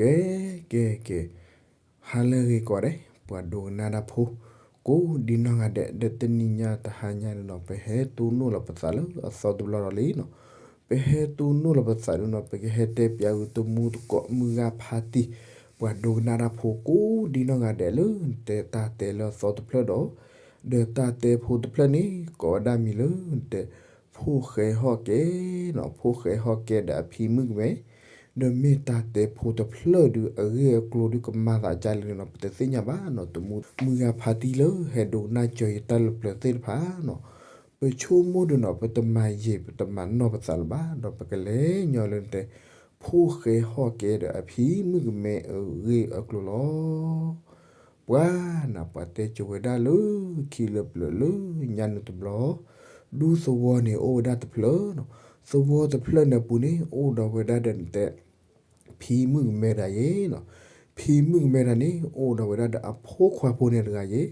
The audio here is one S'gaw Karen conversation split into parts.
ကဲ ကဲ ကဲ, ဟါလၢအဂ့ၤကိးဂၤဒဲး ပှၤဒိကနၣ်တၢ်ဖိ ကိးဒံနီၢ်ဂၤဒဲး ဒီးတနံၤညါတဟါညါန့ၣ်နီၤ ပဟဲတူၢ်နီၣ်လီၤပသးလၢအသီတဘျီဒီးလံနီၤ, ပဟဲတူၢ်နီၣ်လီၤပသးန့ၣ်နီၤ ပကဟဲတဲပၠးဂုာ်တမူတကိးမုၢ်ဂၤဖါတံၢ် ပှၤဒိကနၣ်တၢ်ဖိကိးဒံနီၢ်ဂၤဒဲးလၢ နတဲတၢ်တဲလၢအသီတဖျၢၣ်ဒီး ဒီးတၢ်တဲဖိတဖျၢၣ်န့ၣ် ကိးဝဲဒၣ်မံၤလၢ နတဲ ဖိၣ်ဃဲဟီၣ်ကဲနီၤ, ဖိၣ်ဃဲဟီၣ်ကဲဒီးအဖံမုၣ်ကမဲ, ဒီးမ့ၢ်တၢ်တဲဖိတဖျၢၣ်ဒုး အဂ့ၢ်အကျိၤဒုးကမၤသးဒ်လဲၣ်န့ၣ်နီၤ ပတသ့ၣ်ညါဘၣ်နီၤ, တမူမုၢ်ဂၤဖါတံၢ်လၢဟဲဒိကနၣ်စၢၤယတၢ်လၢပျၢၤသ့ၣ်တဖၣ်နီၤ, ပဆိကမိၣ်ဒုးနီၤ ပတမၤယံာ် ပတမၤနီၢ်ပသးလၢၤဘၣ် ဒီးပကလဲၤညီလၢနတဲ ဖိၣ်ဃဲဟီၣ်ကဲဒီးအဖံမုၣ်ကမဲအဂ့ၢ်အကျိၤလီၤ. ပှၤနၤ ပှၤတဲစိၤဝဲဒၣ်လၢခံလၢပျၢၤလၢညါနုာ်တဘျီ, ဒူသဝီန့ၣ်အိၣ်ဝဲဒၣ်တဖျၢၣ်နီၤ, သဝီတဖျၢၣ်န့ၣ်အပူၤန့ၣ် အိၣ်ဒီးဝဲဒၣ်ဒီးနတဲ ဖံမုၣ်ကမဲတဂၤယဲနီၤ, ဖံမုၣ်ကမဲတဂၤန့ၣ် အိၣ်ဒီးဝဲဒၣ်ဒီးအဖိခွါဖိန့ၣ်တဂၤယဲ,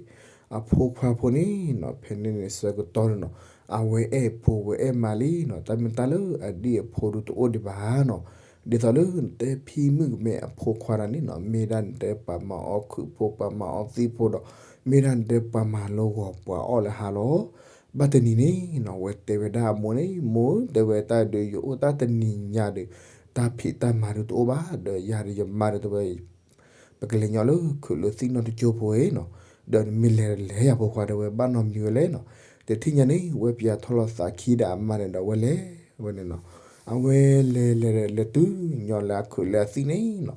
အဖိခွါဖိန့ၣ်နီၤ ဖဲန့ၣ်န့ၣ်ဆၢကတီၢ်န့ၣ်နီၤ အဝဲအဲၣ်ဖိဝဲအဲၣ်မါလံနီၤ, တၢ်မ့ၢ်တၢ်လၢအဒံၣ်အဖိဒုးတအိၣ်ဒံးဘၣ်နီၤ, ဒ်သိးလၢနတဲဖံမုၣ်ကမဲအဖိခွါတဂၤန့ၣ်နီၤ မ့ၢ်ဒၣ်နတဲပှၤမၤအီၣ်ခုၣ်ဖိ ပှၤမၤအီၣ်သံၣ်ဖိဒီး မ့ၢ်ဒၣ်နတဲပှၤမၤလိဂီၤပှၤအီၣ်လၢဟါလီၤ. ဘၣ်တနံၤန့ၣ်နီၤ ဝဲတဲဝဲဒၣ်အမိၢ်န့ၣ် မိၢ် တဲဝဲတၢ်ဒုးယအိၣ်တၢ်တနံၤညါဒီး တၢ်ဖံးတၢ်မၤဒုးတအိၣ်ဘၣ် ဒီးယၤဒီးယမါဒီးတဲဝဲ ပကလဲၤညီလၢခုးလၢသံၣ်နီၢ်တကၠိဖိအံၤနီၤ, ဒီးနမ့ၢ်လဲၤလဲၤယၤဖိခွါတဲဝဲဘၣ်နီတမံၤဝဲလဲၣ်နီၤ, တထံၣ်ညါန့ၣ် ဝဲပၠးထီၣ်လီၤသးခံဒီးအမါန့ၣ်ဒီးဝဲလဲၤဝဲန့ၣ်နီၤ, အဝဲလဲၤလဲၤလဲၤတုၤညီလၢအခုးလၢအသံၣ်န့ၣ်နီၤ,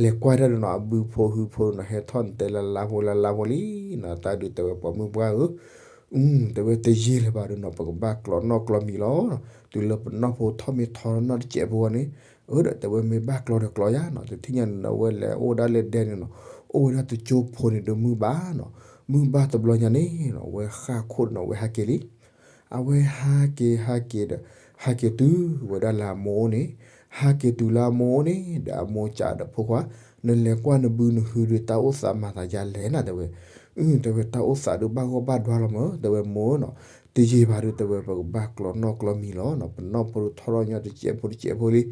လဲၤကွၢ်တၢ်ဒီးနီၤ အဘုဖိဟုဖိနီၤ ဟဲထီၣ်နတဲလၢလါဖိလၢလါဖိလံနီၤ, တၢ်ဒုးတဲဝဲပိာ်မုၣ်ပှၢ်ဧၢ အု တဲဝဲတယံာ်လၢၤဘၣ်ဒီးနီၤ ပကဘၣ်ကျီနီၣ်ကျီမံၤလီၤ, တုၤလၢပနီၢ်ဖိထီၣ်မ့ၢ်ထီနီၢ်တစဲးဖိဝဲန့ၣ်, အၢ ဒီးတဲဝဲမ့ၢ်ဘၣ်ကျီဒီးကျီယၤနီၤ, တထံၣ်ညါန့ၣ်ဒီးဝဲလဲၤအိၣ်ဒၣ်လၢဒဲန့ၣ်နီၤ, အိၣ်ဝဲဒၣ်တကၠိဖိန့ၣ်ဒီးမုၢ်ဘၣ်နီၤ, မုၢ်ဘၣ်တဘျီညါန့ၣ်နီၤ ဝဲဃၣ်ခိၣ်ဒီးနီၤ ဝဲဟးက့ၤလံ အဝဲဟးက့ၤဟးက့ၤဒီး ဟးက့ၤတုၤဝဲဒၣ်လၢအမိၢ်အိၣ်န့ၣ်, ဟးက့ၤတုၤလၢအမိၢ်အိၣ်န့ၣ် ဒီးအမိၢ်စံးဒီးဖိခွါ, နလဲၤကွၢ်နဘုနဟုဒီးတၢ်အိၣ်သးမၤသးဒ်လဲၣ်နၤ တဲဝဲ, အု တဲဝဲတၢ်အိၣ်သးဒီးဘၣ်ဂီၢ်ဘၣ်ဒွါလီၤမၢ် တဲဝဲမိၢ်နီၤ, တယံာ်ဘၣ်ဒီးတဲဝဲပကဘၣ်ကျီနီၣ်ကျီမံၤလီၤနီၤ, ပနီၢ်ဖိဒီးထီၣ်ထီၣ်ညီတစဲးဖိတစဲးဖိလံ,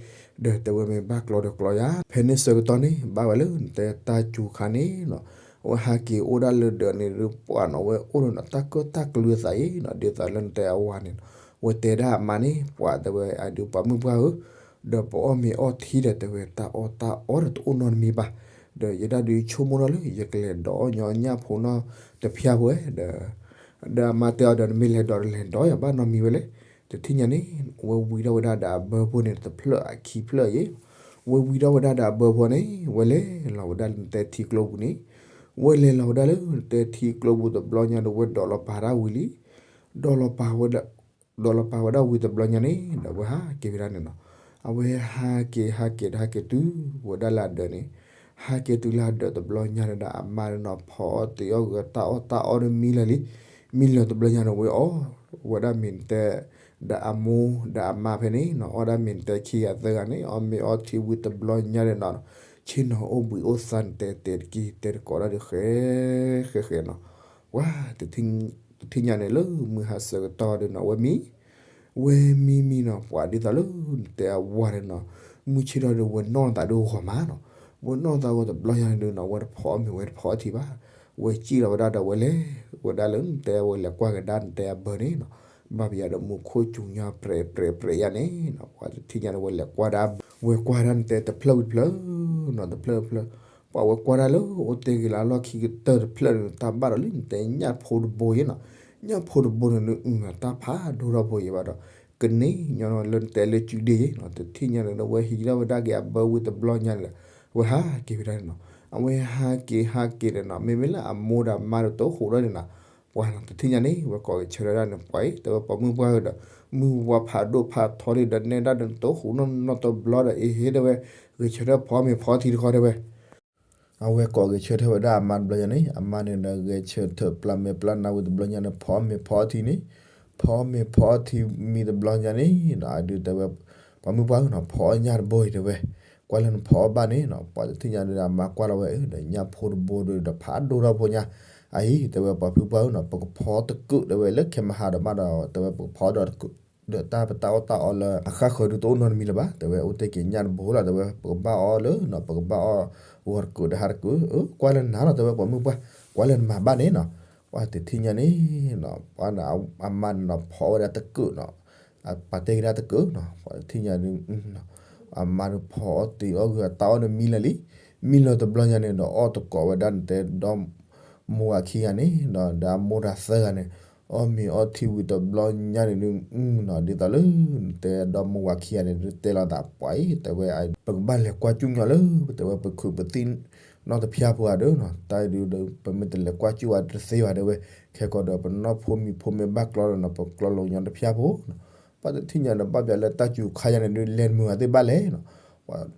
ဒီးတဲဝဲမ့ၢ်ဘၣ်ကျီဒီးကျီယၤ, ဖဲန့ၣ်ဆၢကတီၢ်န့ၣ် ဘၣ်ဝဲလၢနတဲတၢ်စူၤခါန့ၣ်နီၤ, အဝဲဟးက့ၤအိၣ်ဒၣ်လၢဒၢးန့ၣ်ဒီးပှၤနီၤ ဝဲအိၣ်ဒီးနီၤ တၢ်ကၢၣ်တၢ်ကလုာ်အသးအံၤနီၤ, ဒ်သိးလၢနတဲအဝၤန့ၣ်နီၤ, ဝဲတဲဒၣ်အမါန့ၣ် ပှၤတဲဝဲအဒုးပိာ်မုၣ်ပှၢ်ဧၢ, ဒီးပအီၣ်မ့ၤအီထံဒီးတဲဝဲတၢ်အီၣ်တၢ်အီဒီးတအိၣ်နီတမံၤဘၣ်, ဒီးယဒၣ်ဒုးဆိကမိၣ်ထီၣ်လၢ ယကလဲၤဒိးအီၣ်ညီညၣ်ဖိနီတဖျၢၣ်ဖိဝဲဒီး ဒီးအမါတဲအီၤဒီးနမ့ၢ်လဲၤဒိးဒီးလဲၤဒိးယၤဘၣ်နီတမံၤဝဲလဲၣ်, တထံၣ်ညါန့ၣ် ဝဲဝံထီၣ်ဝဲဒၣ်ဒီးအဘၢဖိန့ၣ်တဖျၢၣ်အခံဖျၢၣ်ယဲ, ဝဲဝံထီၣ်ဝဲဒၣ်ဒီးအဘၢဖိန့ၣ် ဝဲလဲၤလီၤဝဲဒၣ်လၢနတဲထံကျိပူၤန့ၣ်, ဝဲလဲၤလီၤဝဲဒၣ်လၢနတဲထံကျိပူၤတဘျီညါဒီးဝဲဒိးလီၤပာ်ဒၣ်ဝံၤလံ, ဒီးလီၤပာ်ဝဲဒၣ် ဒီးလီၤပာ်ဝဲဒၣ်ဝံၤတဘျီညါန့ၣ်ဒီးဝဲဟးက့ၤဝဲဒၣ်န့ၣ်နီၤ, အဝဲဟးက့ၤဟးက့ၤဒီးဟးက့ၤတုၤဝဲဒၣ်လၢအဒၢးန့ၣ်, ဟးက့ၤတုၤလၢအဒၢးတဘျီညါန့ၣ်ဒီးအမါန့ၣ်နီၤ ဖီအီၣ်တ့ၤအီၣ်ဂၢၤတၢ်အီၣ်တၢ်အီဒီးမံလၢာ်လံ, မံလၢာ်တဘျီညါန့ၣ်ဝဲအီၣ်ဝဲဒၣ်မ့ၢ်နတဲ ဒီးအမိၢ်ဒီးအမါဖဲန့ၣ်နီၤ အီၣ်ဒၣ်မ့ၢ်နတဲခံဂၤသၢဂၤန့ၣ် အီၣ်မ့ၤအီထံဝံၤတဘျီညါန့ၣ်နီၤ, ဆ့ၣ်နီၤအိၣ်ဘှံးအိၣ်သါန့ၣ် တဲတဲတက့ၢ် တဲတကိးဒၣ်ဒီးဃဲ ဃဲဃဲနီၤ, ဝဲ တထံၣ်ညါန့ၣ်လၢမုၢ်ဟါဆၢကတီၢ်ဒီးနီၤ ဝဲမံ ဝဲမံမံနီၤ ပှၤဒ်သိးလၢနတဲအဝၤန့ၣ်နီၤ, မုၢ်ဆ့ၣ်ထီၣ်ဒီးဝဲနီၢ်သးဒီးဂီၤမးနီၤ, ဝဲနီၢ်သးဂီၤတဘျီညါန့ၣ်ဒီးနီၤ ဝဲတဖီအီၣ်မ့ၤဝဲတဖီအီထံဘၣ်, ဝဲစံၣ်လီၤဝဲဒၣ်ဒီးဝဲလဲၤဝဲဒၣ်လၢနတဲဝဲလဲၤကွၢ်ကဒါနတဲအဘၢန့ၣ်နီၤ, ဘၣ်ပယၤဒီးမူခိၣ်စူၤညီပြဲးပြဲးပြဲးယါန့ၣ်နီၤ, ပှၤတထံၣ်ညါန့ၣ် ဝဲလဲၤကွၢ်ဒၣ် ဝဲကွၢ်ဒၣ်နတဲတဖျၢၣ်ဝံၤတဖျၢၣ်နီၤ တဖျၢၣ်တဖျၢၣ်, ပှၤဝဲကွၢ်ဒၣ်လၢအိၣ်တ့ၢ်ဂ့ၤလၢအလီၢ်ခံကတၢၢ်တဖျၢၣ်န့ၣ် တၢ်ဘၣ်ဒီးလၢနတဲညၣ်ဖိတဘိယဲနီၤ, ညၣ်ဖိတဘိန့ၣ်လၢအုၣ်နီၤ တၢ်ဖးဒိၣ်ထီၣ်ဖိယဲဘၣ်ဒီး ကန့ၢ်ညီလၢနတဲလၢစုဒ့ယဲနီၤ, တထံၣ်ညါန့ၣ်ဒီး ဝဲဟံးထီၣ်ဝဲဒၣ်က့ၤအဘၢဝံၤတဘျီညါန့ၣ်ဒီး ဝဲဟးက့ၤဝဲဒၣ်န့ၣ်နီၤ, အဝဲဟးက့ၤဟးက့ၤဒီးနီၤ မ့မ့ၢ်လၢအမိၢ်ဒီးအမါဒီးတအိၣ်ဃုာ်ဒီးန့ၣ်နီၤ, ပှၤနီၤ တထံၣ်ညါန့ၣ် ဝဲကိးဂဲၤဆၢထၢၣ်ဒၣ်န့ၣ် ပှၤအံၤ တဲဝဲပိာ်မုၣ်ပှၢ်ဧၢဒီး မုၢ်ဝါဖးဒိၣ်ဖးထီလံဒီးနဲဒၣ်ဒီးနတအိၣ်ဃုာ်နီၢ်နီၢ်တဘျီဒီး အ့ဟ့ တဲဝဲ ဂဲၤဆၢထၢၣ်ဖီမ့ၤဖီထံတခီတဲဝဲ အဝဲကိးဂဲၤဆၢထၢၣ်ဝဲဒၣ်အမါတဘျီညါန့ၣ် အမါန့ၣ်ဒီးဂဲၤဆၢထၢၣ်ပျၢ်မဲာ်ပျၢ်နါဝံၤတဘျီညါန့ၣ် ဖီမ့ၤဖီထံန့ၣ်, ဖီမ့ၤဖီထံမံၤတဘျီညါန့ၣ်နီၤ အဒုးတဲဝဲ ပှၤမုၣ်ပှၢ်ဧၢနီၤ ဖီအီၣ်ညၣ်တဘိအံၤတဲဝဲ, ကွၢ်လၢနဖီအီၣ်ဘၣ်န့ၣ်နီၤ ပှၤတထံၣ်ညါဒီးအမါကွၢ်လီၤဝဲဒီးညၣ်ဖိတဘိဒီးဖးဒိၣ်ထီၣ်ဖိညါ, အအံၤတဲဝဲ ပှၤဖုပှၢ်ဧၢနီၤ ပကဖီတကုာ်တဲဝဲ လၢခဲမဟါဒီးမးဒီး တဲဝဲပကဖီဒီးတကုာ် ဒီးတၢ်ပတၢ်အီၣ်တၢ်အီလၢအဃၣ်ဃၢၤဒုးတအိၣ်နီတမံၤလၢၤဘၣ်, တဲဝဲအိၣ်တ့ၢ်က့ၤညၣ်တဘိလီၤ, တဲဝဲပကဘၣ်အီၣ်လၢ ပကဘၣ်အီၣ်ဂီၤတကုးဒီးဟါတကုး, ကွၢ်လၢနၤလီၤ, တဲဝဲပိာ်မုၣ်ပှၢ်, ကွၢ်လၢနမၤဘၣ်န့ၣ်နီၤ, ပှၤတထံၣ်ညါန့ၣ် ပှၤအမါန့ၣ်နီၤ ဖီအီၣ်ဝဲဒၣ်တကုးနီၤ, ပာ်တဲက့ၤဒၣ်တကုးနီၤ, ပှၤတထံၣ်ညါဒုး အမါဒုးဖီအီၣ်တ့ၤအီၣ်ဂုၤအတၢ်အီၣ်န့ၣ်မံလၢာ်လံ, မံလၢာ်တဘျီညါန့ၣ်ဒီးအီၣ်တကိးဝဲဒၣ်န့ၣ်တဲဒီး မိၢ်ဝၤခံဂၤန့ၣ်ဒီး ဒီးအမိၢ်တၢ်သၢဂၤန့ၣ် အီၣ်မ့ၤအီထံဝံၤတဘျီညါန့ၣ်ဒုး နီၤ ဒ်သိးလၢ တဲဒီးမိၢ်ဝၤခံဂၤန့ၣ်ဒုး တဲလီၤသးပှၤအံၤ တဲဝဲ ပကဘၣ်လဲၤကွၢ်ကၠူၣ်ညီလၢ တဲဝဲပခုးပသံၣ်နီၢ်တဖၠၣ်ဖိဂၤဒီးနီၤ, တၢ်အံၤဒုး ပမ့ၢ်တလဲၤကွၢ်ကၠူၣ်အီၤတသ့ဘၣ် တဲဝဲ, ခဲကီးဒီးပနီၢ်ဖိမံၤဖိမ့ၢ်ဘၣ်ကျီဒီးနီၤ ပကျီလိာ်ညီတဖၠၣ်ဖိနီၤ, ပှၤတထံၣ်ညါန့ၣ် ဘၣ်ပျးလၢတၢ်စူၤခါယါန့ၣ်ဒုး လဲၤမုာ်ဂၤသ့ၣ်ဘၣ်လဲၣ်နီၤ,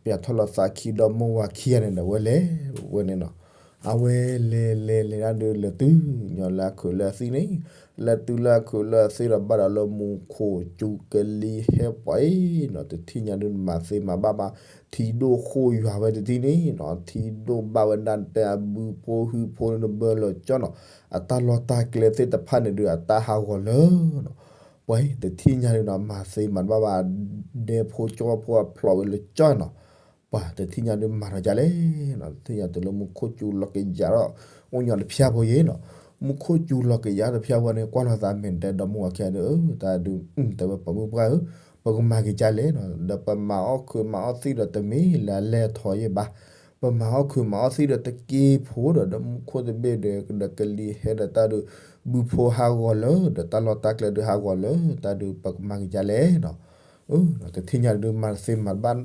ပျးထီၣ်လီၤသးခံဒီးမိၢ်ဝၤခံဂၤန့ၣ်ဒီး အဝဲလဲၤဝဲန့ၣ်နီၤ, အဝဲလဲၤလဲၤလဲၤဒၣ်ဒုး လဲၤတုၤညီလၢအခုးလၢအသံၣ်န့ၣ်, လဲၤတုၤလၢအခုးလၢအသံၣ်ဒီး ဘၣ်ဒီးလၢမူခိၣ်စူၤကလံၤဟဲပှၤအံၤနီၤ, တထံၣ်ညါဒုး မၤသ့မၤဘၣ်ဘၣ်, ထံဒိၣ်ဃိၣ်ယွၤဝဲတထံၣ်န့ၣ်နီၤ, ထံဒိၣ်ဘၣ်ဝဲဒၣ်တဲအဘုဖိဟုဖိန့ၣ် တဘၢလီၤကၠီနီၤ, အတၢ်လီၢ်တၢ်ကျဲသ့ၣ်တဖၣ်န့ၣ်ဒုး အတၢ်ဟးဂီၤလၢနီၤ, ပှၤတထံၣ်ညါဒုးနီၤ မၤသ့မၤဘၣ်ဘၣ်, ဒဲဖိကၠီဖိအဖျိးဝဲလၢကၠီနီၤ, ပှၤတထံၣ်ညါဒုးမၤထီၣ်ကလဲၣ်နီၤ, တထံၣ်ညါတုၤလၢမူခိၣ်စူၤလီၤကယၤထီၣ် အိၣ်ညီတဖၠၣ်ဖိယဲနီၤ, မူခိၣ်စူၤလီၤကယၤတဖၠၣ်ဖိန့ၣ် ကွၢ်လီၤသးမဲာ်တဲဒီးမိၢ်ဝၤခံဂၤဒီး တၢ်ဒုး တဲဝဲပိာ်မုၣ်ပှၢ်ဧၢ, ပကမၤက့ၤကလဲၣ်နီၤ, ဒီးပမၤအီၣ်ခုးမၤအီၣ်သံၣ်ဒီးတမ့ၢ်လၢအလဲၤထီၣ်ယဲဘၣ်, ပမၤအီၣ်ခုးမၤအီၣ်သံၣ်ဒီးတက့ၢ်ဖိဒီး ဒီးမူခိၣ်တဘ့ၣ်ဒီး ဒီးကလံၤဟဲဒီးတၢ်ဒုး ဘုဖိဟးဂီၤလၢ ဒီးတၢ်လီၢ်တၢ်ကျဲဒုးဟးဂီၤလၢ တၢ်ဒုးပကမၤက့ၤကလဲၣ်နီၤ, တထံၣ်ညါဒုးမၤသ့မၤဘၣ်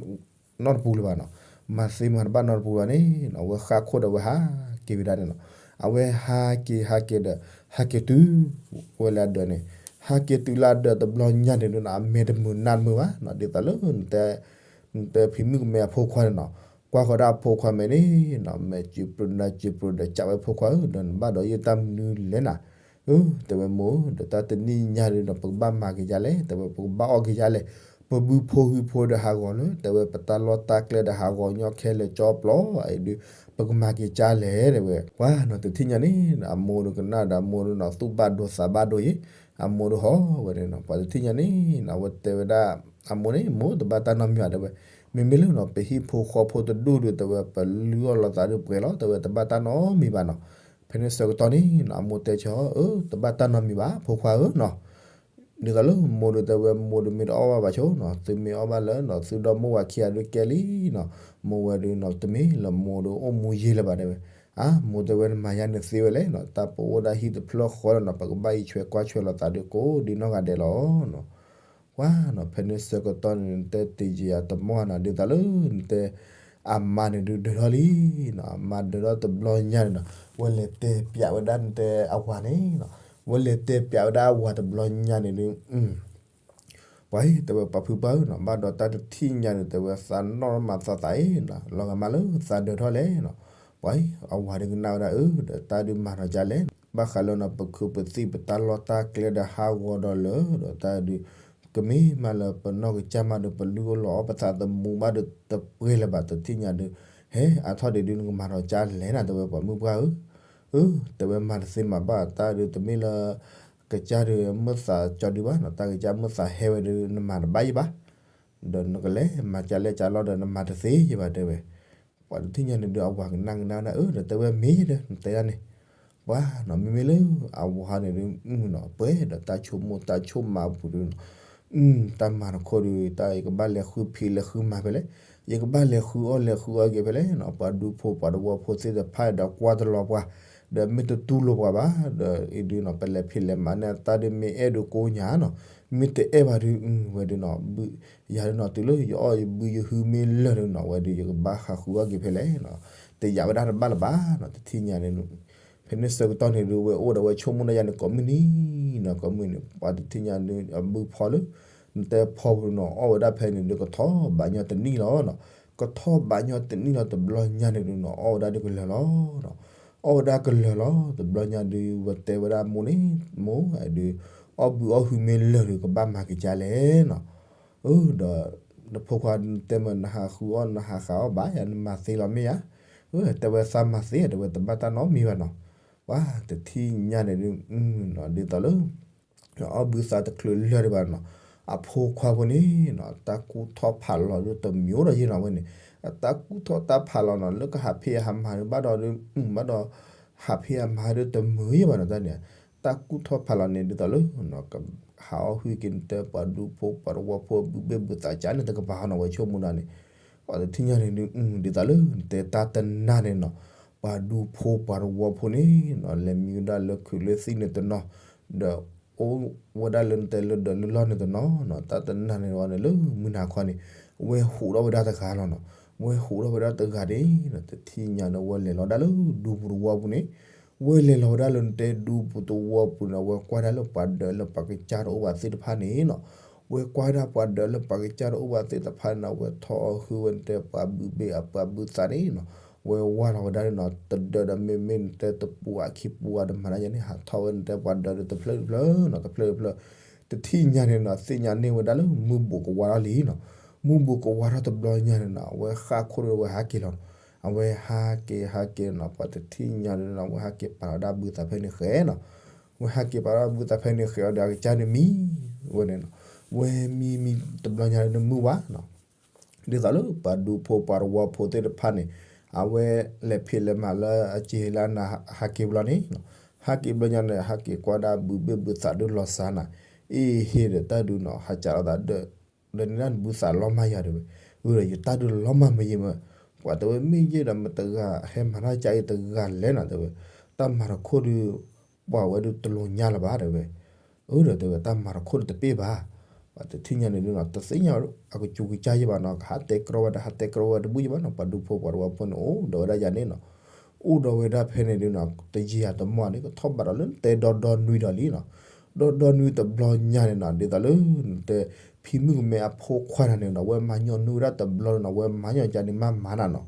နီတပူၤလၢၤဘၣ်နီၤ, မၤသ့မၤတဘၣ်နီတပူၤဘၣ်န့ၣ် အဝဲဃၣ်ခိၣ်ဒီးအဝဲဟးက့ၤဝဲဒၣ်န့ၣ်နီၤ, အဝဲဟးက့ၤဟးက့ၤဒီး ဟးက့ၤတုၤ ဝဲလၢအဒၢးန့ၣ်, ဟးက့ၤတုၤလၢအဒၢးတဘျီညါန့ၣ်ဒုးနီၤ အမဲာ်တမုာ်နးတမုာ်ဘၣ်နီၤ, ဒ်သိးလၢ နတဲဖံးမုၣ်ကမဲအဖိခွါန့ၣ်နီၤ, ကွၢ်ဃီၤဒၣ်အဖိခွါမဲာ်န့ၣ်နီၤ မဲာ်စံးပြူၤနၤစံးပြူၤဒီး ကးဝဲဖိခွါဧၢ ဒီးနဘၣ်ဒီးယတၢ်မနုၤလဲၣ်နၤ, အၢ တဲဝဲမိၢ်ဧၢ ဒီးတၢ်တနံၣ်ညါဒုးနီၤ ပကဘၣ်မၤက့ၤဒ်လဲၣ် တဲဝဲ ပကဘၣ်အီၣ်က့ၤဒ်လဲၣ်, ပဘုဖိဟုဖိဒီးဟးဂီၤလၢ တဲဝဲပတၢ်လီၢ်တၢ်ကျဲဒီးဟးဂီၤညီခဲလၢာ်ကၠီပျီအံၤဒုး ပကမၤက့ၤဒ်လဲၣ် တဲဝဲ, ပှၤနီၤ တထံၣ်ညါန့ၣ် အမိၢ်ဒုးကနၣ်ဒီးအမိၢ်ဒုးနီၤ သူၣ်ဘၣ်ဒိသးဘၣ်ဒိယဲ, အမိၢ်ဒုးဟီၣ်ဝဲန့ၣ်နီၤ ပှၤတထံၣ်ညါန့ၣ်နီၤ အဝဲတဲဝဲဒၣ် အမိၢ်န့ၣ် မိၢ်တဘၣ်တၢ်နီတမံၤဘၣ် တဲဝဲ, မ့မ့ၢ်လၢနီၤ ပဟံၣ်ဖိဃီဖိတဒူၣ်ဒုး တဲဝဲ ပလုၢ်အီၣ်လိာ်သးဒုးပှဲၤလီၤ တဲဝဲ တဘၣ်တၢ်နီတမံၤဘၣ်နီၤ, ဖဲန့ၣ်ဆၢကတီၢ်န့ၣ်နီၤ အမိၢ်တဲဆၢအီၤ အၢ တဘၣ်တၢ်နီတမံၤဘၣ် ဖိခွါဧၢနီၤ ဒ်သိးလၢမိၢ်ဒုးတဲဝဲ မိၢ်ဒုးမ့ၢ်တအီၣ်ဘၣ်ဘၣ်ဆိနီၤ သုမ့ၢ်အီၣ်ဘၣ်လၢနီၤ သုဒီမိၢ်ဝၤခံဂၤဒုးကဲလံနီၤ, မိၢ်ဝဲဒုးနီၤ တမ့ၢ်လၢမိၢ်ဒုးအိၣ်မူယံာ်လၢၤဘၣ် တဲဝဲ, အါ မိၢ်တဲဝဲ နမၤယါန့ၣ်သ့ဝဲလဲၣ်နီၤ တၢ်ပအိၣ်ဒၣ်ဟံၣ်တဖျၢၣ်ဃီလီၤနီၤ ပကဘၣ်အံးဆွဲကွၢ်ဆွဲလိာ်သးဒုးကိးဒ်နီၢ်ဂၤဒဲးလီၤနီၤ ပှၤနီၤ ဖဲန့ၣ်ဆၢကတီၢ်န့ၣ် နတဲတ့ၢ်ယံာ်ယၤတမီၢ်နီၤ ဒ်သိးလၢ နတဲ အမါန့ၣ်ဒုးဒၢးထီၣ်လံနီၤ အမါဒၢးထီၣ်တဘျီညါန့ၣ်နီၤ ဝဲလဲၤတဲပျးဝဲဒၣ်နတဲအဝၤန့ၣ်နီၤ ဝဲလဲၤတဲပျးဝဲဒၣ်အဝၤတဘျီညါန့ၣ်ဒုး ပှၤအံၤ တဲဝဲပှၤဖုပှၢ်ဧၢနီၤ ဘၣ်ဒီးတၢ်တထံၣ်ညါန့ၣ် တဲဝဲသးနီၣ်မၤသးသးအံၤနီၤ လီၤဂာ်မးလၢသးဒၢးထီၣ်လဲၣ်နီၤ ပှၤအံၤ အဝၤဒုးကနၣ်ဝဲဒၣ်အၢ ဒီးတၢ်ဒုးမၤထီၣ်ကလဲၣ် ဘၣ်ဃးလၢနီၤ ပခုးပသံၣ်ပတၢ်လီၢ်တၢ်ကျဲဒီးဟးဂီၤဒီးလၢ ဒီးတၢ်ဒုး ကမ့ၢ်မးလၢပနီၢ်ကစၢ်မးဒီး ပလုၢ်အီၣ်လီၤအီၣ်ပသးသမူဘၣ်ဒီးတပှဲၤလၢၤဘၣ် တထံၣ်ညါဒုး ဟဲအါထီၣ်ဒံးဒုး နကမၤထီၣ်ကလဲၣ်နၤ တဲဝဲပှၤမုၣ်ပှၢ်ဧၢ အၢ တဲဝဲမၤတသ့မၤဘၣ်တၢ်ဒုး တမ့ၢ်လၢ ကစၢ်ဒုးမုာ်သးကၠီဒုးဘၣ်နီၤ တၢ်ကစၢ်မုာ်သးဟဲဝဲဒုး နမၤတဘၣ်ယံၤဘၣ် ဒီးနကလဲၤမၤကလဲၣ်ကလီဒီး နမၤတသ့ယံၤဘၣ်တဲဝဲ ပှၤတထံၣ်ညါန့ၣ်ဒုး အဝၤကနၣ်ကနၣ်ဝဲဒၣ်အၢ ဒီးတဲဝဲမ့ၢ်ယဲဒီး နတဲဒၣ်န့ၣ် ပှၤနီၤ မ့မ့ၢ်လၢ အဝၤန့ၣ်ဒုး နီၤ ပှဲၤဒီးတၢ်ဆိကမိၣ်တၢ်ဆိကမးအပူၤဒုးနီၤ တၢ်မၤတခီဒုး တၢ်ယကဘၣ်လဲၤဃုဖံးလဲၤဃုမၤဖဲလဲၣ် ယကဘၣ်လဲၤဃုအီၣ်လဲၤဃုအီက့ၤဖဲလဲၣ်နီၤ ပှၤဒူဖိပှၤတဝီဖိသ့ၣ်တဖၣ်ဒီးကွၢ်တလီၤပှၤ ဒီးမ့ၢ်တတူၢ်လိာ်ပှၤဘၣ် ဒီးအံၤဒုးနီၤ ပလဲၤဖံးလဲၤမၤန့ၢ်တၢ်ဒုးမ့ၢ်အဲၣ်ဒုးကိးညါနီၤ မ့ၢ်တအဲၣ်ဘၣ်ဒုး ဝဲဒုးနီၤ ယၤဒုးနီၤ တုၤလၢယအီၣ်ယဘုယဟုမ့ၢ်လၢာ်ဒုးနီၤ ဝဲဒုးယကဘၣ်ဟးဃုအီၣ်က့ၤဖဲလဲၣ်နီၤ တယာ်ဝဲဒၣ်တဘၣ်လၢၤဘၣ်နီၤ တထံၣ်ညါန့ၣ် ဖဲန့ၣ်ဆၢကတီၢ်န့ၣ်ဒုး ဝဲအိၣ်ဒီးဝဲဆိကမိၣ်ဒၣ်ယၤန့ၣ် ကိးမုၢ်နံၤနီၤ ကိးမုၢ်နံၤ ပှၤတထံၣ်ညါဒုး အဘုဖီလၢ နတဲဖီပူၤနီၤ အီၣ်ဝဲဒၣ်ဖဲန့ၣ်ဒုး ကထီၣ်ဘးညီတနံၣ်လီၤနီၤ ကထီၣ်ဘးညီတနံၣ်လီၤ တဘျီညါန့ၣ်ဒုးနီၤ အီၣ်ဝဲဒၣ်ဒုးကလၢၤလီၤနီၤ အီၣ်ဝဲဒၣ်ကလၢၤလီၤ တဘျီညါဒုး ဝဲတဲဝဲဒၣ်မိၢ်န့ၣ် မိၢ်ဒုး အီၣ်ဘုအီၣ်ဟုမ့ၢ်လၢာ်ဒုး ကဘၣ်မၤက့ၤကလဲၣ်နီၤ အၢ ဒီး နဖိခွါတဲမ့ၢ် နဟးဃုအီၣ်နဟးဃုအီၣ်ဘၣ်ယၤ နမၤသ့လီၤမ့ၢ်ဧါ တဲဝဲသးမၤသ့ တဲဝဲတဘၣ်တၢ်နီတမံၤဘၣ်နီၤ ပှၤတထံၣ်ညါန့ၣ်ဒုး ဒ်သိးလၢ အီၣ်ဘုသးတချုးလၢာ်ဒံးဘၣ်နီၤ အဖိခွါဖိန့ၣ်နီၤ တၢ်ကူၣ်ထီၣ်ဖးလီၤဒ်တမံၤအိၣ်ဒီးယဲနီၤဝဲန့ၣ်, အတၢ်ကူၣ်ထီၣ်တၢ်ဖးလီၤနီၤ လၢကဟးဖံးဟးမၤဒ်ဘၣ်ဒီးဒ် ဘၣ်ဒီး ဟးဖံးဟးမၤဒ်တမုာ်ယဲဘၣ်နီၤတၢ်န့ၣ်, တၢ်ကူၣ်ထီၣ်ဖးလီၤန့ၣ် ဒ်သိးလၢ ဟးအီၣ်ဟုၣ်က့ၤနတဲပှၤဒူဖိပှၤတဝီဖိဘုးဘ့ၣ်ဘုးသးကၢ်န့ၣ် တကပၤဟီနီၤ ဝဲဆိကမိၣ်ဒၣ်န့ၣ်, ပှၤတထံၣ်ညါန့ၣ်ဒ် ဒ်သိးလၢနတဲတၢ်တနၢ်န့ၣ်နီၤ, ပှၤဒူဖိပှၤတဝီဖိန့ၣ်နီၤ လဲၤမံဝဲဒၣ်လၢခုးလၢသံၣ်န့ၣ်တနီၤ, ဒီး အိၣ်ဝဲဒၣ်လၢနတဲလၢဒၢးလၢလီၢ်န့ၣ်တနီၤနီၤ တၢ်တနၢ်န့ၣ်ဝဲန့ၣ်လၢမုၢ်နၤခီန့ၣ်, ဝဲဟူးထီၣ်ဝဲဒၣ်တဂၤလီၤနီၤ, ဝဲဟူးထီၣ်ဝဲဒၣ်တဂၤန့ၣ်နီၤ တထံၣ်ညါဒီးဝဲလဲၤလီၤဒၣ်လၢဒူပူၤတဝီပူၤန့ၣ်, ဝဲလဲၤလီၤဝဲဒၣ်လၢနတဲဒူပူၤတဝီပူၤန့ၣ် ဝဲကွၢ်ဒၣ်လၢပှၤဒၢးလၢပှၤကစၢ်တအိၣ်ဘၣ်သ့ၣ်တဖၣ်န့ၣ်နီၤ, ဝဲကွၢ်ဒၣ်ပှၤဒၢးလၢပှၤကစၢ်တအိၣ်ဘၣ်သ့ၣ်တဖၣ်န့ၣ်နီၤ ဝဲထီၣ်အီၣ်ဟုၣ်ဝဲနတဲပှၤဘုးဘ့ၣ်အပှၤဘုးသးန့ၣ်နီၤ, ဝဲဝါထီၣ်ဝဲဒၣ်န့ၣ်နီၤ တဒၢးဒီးမ့မ့ၢ်နတဲတပူၤအခံပူၤအတမၤတၢ်ယါန့ၣ် ဟးထီၣ်ဝဲနတဲပှၤဒၢးဒီးတဖျၢၣ်တဖျၢၣ်နီၤ တဖျၢၣ်တဖျၢၣ်, တထံၣ်ညါန့ၣ်နီၤ သ့ၣ်ညါန့ၢ်ဝဲဒၣ်လၢမုၢ်ဘူးကဝါထီၣ်လံနီၤ, မုၢ်ဘူးကဝါထီၣ်တဘျီညါန့ၣ်နီၤ အဝဲဃၣ်ခိၣ်ဒီးဝဲဟးက့ၤလီၤနီၤ, အဝဲဟးက့ၤဟးက့ၤနီၤ ပှၤတထံၣ်ညါန့ၣ်နီၤ အဝဲဟးက့ၤပာ်လီၤဒၣ်ဘုးသးဖဲန့ၣ်ဃဲနီၤ, ဝဲဟးက့ၤပာ်လီၤဒၣ်ဘုးသးဖဲန့ၣ်ဃဲအီၤဒီးအကစၢ်န့ၣ်မံဝဲန့ၣ်နီၤ, ဝဲမံမံတဘျီညါန့ၣ်မုၢ်ဝါနီၤ ဒ်သိးလၢပှၤဒူဖိပှၤတဝီဖိသ့ၣ်တဖၣ်န့ၣ်, အဝဲလဲၤဖံးလဲၤမၤလၢအစ့လၢနၤဟးက့ၤဘျီန့ၣ်, ဟးက့ၤဘျီညါန့ၣ် ဟးက့ၤကွၢ်ဒၣ်ဘုးဘ့ၣ်ဘုးသးဒုးလီၤစၢ်နၤ, အ့ဟ့ဒီးတၢ်ဒုးနီၤ ဟးကးလီၤသးဒီး, ဒီးန့ၣ်ဒၣ်နဘုးသးလီၤမၢ်ယၤတဲဝဲ, အဒီးယတၢ်ဒုးလီၤမၢ်မ့ၢ်ယဲမး, ပှၤတဲဝဲမ့ၢ်ယဲဒီးမတဂၤဟဲမၤတၢ်ကါအံၤတဂၤလဲၣ်နီၤတဲဝဲ, တၢ်မၤတခိၣ်ဒုး ပှၤဝဲဒုးတလိာ်ညါလၢၤဘၣ်တဲဝဲ, အဒီးတဲဝဲတၢ်မၤတခိၣ်ဒုးတပ့ၢ်ဘၣ်, ပှၤတထံၣ်ညါန့ၣ်ဒုးနီၤ တသ့ၣ်ညါအကစူးကစၢ်ယဲဘၣ်နီၤ ကဟးတဲကြီဝဲဒၣ်ဟးတဲကြီဝဲတဘူၣ်ယဲဘၣ်နီၤ ပှၤဒူဖိပှၤတဝီဖိန့ၣ် အိၣ်ဒီးဝဲဒၣ်ယၤန့ၣ်နီၤ, အိၣ်ဒီးဝဲဒၣ်ဖဲန့ၣ်ဒုးနီၤ တယံာ်အတမီၢ်န့ၣ် ကထီၣ်ဘးဒီးလၢနတဲဒီဒီနွံဒီးလံနီၤ, ဒီဒီနွံတဘျီညါန့ၣ်နီၤ ဒ်သိးလၢနတဲ ဖံမုၣ်ကမဲအဖိခွါနၤန့ၣ်နီၤ ဝဲမၤညီနုၢ်ဝဲဒၣ်တဘျီန့ၣ်နီၤ ဝဲမၤညီကါန့ၣ်မၤမၤနၤနီၤ,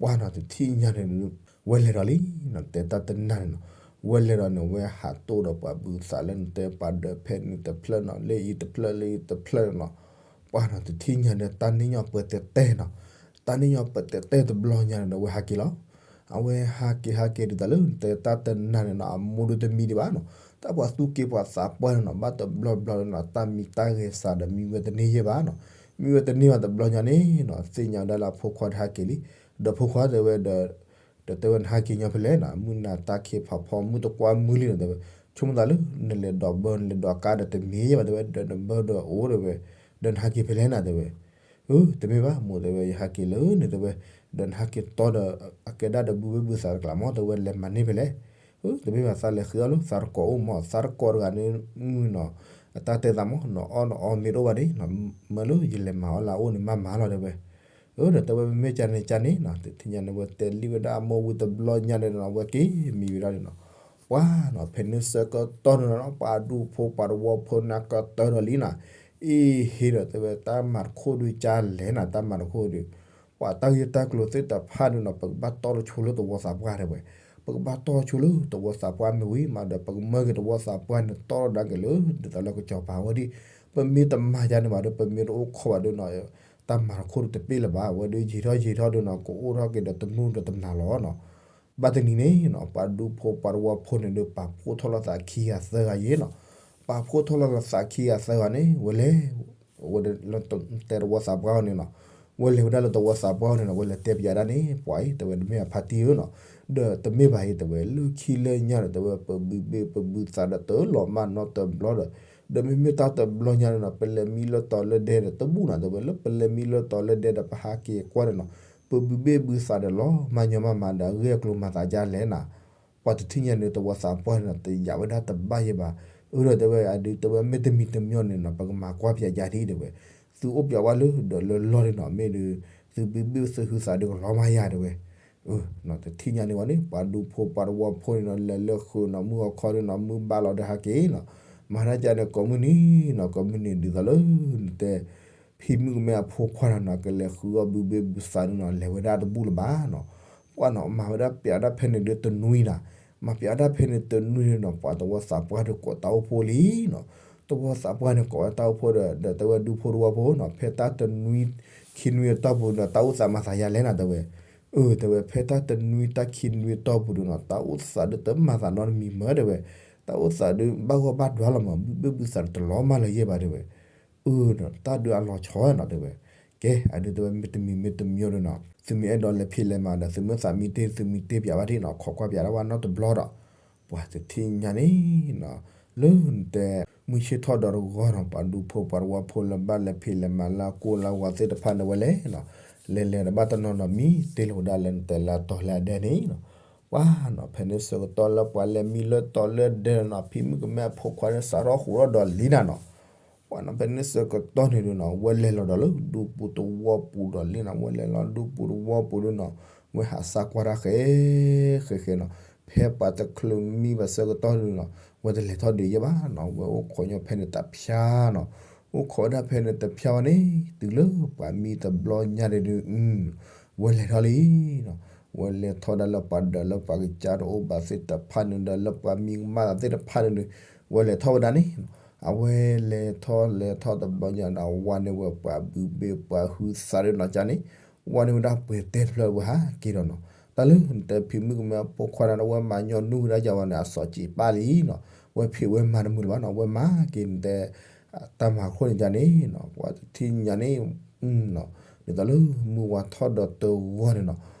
ပှၤနီၤတထံၣ်ညါန့ၣ် ဝဲလဲၤဒီးလံနီၤ တဲတၢ်တနၢ်န့ၣ်နီၤ, ဝဲလဲၤဒီးန့ၣ် ဝဲဟးတိၢ်ဒီးပှၤဘုးသးလၢနတဲပှၤဒၢးဖဲန့ၣ်တဖျၢၣ်နီၤ လၢအံၤတဖျၢၣ်လၢအံၤတဖျၢၣ်နီၤ, ပှၤနီၤတထံၣ်ညါန့ၣ် တၢ်န့ၣ်ညီပှဲၤတဲာ်တဲာ်နီၤ, တၢ်န့ၣ်ညီပှဲၤတဲာ်တဲာ်တဘျီညါန့ၣ်ဒီး ဝဲဟးက့ၤလီၤ. အဝဲဟးက့ၤဟးက့ၤဒ်သိးလၢနတဲတၢ်တနၢ်န့ၣ်နီၤ အမိၢ်ဒုးတမံဒံးဘၣ်နီၤ, တၢ်ပှၤသူၣ်က့ပှၤသးပှၢ်န့ၣ်နီၤ ဘၣ်တဘျီဘျီန့ၣ်နီၤ တၢ်မံတၢ်ဂဲၤစးဒီးမံဝဲတန့ၢ်ယဲဘၣ်နီၤ, မံဝဲတန့ၢ်ဘၣ်တဘျီညါန့ၣ်နီၤ သ့ၣ်ညါဝဲဒၣ်လၢအဖိခွါတဟးက့ၤလံ, ဒီးဖိခွါတဲဝဲဒီး ဒီးတဲဝဲနဟးက့ၤညီဖဲလဲၣ်နီၤ မုၢ်နၤတၢ်ခံးဖးဖီ မုၢ်တကွၢ်မုၢ်လံနီၤတဲဝဲ, ဆိကမိၣ်သးလၢ နလဲၤဒိးဘၢ နလဲၤဒိးကါဒီးတမ့ၢ်ယဲဘၣ်တဲဝဲ ဒီးနဘၢဒီးအိၣ်တဲဝဲ, ဒီးနဟးက့ၤဖဲလဲၣ်နီၤတဲဝဲ, အၢ တမ့ၢ်ဘၣ် မိၢ်တဲဝဲ ယဟးက့ၤလၢန့ၣ်တဲဝဲ, ဒီးနဟးက့ၤတီဒီး အကဲဒၣ်ဒီးဘုးဘ့ၣ်ဘုးသးတကျးမး တဲဝဲ လဲၤမၤန့ၢ်ဖဲလဲၣ်, အၢ တမ့ၢ်ဘၣ် သးလဲၤဃ့အီၣ်လၢသးတကိးအိၣ်မး သးတကိးတဂၤန့ၣ် မုၢ်နီၤ အတၢ်တဲသးမး နအီၣ်နအီမ့ၢ်တအိၣ်ဘၣ်န့ၣ် မၢလၢယလဲၤမၤအီၣ်လၢအအိၣ်န့ၣ် မၤမၤလီၤတဲဝဲ, အၢ ဒီးတဲဝဲ မ့မ့ၢ်ကန့ၣ်ကန့ၣ်နီၤ တထံၣ်ညါန့ၣ် ဝဲတဲလံဝဲဒၣ်အမိၢ်ဝံၤတဘျီညါန့ၣ်နီၤ ဝဲက့ၤမံဝဲဒၣ်န့ၣ်နီၤ, ပှၤနီၤ ဖဲန့ၣ်ဆၢကတီၢ်န့ၣ်နီၤ ပှၤဒူဖိပှၤတဝီဖိန့ၣ်ကတၢၢ်ဒီးလံနီၤ, အ့ဟ့ဒီးတဲဝဲ တၢ်မၤတခိၣ်ဒုးကလဲၣ်နီၤ တၢ်မၤတခိၣ်ဒုး ပှၤတၢ်ဂ့ၢ်တၢ်ကျိၤသ့ၣ်တဖၣ်န့ၣ်နီၤ ပကဘၣ်တီတဆိလၢသဝီသးပှၢ်တဲဝဲ, ပကဘၣ်တီဆိလၢသဝီသးပှၢ်မ့ၢ်ဝံၤမးဒီး ပကမၢက့ၤသဝီသးပှၢ်န့ၣ် တီဒါက့ၤလၢ ဒ်သိးလၢကစီၤပၤဝဲဒၣ်, ပမ့ၢ်တမၤယါန့ၣ်ဘၣ်ဒီး ပမ့ၢ်တအိၣ်ခိးဘၣ်ဒီးနီၤ တၢ်မၤတခိၣ်ဒုးတပ့ၢ်လၢၤဘၣ် အဝဲဒၣ်ယံာ်ထီၣ်ယံာ်ထီၣ်ဒီးနီၤ ကအိၣ်ထီၣ်က့ၤဒီးတနူဒီးတနၤလီၤနီၤ, ဘၣ်တနံၤန့ၣ်နီၤ ပှၤဒူဖိပှၤတဝီဖိန့ၣ်ဒီး ပာ်ဖှိၣ်ထီၣ်လိာ်သးခံဂၤသၢဂၤယဲနီၤ, ပာ်ဖှိၣ်ထီၣ်လိာ်သးခံဂၤသၢဂၤန့ၣ် ဝဲလဲၤ ဝဲတဲသဝီသးပှၢ်အီၤန့ၣ်နီၤ, ဝဲလဲၤဝဲဒၣ်လၢသဝီသးပှၢ်အီၤန့ၣ်နီၤ ဝဲလဲၤတဲပယၤဒၣ်န့ၣ် ပှၤအံၤ တဲဝဲ တမ့ၢ်အဖါတံၢ်ဧၢနီၤ, ဒီးတမ့ၢ်ဘၣ်အံၤ တဲဝဲ လၢခံလၢညါဒီး တဲဝဲ ပဘုးဘ့ၣ်ပဘုးသးဒီးတလီၤမၢ်နီတဘျီဒီး, ဒီးမ့မ့ၢ်တၢ်တဘျီညါန့ၣ်နီၤ ပလဲၤမံလၢတီၤလၢဒဲဒီးတဘူၣ်နီၤ တဲဝဲ လၢပလဲၤမံလၢတီၤလၢဒဲဒီး ပဟးက့ၤကွၢ်ဒီးနီၤ ပဘုးဘ့ၣ်ဘုးသးဒီးလီၤမၢ်ညီမၢ်မးဒီး အဂ့ၢ်အကျိၤမၤသးဒ်လဲၣ်နီၤ ပှၤတထံၣ်ညါန့ၣ် သဝီသးပှၢ်န့ၣ်နီၤ တယာ်ဝဲဒၣ်တဘၣ်ယဲဘၣ်, အၢ ဒီးတဲဝဲ အဒုးတဲဝဲ မ့ၢ်တမံၤတမံၤန့ၣ်နီၤ ပကမၤကွၢ်ပယၤယါဒ်တဲဝဲ, သုအိၣ်ပယၤဝဲလၢဒီးလၢလီၢ်န့ၣ်နီၤ မ့ၢ်ဒုး သုဘုးဘ့ၣ်သုဟုသးဒီးကလီၤမၢ်ယါတဲဝဲ, အၢ တထံၣ်ညါန့ၣ်ဝဲန့ၣ် ပှၤဒူဖိပှၤတဝီဖိန့ၣ်နီၤ လဲၤလၢဃုာ်နီၤ မုၢ်ဂီၤခီဒုးနီၤ မုၢ်ဘၣ်လီၤဒီးဟးက့ၤနီၤ, မၤတၢ်ကန့ၣ်ကိးမုၢ်နံၤနီၤ ကိးမုၢ်နံၤဒ်သိးလၢ နတဲ ဖံမုၣ်ကမဲအဖိခွါနီၤနီၤ ကလဲၤဃုအီၣ်ဘုးဘ့ၣ်ဘုးသးန့ၣ်နီၤ လဲၤဝဲဒၣ်တဘူၣ်လၢၤဘၣ်နီၤ, ပှၤနီၤ မၤဝဲဒၣ်ပျးဒၣ်ဖဲန့ၣ်ဒုးတနွံနီၤ, မၤပျးဒၣ်ဖဲန့ၣ်တနွံန့ၣ်နီၤ ပှၤသဝီသးပှၢ်ဒီးကိးတၢ်အိၣ်ဖှိၣ်လံနီၤ, သဝီသးပှၢ်န့ၣ်ကိးဝဲတၢ်အိၣ်ဖှိၣ်ဒီး ဒီးတဲဝဲဒူဖိတဝီဖိနီၤ ဖဲတၢ်တနွံခံနွံအတီၢ်ပူၤဒီး တၢ်အိၣ်သးမၤသးယါလဲၣ်နီၤတဲဝဲ, အၢ တဲဝဲ ဖဲတၢ်တနွံတၢ်ခံနွံအတီၢ်ပူၤဒုးနီၤ တၢ်အိၣ်သးဒုးတမၤသးနီတမံၤမၢတဲဝဲ, တၢ်အိၣ်သးဒုးဘၣ်ဂီၢ်ဘၣ်ဒွါလီၤမး ဘုးဘ့ၣ်ဘုးသးတလီၤမၢ်လၢၤယဲဘၣ်တဲဝဲ, အၢ အၢၣ်ဒီး တၢ်ဒုးအလီၤဆီနီၤ တဲဝဲ. ကဲ အဒုးတဲဝဲ မ့တမံၤမ့တမံၤဒုးနီၤ သုမ့ၢ်အဲၣ်ဒိးလဲၤဖံးလဲၤမၤဒီး သုမ့ၢ်သးမံတ့ၢ် သုမံတ့ၢ်ပၠးဘၣ်ဒံးနီၤ ခိးကွၢ်ပၠးဒၣ်ဝဲနီတဘျီဒီး ပှၤတထံၣ်ညါန့ၣ်နီၤ လၢနတဲ မုၢ်ဆ့ၣ်ထီၣ်ဒီးတဂီၤနီၤ ပှၤဒူဖိပှၤတဝီဖိလၢဘၣ်လဲၤဖံးလဲၤမၤလၢအကိၢ်လၢအဂီၤသ့ၣ်တဖၣ်န့ၣ်ဝဲလဲၣ်နီၤ လဲၤလဲၤဒီးဘၣ်တနီၤနီၤ မံတ့ၢ်လီၤဝဲဒၣ်လၢနတဲလၢအတီၤလၢအဒဲန့ၣ်နီၤ ပှၤနီၤ ဖဲန့ၣ်ဆၢကတီၢ်လၢပှၤလဲၤမံလၢတီၤလၢဒဲနီၤ ဖံမုၣ်ကမဲအဖိခွါန့ၣ် စးထီၣ်ဟူးထီၣ်ဒီးလံနၤနီၤ ပှၤနီၤ ဖဲန့ၣ်ဆၢကတီၢ်န့ၣ်ဒုးနီၤ ဝဲလဲၤလီၤဒီးလၢဒူပူၤတဝီပူၤဒီးလံနီၤ ဝဲလဲၤလီၤဒူပူၤတဝီပူၤဒုးနီၤ ဝဲဟးစၢ်ကွၢ်တၢ်ဃဲ ဃဲဃဲနီၤ ဖဲပှၤတချုးမံဘၣ်ဆၢကတီၢ်ဒုးနီၤ ဝဲတလဲၤထီၣ်ဒံးယဲဘၣ်နီၤ ဝဲအိၣ်ခိးညီဖဲန့ၣ်တဖျါနီၤ အိၣ်ခိးဝဲဒၣ်ဖဲန့ၣ်တဖျါဝဲန့ၣ် တုၤလၢပှၤမံတဘျီညါန့ၣ်ဒုး ဝဲလဲၤထီၣ်လံနီၤ ဝဲလဲၤထီၣ်ဒၣ်လၢပှၤဒၢးလၢပှၤကစၢ်တအိၣ်ဘၣ်သ့ၣ်တဖၣ်န့ၣ်ဒီး လၢပှၤမံကမၣ်သးသ့ၣ်တဖၣ်န့ၣ်ဒုး ဝဲလဲၤထီၣ်ဝဲဒၣ်န့ၣ်နီၤ အဝဲလဲၤထီၣ်လဲၤထီၣ်တဘျီညါဒီး ဝါန့ၢ်ဝဲပှၤဘုဘ့ၣ်ပှၤဟုသးဒုးနီၤကၠါန့ၣ် ဝါန့ၢ်ဝဲဒၣ်ပှဲၤတဲတဖျၢၣ်ဝဲဟးက့ၤဒီးနီၤ တၢ်လၢနတဲဖံမုၣ်ကမဲအဖိခွါန့ၣ် ဝဲမၤညီနုၢ်ဝဲဒၣ်ကၠါဝဲန့ၣ် အစီၤစံးပၢ်လံနီၤ ဝဲဖံးဝဲမၤတမုာ်လၢၤဘၣ်နီၤ ဝဲမၤက့ၤနတဲ တၢ်မၤခိၣ်န့ၣ်ကၠါန့ၣ်နီၤ ပှၤတထံၣ်ညါန့ၣ် ဒ်သိးလၢမုၢ်ဝါထီၣ်ဒီးတဂီၤန့ၣ်နီၤ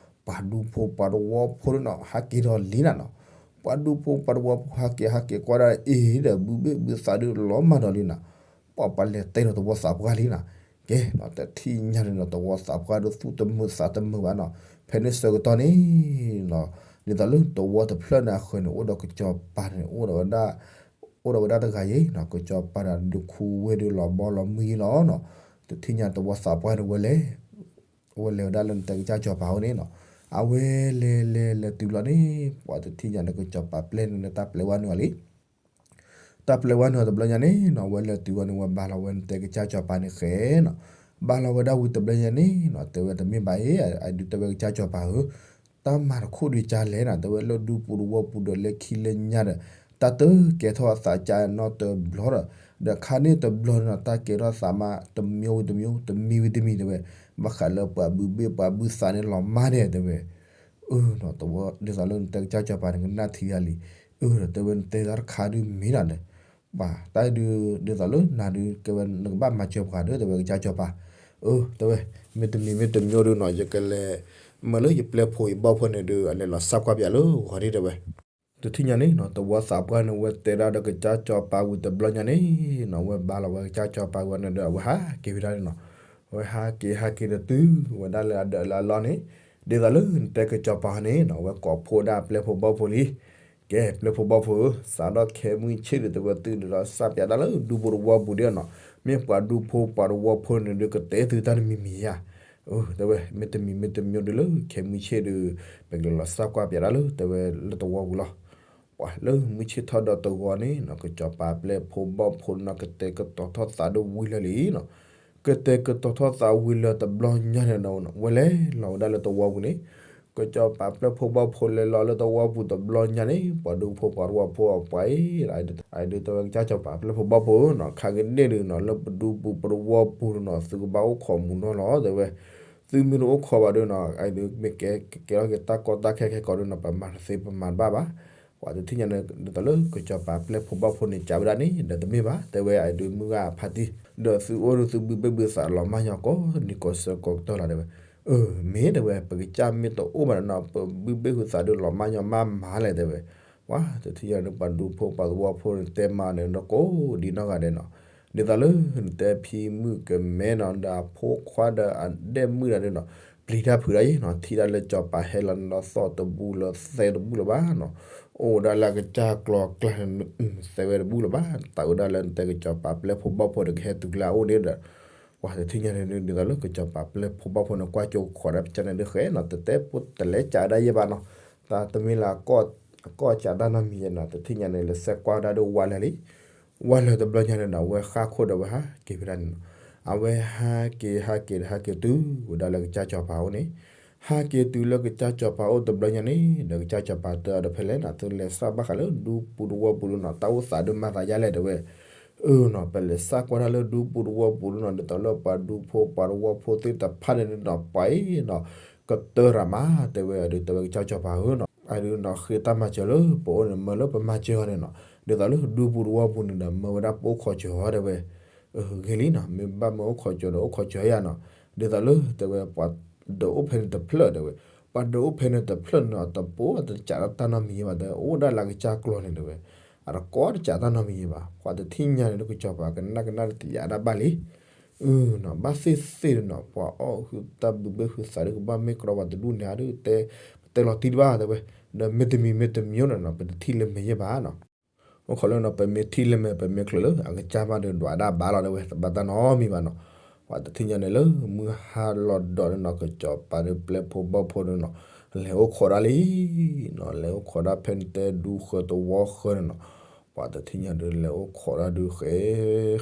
ပှၤဒူဖိပှၤတဝီဖိဒုးနီၤ ဟးက့ၤဒီးလံနၤနီၤ ပှၤဒူဖိပှၤတဝီဖိဟးက့ၤဟးက့ၤကွၢ်ဒၣ်အ့ၣ်ဒီးဘုဘ့ၣ်ဘုသးဒုးလီၤမၢ်ဒီးလံနၤ ပှၤပှၤလဲၤတဲဒီးသဝီသးပှၢ်လံနၤ ကဲနီၤ တထံၣ်ညါန့ၣ်နီၤ သဝီသးပှၢ်ဒုးသူၣ်တမုာ်သးတမုာ်ဘၣ်နီၤ ဖဲန့ၣ်ဆၢကတီၢ်န့ၣ်နီၤ ဒ်သိးလၢသဝီတဖျၢၣ်န့ၣ်အဃၢၤန့ၣ် အိၣ်ဒီးကစီၤပၤန့ၣ် အိၣ်ဒီးဝဲဒၣ် အိၣ်ဒီးဝဲဒၣ်တဂၤယ့ၤနီၤ ကစီၤပၤဒီးဒုးခူဝ့ၢ်ဒုးလီၤဘီလီၤမုၢ်ယ့ၤလီၤနီၤ တထံၣ်ညါသဝီသးပှၢ်န့ၣ်ဝဲလဲၤ ဝဲလဲၤဝဲဒၣ်လၢနတဲကစၢ်စီၤပၤအအိၣ်န့ၣ်နီၤ အဝဲလဲၤလဲၤလဲၤတုၤလီၤန့ၣ် ပှၤတထံၣ်ညါန့ၣ် ကစီၤပၤပျဲန့ၣ် တၢ်ပျဲဝဲနုာ်အီၤလံ တၢ်ပျဲဝဲနုာ်အီၤတဘျီညါန့ၣ်နီၤ ဝဲလဲၤတုၤဝဲန့ၣ် ဝဲဘါလီၤဝဲနတဲကစၢ်စီၤပၤန့ၣ်ဃဲနီၤ ဘါလီၤဝဲဒၣ်ဝံၤတဘျီညါန့ၣ်နီၤ တဲဝဲတမ့ၢ်ဘၣ်အံၤ အဒုးတဲဝဲကစၢ်စီၤပၤဧၢ တၢ်မၤတခိၣ်ဒုးကၢ်လဲၣ်နီၤ တဲဝဲလၢဒူပူၤတဝီပူၤဒီးလၢခံလၢညါဒီး တၢ်တကဲထီၣ်အသးကၢ်နီတဘျီဒီး ဒီးခါန့ၣ်တဘျီန့ၣ်နီၤ တၢ်ကဲထီၣ်သးမး တမံၤဝံၤတမံၤ တမံၤဝံၤတမံၤတဲဝဲ ဘၣ်ဃးလၢပှၤဘုဘ့ၣ်ပှၤဘုသးန့ၣ်လီၤမၢ်ဒဲးတဲဝဲ အၢနီၤ တဝီ ဒ်သိးလၢနတဲကစၢ်စီၤပၤန့ၣ် ကနၣ်ထံဂၤလံ အၢဒီးတဲဝဲနတဲတၢ်တခါဒုးမ့ၢ်နီၤန့ၣ် ပှၤတၢ်ဒုး ဒ်သိးလၢနၤဒုး ကဲဝဲနကဘၣ်မၤစၢၤပှၤဒီး တဲဝဲကစၢ်စီၤပၤ အၢ တဲဝဲ မ့တမံၤမ့တမံၤဒုးနီၤ ယကလဲၤ မ့ၢ်လၢယပျဲဖိယဘီၣ်ဖိန့ၣ်ဒုး အလဲၤလီၤစၢ်ကွၢ်ပၠးလၢဂီၤဒ်တဲဝဲ တထံၣ်ညါန့ၣ်နီၤ သဝီသးပှၢ်န့ၣ် ဝဲတဲဒၣ်ဒီးကစၢ်စီၤပၤဝံၤတဘျီညါန့ၣ်နီၤ ဝဲဘါလီၤဝဲကစၢ်စီၤပၤဝံၤန့ၣ်ဒီး အဝဲဟးက့ၤဝဲဒၣ်န့ၣ်နီၤ အဝဲဟးက့ၤဟးက့ၤဒီးတုၤဝဲဒၣ်လၢအဒၢးလၢအလီၢ်န့ၣ် ဒ်သိးလၢနတဲကစီၤပၤန့ၣ်နီၤ အဝဲကိးဖှိၣ်ဒၣ်ပျဲဖိဘီၣ်ဖိလံ ကဲ ပျဲဖိဘီၣ်ဖိဧၢ, စးထီၣ်ခဲမုၢ်ဆ့ၣ်ဒီး တဲဝဲသုဒုးလီၤစၢ်ပၠးတၢ်လၢဒူပူၤတဝီပူၤဒ်နီၤ, မ့ၢ်ပှၤဒူဖိပှၤတဝီဖိန့ၣ်ဒုး ကတဲသုတၢ်တမံၤမံၤဧါ. တဲဝဲ မ့တမံၤမ့တမံၤဒုးလၢခဲမုၢ်ဆ့ၣ်ဒီး ပကလဲၤလီၤစၢ်ကွၢ်ပၠးတၢ်လၢ တဲဝဲလၢတဝီပူၤလီၤ. ပှၤလၢမုၢ်ဆ့ၣ်ထီၣ်ဒီးတဂီၤန့ၣ်နီၤ ကစီၤပၤပျဲဖိဘီၣ်ဖိနီၤ ကတဲာ်ကတီၤထီၣ်သးဒိၣ်ဝံၤလၢာ်လံနီၤ. ကတဲာ်ကတီၤထီၣ်သးဝံၤလၢာ်တဘျီညါန့ၣ်ဒီး ဝဲလဲၤလီၤဝဲဒၣ်လၢတဝီပူၤန့ၣ်, ကစီၤပၤပျဲဖိဘီၣ်ဖိလဲၤလီၤလၢတဝီပူၤတဘျီညါန့ၣ် ပှၤဒူဖိပှၤတဝီဖိအပှၤအံၤ အဒုးတဲဝဲကစၢ်စီၤပၤပျဲဖိဘီၣ်ဖိနီၤ ခါကဒ့ၣ်ဒုးနီၤ လၢပဒူပူၤပတဝီပူၤနီၤ သုကဘၣ်အိၣ်ခိးမုၢ်နီၤလီၤ တဲဝဲ. သုမ့ၢ်တအိၣ်ခိးဘၣ်ဒုးနီၤ အဒုးမ့ၢ်ကဲကဲထီၣ်က့ၤတၢ်ကီတၢ်ခဲခဲကီးဒုးနီၤ ပမၤတသ့ပမၤတဘၣ်ဘၣ်. ပှၤတထံၣ်ညါန့ၣ် ဒ်သိးလၢကစီၤပၤပျဲဖိဘီၣ်ဖိန့ၣ် ကးဝဲဒၣ်န့ၣ် ဒီးတမ့ၢ်ဘၣ် တဲဝဲ အဒုးမုၢ်ဂၤဖါတံၢ် ဒီးသုအိၣ်ဒုးသုဘုဘ့ၣ်ဘုသးလီၤမၢ်ညီကိးနံၤကိးဆၢကိးကတီၢ်လီၤ တဲဝဲ. အၢ မ့ၢ်တဲဝဲ ပကစၢ်မ့ၢ်တအိၣ်ဘၣ်ဒီးနီၤ ပဘုဘ့ၣ်ဘုသးဒုးလီၤမၢ်ညီမးမးလဲၣ် တဲဝဲ. ပှၤတထံၣ်ညါန့ၣ် ပှၤဒူဖိပှၤသဝီဖိန့ၣ် တဲမၤန့ၣ်ဒီးကိးဒံနီၢ်ဂၤဒဲးနီၤ ဒ်သိးလၢနတဲဖံမုၣ်ကမဲနီၤ ဒီးအဖိခွါဒီးအဒဲၣ်မုၣ်တဂၤဒုးနီၤ ပျံၤတၢ်ဖုးတၢ်ယံၤနီၤ ထံၣ်ဒၣ်လၢစီၤပၤဟဲလီၤန့ၣ်ဒီးသီၣ်တဘူၣ်လၢသဲတဘူၣ်လၢၤဘၣ်နီၤ အိၣ်ဝဲဒၣ်လၢကစၢ်ကျီၤကျါန့ၣ် သဲဝဲတဘူၣ်လၢၤဘၣ် သးဝဲဒၣ်လၢနတဲကစီၤပၤပျဲဖိဘီၣ်ဖိန့ၣ် ကဟဲတုၤကျါအအိၣ်န့ၣ်ဒီး ပှၤတထံၣ်ညါန့ၣ် ဒ်သိးလၢကစီၤပၤပျဲဖိဘီၣ်ဖိန့ၣ် ကွၢ်ကၠိကခီးဒၣ်ပကန့ၣ်ဒုးဃဲနီၤ တတဲဖိတလဲၤကးဒၣ်ယဲဘၣ်နီၤ တၢ်တမ့ၢ်လၢ အကီၢ်ကးတၢ်နီတမံၤယဲနီၤ တထံၣ်ညါန့ၣ် လဲၤစဲးကွၢ်ဝဲဒၣ်ဒီးဝါလၢာ်လံ ဝါလၢာ်တဘျီညါန့ၣ်ဒီး အဝဲဃၣ်ခိၣ်ဒီးဝဲဟးက့ၤဝဲဒၣ်န့ၣ်နီၤ အဝဲဟးက့ၤဟးက့ၤဒီးဟးက့ၤတုၤဝဲဒၣ်လၢကစၢ်စီၤပၤအအိၣ်န့ၣ် ဟးက့ၤတုၤလၢကစၢ်စီၤပၤအအိၣ်တဘျီညါန့ၣ် ဒီးကစၢ်စီၤပၤတဲအီၤဒီးဖဲလဲၣ်နီၤ သုလဲၤစၢ်ဘၣ်ဃးလၢဒူပူၤတဝီပူၤဒုးနီၤ တၢ်အိၣ်သးဒုးမၤသးယါလဲၣ်တဲဝဲ အၢနီၤ ပလဲၤစၢ်ကွၢ်တၢ်လၢဒူပူၤတဝီပူၤဒုးနီၤ ဒ်သိးလၢပှၤဒူဖိပှၤတဝီဖိသ့ၣ်တဖၣ်န့ၣ်နီၤ ပှၤအံၤနီၤ ကတၢၢ်ရၤမး တဲဝဲ အဒုးတဲဝဲကစၢ်စီၤပၤဧၢနီၤ အဒုးနီၤ ဃ့တၢ်မၤစၢၤလၢပအိၣ်န့ၣ် မၢလၢပမၤစၢၤအီၤန့ၣ်နီၤ ဒ်သိးလၢဒူပူၤတဝီပူၤန့ၣ်ဒီး မၢဝဲဒၣ်ပအိၣ်ခိးစၢၤအီၤတဲဝဲ ဂ့ၤလံနီၤ, မ့ၢ်ဘၣ်မ့ၢ်အိၣ်ခိးကၠီဒီးအိၣ်ခိးကၠီယၤနီၤ, ဒ်သိးလၢတဲဝဲ ပှၤဒုးအိၣ်ဖဲန့ၣ်တဖျၢၣ်တဲဝဲ, ပှၤဒုးအိၣ်ဖဲန့ၣ်တဖျၢၣ်န့ၣ် တပိာ်တစးထီၣ်တၢ်နီတမံၤဘၣ်တဲ, အိၣ်ဒၣ်လၢအကစၢ်ကျီၢ်န့ၣ်တဲဝဲ, အတကိးတစးတၢ်နီတမံၤဘၣ်, ပှၤတထံၣ်ညါန့ၣ် ကစီၤပၤကနၣ်ကနၣ်တယၤဒၣ်ဘၣ်လံ နီၤ, ဘၣ်သ့ၣ်သ့ၣ်ဒီးနီၤ ပှၤအီၣ်ဟုတၢ်ဘုဘ့ၣ်ဟုသးဒီး ကဘၣ်မ့ၢ်ကြီပှၤတဒူၣ်န့ၣ်ဧါဒီး တဲ ပတဲလီၤတံၢ်တဘၣ်တဲဝဲ, ဒီးမ့တမံၤမ့တမံၤနီၤ ပတထံၣ်လၢမဲာ်ယဲၢ်ဘၣ်နီၤ, အိၣ်ခိးလၢနီၤ ပမ့ၢ်ထံၣ်လၢမဲာ် ပမ့ၢ်ချုးလၢအကစၢ်ဘၣ်ဒီး ဒွးဒၣ်ဘၣ်လီၤတဲဝဲ တဘၣ်တၢ်နီတမံၤဘၣ်နီၤ, ပှၤတထံၣ်ညါန့ၣ်လၢ မုၢ်ဟါလီၤဒီးနီၤ ကစီၤပၤဒီးပျဲၢ်ဖိဘီၣ်ဖိဒီးနီၤ လဲၤအိၣ်ခိးဒၣ်လံ နီၤ, လဲၤအိၣ်ခိးဒၣ်ဖဲန့ၣ်တဲဒူဃၢၤသဝီဃၢၤန့ၣ်နီၤ, ပှၤတထံၣ်ညါဒီးလဲၤအိၣ်ခိးဒၣ်ဒုးဃဲ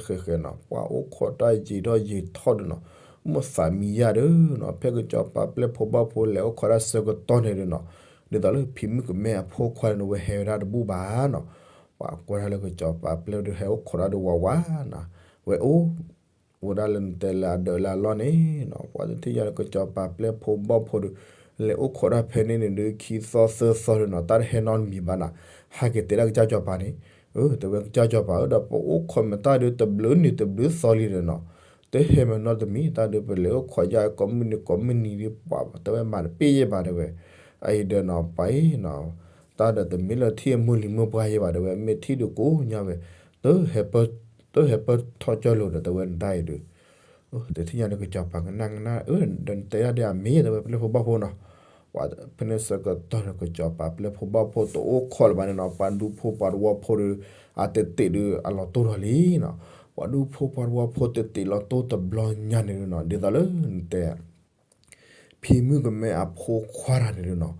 ဃဲဃဲနီၤ ပှၤအိၣ်ခိးတၢ်ယံာ်ထီၣ်ယံာ်ထီၣ်ဒီးနီၤ, မ့ၢ်သးမံယၤဒီးနီၤ ဖဲကစီၤပၤပျဲၢ်ဖိဘီၣ်ဖိလဲၤအိၣ်ခိးဒၣ်ဆၢကတီၢ်န့ၣ်ဒီးနီၤ, ဒ်သိးလၢဖံမုၣ်ကမဲအဖိခွါန့ၣ် ဝဲဟဲဝဲဒၣ်တဘူၣ်ဘၣ်နီၤ, ပှၤကွၢ်ဒၣ်လၢကစီၤပၤပျဲၢ်ဒုးဟဲအိၣ်ခိးဒၣ်ဒုးဝးဝးနီၤ, ဝဲအိၣ် အိၣ်ဒၣ်လၢနတဲလၢအဒၢးလၢအလီၢ်န့ၣ်နီၤ, ပှၤတထံၣ်ညါလၢကစီၤပၤပျဲၢ်ဖိဘီၣ်ဖိဒီး လဲၤအိၣ်ခိးဒၣ်ဖဲန့ၣ်န့ၣ်ဒုး ခံသီသၢသီဒီးနီၤ တၢ်တဟဲနီတမံၤဘၣ်နီၤ, ဟးက့ၤတဲဒၣ်ကစၢ်စီၤပၤန့ၣ်, တဲဝဲကစၢ်စီၤပၤဧၢ ဒီးပအိၣ်ခိးမ့ၢ်တၢ်ဒုးတဘျုးနံၤတဘျုးသီလံဒီးနီၤ, တဟဲမ့ၢ်နီတမံၤ တၢ်ဒုးပလဲၤအိၣ်ခိးယၢ် ကိးမုၢ်နံၤကိးမုၢ်နံၤဒုး ပှၤတဲဝဲမၤတပ့ၢ်ယဲၢ်ဘၣ်တဲဝဲ, အအံၤဒီးနီၤ ပှၤအံၤနီၤ တၢ်ဒီးတမ့ၢ်လၢထံၣ်အမုၢ်လံၤမုၢ်ပှၢ်ယဲၢ်ဘၣ်တဲဝဲ မ့ၢ်ထံၣ်ဒုးကိးညါဝဲ တ တဟဲပၢၢ်ထီၣ်ကၠီလိာ်ဒီးတဲဝဲနတၢ်အံၤဒုး, တထံၣ်ညါန့ၣ် ကစီၤပၤကနၣ်ကနၣ် ဒီးနတဲဒၣ်ဒ်အမ့ၢ်တဲဝဲပျဲၢ်ဖိဘီၣ်ဖိနီၤ, ပှၤဖဲန့ၣ်ဆၢကတီၢ်ဒီးကစီၤပၤပျဲၢ်ဖိဘီၣ်ဖိတအိၣ်ခိးလၢၤဘၣ်န့ၣ်နီၤ ပှၤဒူဖိပှၤသဝီဖိဒီး အတတ့းဒုးအလီၤတိၢ်ထီၣ်လံနီၤ, ပှၤဒူဖိပှၤသဝီဖိတတ့းလီၤတိၢ်တဘျီညါန့ၣ်နီၤ ဒ်သိးလၢနတဲ ဖံမုၣ်ကမဲအဖိခွါတဂၤန့ၣ်ဒုးနီၤ,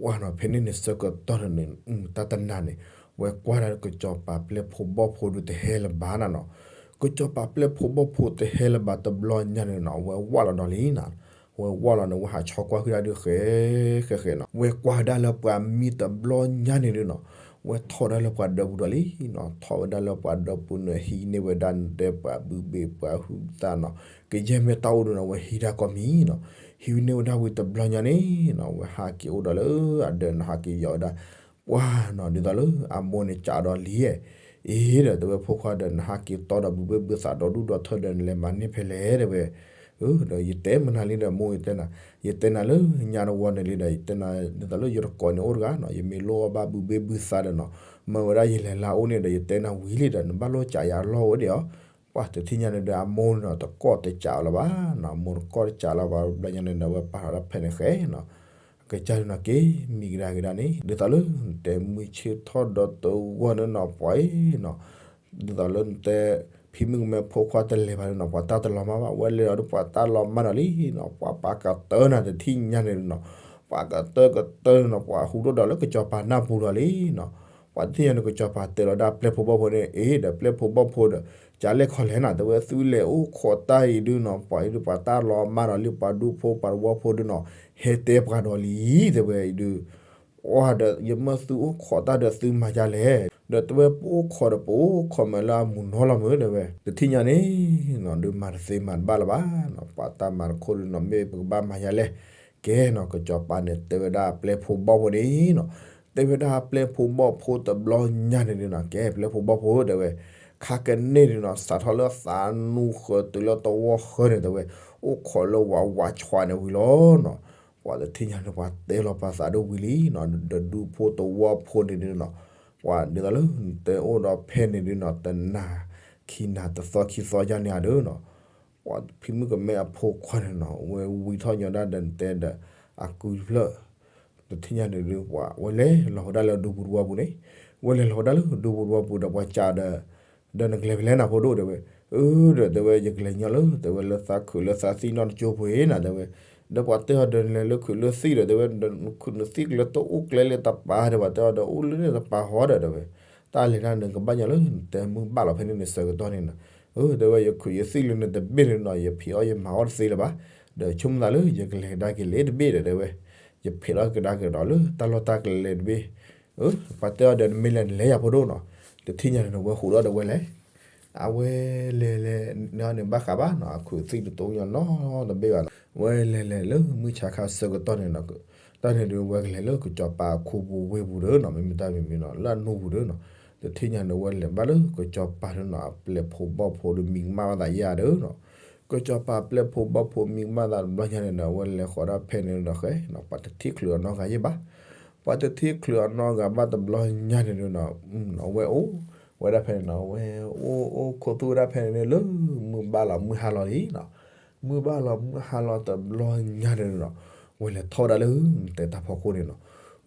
ပှၤနီၤ ဖဲန့ၣ်န့ၣ်ဆၢကတီၢ်န့ၣ် တၢ်တနၤန့ၣ် ဝဲကွၢ်ဒၣ်ကစီၤပၤပျဲၢ်ဖိဘီၣ်ဖိဒုးတဟဲလၢၤဘၣ်နၤနီၤ, ကစီၤပၤပျဲၢ်ဖိဘီၣ်ဖိတဟဲလၢၤဘၣ်တဘျီညါန့ၣ်နီၤ ဝဲဝၢ်လီၤဒီးလံနီၤ, ဝဲဝၢ်လီၤန့ၣ် ဝဲဟးဆီကွၢ်ဃုာ်ဒၣ်ဒုးဃဲ ဃဲဃဲနီၤ ဝဲကွၢ်ဒၣ်လၢပှၤမံတဘျီညါန့ၣ်ဒုးနီၤ, ဝဲထီၣ်ဒၣ်လၢပှၤဒၢးပူၤဒီးလံနီၤ, ထီၣ်ဝဲဒၣ်လၢပှၤဒၢးပူၤန့ၣ် ဟံးန့ၢ်ဝဲဒၣ်နတဲပှၤဘုဘ့ၣ်ပှၤဟုသးနီၤ, ကယဲၢ်မ့ၢ်တၢ်အိၣ်ဒုးနီၤ ဝဲဟံးတၢ်ကိးမံၤနီၤ, ဟံးန့ၢ်ဝဲဒၣ်ဝံၤတဘျီညါန့ၣ်နီၤ ဝဲဟးက့ၤအိၣ်ဒီးလၢအဒၢးနီၤ ဟးက့ၤယီၤဝဲဒၣ် ပှၤနီၤ ဒ်သိးလၢအမိၢ်န့ၣ်ကးဒီးလံဧၢ, အ့ဒီးတဲဝဲဖိခွါဒီး နဟးက့ၤတီဒီးဘုဘ့ၣ်ဘုသးဒီဒူၣ်ဒီထၢဒီး နလဲၤမၤန့ၢ်ဖဲလဲၣ်တဲဝဲ, ဒီးယတဲမနုၤလံဒီးမိၢ်ယတဲနၤ, ယတဲနၤလၢညါတဝီန့ၣ်လံဒီး ယတဲနၤဒ်သိးလၢယတကိးန့ၣ်အိၣ်တဂၤနီၤ ယမ့ၢ်လိၣ်အီၣ်ဘၣ်ဘုဘ့ၣ်ဘုသးဒီးနီၤ, မၢဝဲဒၣ်ယလဲၤလၢအအိၣ်န့ၣ်ဒီး ယတဲနၤဝံၤလံဒီး နဘၣ်လိၣ်ကးယၤလီၢ်ဝဲဒၣ်အီၤ, ပှၤတထံၣ်ညါန့ၣ်ဒီးအမိၢ်န့ၣ်နီၤ တကိးတကးလၢၤဘၣ်နီၤ, အမိၢ်တကိးတကးလၢၤဘၣ် ဘျီညါန့ၣ်ဒီး ဝဲပာ်ထီၣ်ဒီးဖဲန့ၣ်ဃဲနီၤ ကစၢ်ဒုးနီၤက့ၤ မံၤကဒါက့ၤဒၣ်န့ၣ် ဒ်သိးလၢနတဲမုၢ်ဆ့ၣ်ထီၣ်ဒီးတဝီန့ၣ်နီၤ ပှၤအံၤနီၤ, ဒ်သိးလၢနတဲ ဖံမုၣ်ကမဲဖိခွါတလဲၤဘၣ်န့ၣ်နီၤ ပှၤတၢ်တလီၤမၢ်ဘၣ် ဝဲလဲၤဒီးပှၤတၢ်လီၤမၢ်ဒီးလံနီၤ ပှၤပာ်ကတၢၢ်နၤတထံၣ်ညါန့ၣ်နီၤ, ပှၤကတၢၢ်ကတၢၢ်န့ၣ်နီၤ ပှၤဟူးထီၣ်ဒီးလၢကစီၤပၤနၢ်ပူၤဒီးလံနီၤ, ပှၤတထံၣ်ညါန့ၣ် ကစီၤပၤတဲလီၤဒၣ်ပျဲၢ်ဖိဘီၣ်ဖိန့ၣ် အ့ဒီးပျဲၢ်ဖိဘီၣ်ဖိဒီး ကလဲၣ်ခီလဲၣ်နၤ တဲဝဲသုလဲၤအိၣ်ခိးတၢ်အံၤဒုးနီၤ ပှၤအံၤဒုး ပှၤတၢ်လီၤမၢ်ဒီးလံပှၤဒူဖိပှၤသဝီဖိဒုးနီၤ ဟဲတဲပှၤဒီးလံ တဲဝဲအံၤဒုး အီဒီး ယမၢသုအိၣ်ခိးတၢ်ဒီးသုမၤဒ်လဲၣ်, ဒီးတဲဝဲပအိၣ်ခိးဒီးပအိၣ်ခိးမးလၢအမုာ်နီလီၤမး တဲဝဲ တထံၣ်ညါန့ၣ်နီၤ ဒုးမၤတသ့မၤတဘၣ်လၢၤဘၣ်နီၤ ပှၤတၢ်မၤတခိၣ်ဒုးနီၤ မ့ၢ်ပကဘၣ်မၤဒ်လဲၣ်, ကဲနီၤ ကစီၤပၤန့ၣ် တဲဝဲဒၣ်ပျဲၢ်ဖိဘီၣ်ဖိန့ၣ်နီၤ, တဲဝဲဒၣ်ပျဲၢ်ဖိဘီၣ်ဖိတဘျီညါန့ၣ်ဒုးနီၤ ကဲပျဲၢ်ဖိဘီၣ်ဖိတဲဝဲ ခါကန့ၢ်ဒုးနီၤ စးထီၣ်လၢသးနူဃၢၤတုၤလၢတဝီဃၢၤန့ၣ် တဲဝဲ အိၣ်ခိးလၢဝးဝးဆှးန့ၣ်ဝံၤလီၤနီၤ, ပှၤတထံၣ်ညါန့ၣ် ပှၤတဲလီၤပှၤသးဒိၣ်ဝံၤလံနီၤ ဒီးဒူဖိသဝီဖိန့ၣ်ဒုးနီၤ, ပှၤဒ်သိးလၢနတဲအိၣ်ဒီးဖဲန့ၣ်ဒုးနီၤ တနၤ ခံနၤတသီခံသီယါန့ၣ်ဧါဒုးနီၤ, ပှၤဖံမုၣ်ကမဲအဖိခွါန့ၣ်နီၤ ဝဲဝံထီၣ်ညီဒၣ်ဒီးနတဲဒီး အကုတဖျၢၣ် တထံၣ်ညါန့ၣ်ဒုး ပှၤဝဲလဲၤလီၤဝဲဒၣ်လၢဒူပူၤတဝီပူၤန့ၣ်, ဝဲလဲၤလီၤဝဲဒၣ်လၢဒူပူၤတဝီပူၤဒီးပှၤစံးဒီး ဒီးနကလဲၤဖဲလဲၣ်နၤဖိဒိၣ်တဲဝဲ, အၢ ဒီးတဲဝဲ ယကလဲၤညီလၢ တဲဝဲလၢသးခုးလၢသးသံၣ်နီၢ်တကၠိဖိအံၤနၤ တဲဝဲ, ဒီးပှၤတဲအီၤဒီးနလဲၤလၢခုးလၢသံၣ်ဒီး တဲဝဲ နခုးနသံၣ်ကလဲၤတအိၣ်ကျဲလၢတပၤ တဲဝဲ တဲအီၤဒီးအိၣ်လၢတပၤဟီဒီး တဲဝဲ, တၢ်လဲၤတၢ်န့ၣ် ကဘၣ်ညီလၢနတဲမုၢ်ဘၣ်လီၤဖဲန့ၣ်န့ၣ်ဆၢကတီၢ်န့ၣ်နီၤ, အၢ တဲဝဲ ယခုးယသံၣ်လၢနတဘ့ၣ်န့ၣ်နီၤ ယဖံးအီၣ်ယမၤအီၣ်တသ့လၢၤဘၣ်, ဒီးဆိကမိၣ်သးလၢယကလဲၤကဒါက့ၤလၢတဘ့ၣ်ဒီး တဲဝဲ ယဖံးထီၣ်ကဒါက့ၤဒီးလၢတၢ်လီၢ်တၢ်ကျဲလၢတဘ့ၣ်, အၢ ပှၤတဲအီၤဒီးနမ့ၢ်လဲၤနလဲၤယၤဖိဒိၣ်နီၤ, တထံၣ်ညါန့ၣ် ဝဲဟူးထီၣ်ဒီးဝဲလဲၤ အဝဲလဲၤလဲၤန့ၣ်ဘၣ်ဃးဘၣ်နီၤ အခုးသံၣ်တတိၢ်ညီနီတဘ့ၣ်ဘၣ်နီၤ, ဝဲလဲၤလဲၤလၢမုၢ်ဆါခါဆၢကတီၢ်န့ၣ်နီၤ, တၢ်န့ၣ်ဒုးဝဲကလဲၤလၢကစီၤပၤအခိပူၤဝ့ၢ်ပူၤဒီးနီၤ မ့မ့ၢ်တၢ်မံၤမံၤနီၤ လၢအနူပူၤဒီးနီၤ, တထံၣ်ညါန့ၣ် အဝဲလဲၤဘၣ်လၢကစီၤပၤဒုးနီၤ အပျဲၢ်ဖိဘီၣ်ဖိဒီးမံၤကမၣ်ဘၣ်သးယၤဒီးနီၤ, ကစီၤပၤပျဲၢ်ဖိဘီၣ်ဖိမံၤကမၣ်သးတဘျီညါန့ၣ်ဒီး အဝဲလဲၤဃီၤဒၣ်ဖဲန့ၣ်ဒီးဃဲနီၤ ပှၤတထံၣ်ချုးအနီၢ်ဂၤယဲၢ်ဘၣ်, ပှၤတထံၣ်ချုးအနီၢ်ဂၤဘၣ်တဘျီညါန့ၣ်ဒီးနီၤ အဝဲအိၣ်ဝဲဒၣ်ဖဲန့ၣ်နီၤ အဝဲအိၣ်အိၣ်ခိးသူၣ်ဝဲဒၣ်ဖဲန့ၣ်န့ၣ် လၢမုၢ်ဘၣ်လီၤမုၢ်ဟါလီၤလံနီၤ, မုၢ်ဘၣ်လီၤမုၢ်ဟါလီၤတဘျီညါန့ၣ်နီၤ, ဝဲလဲၤထီၣ်ဝဲဒၣ်လၢနတဲတၢ်ဖီခိၣ်န့ၣ်နီၤ,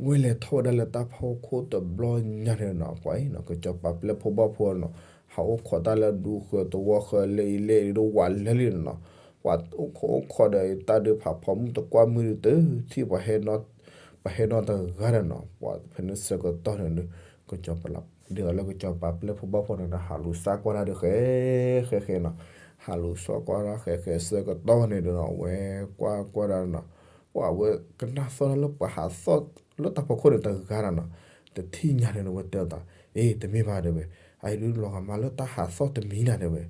ဝဲလဲၤထီၣ်ဝဲဒၣ်လၢတၢ်ဖီခိၣ်တဘျီညါန့ၣ်နီၤ ပှၤအံၤနီၤ ကစီၤပၤပျဲၢ်ဖိဘီၣ်ဖိနီၤ, ဟးအိၣ်ခိးတၢ်လၢဒူဃၢၤသဝီဃၢၤလၢအံၤလၢအံၤဒီးဝးလၢာ်လံနီၤ, ပှၤအိၣ်ခိးအိၣ်ခိးဒီးတၢ်ဒုးဖးဖီမုၢ်တကွၢ်မုၢ်ဒုး တထံၣ်ပှၤဟဲနီတဂၤဒီးနီၤ, ပှၤဖဲန့ၣ်ဆၢကတီၢ်န့ၣ်ဒီး ကစီၤပၤ ဒ်သိးလၢကစီၤပၤပျဲၢ်ဖိဘီၣ်ဖိန့ၣ်ဒီး ဟးလူၤစၢ်ကွၢ်တၢ်ဒီးဃဲ ဃဲဃဲနီၤ, ဟးလူၤစၢ်ကွၢ်တၢ်ဃဲဃဲဆၢကတီၢ်န့ၣ်ဒီးနီၤ အဝဲကွၢ်ကွၢ်ဒၣ်နီၤ, ပှၤအဝဲကနၣ်သီၣ်တၢ်လၢပှၤဟးသီၣ်လၢတၢ်ဖီခိၣ်န့ၣ်တဂၤဒီးနီၤ, တထံၣ်ညါန့ၣ်ဒီး အဝဲတဲအသး အ့ တမ့ၢ်ဘၣ်တဲဝဲ, အအံၤဒုးလီၤဂာ်မးလၢတၢ်ဟးသီၣ်တမံၤနၤတဲဝဲ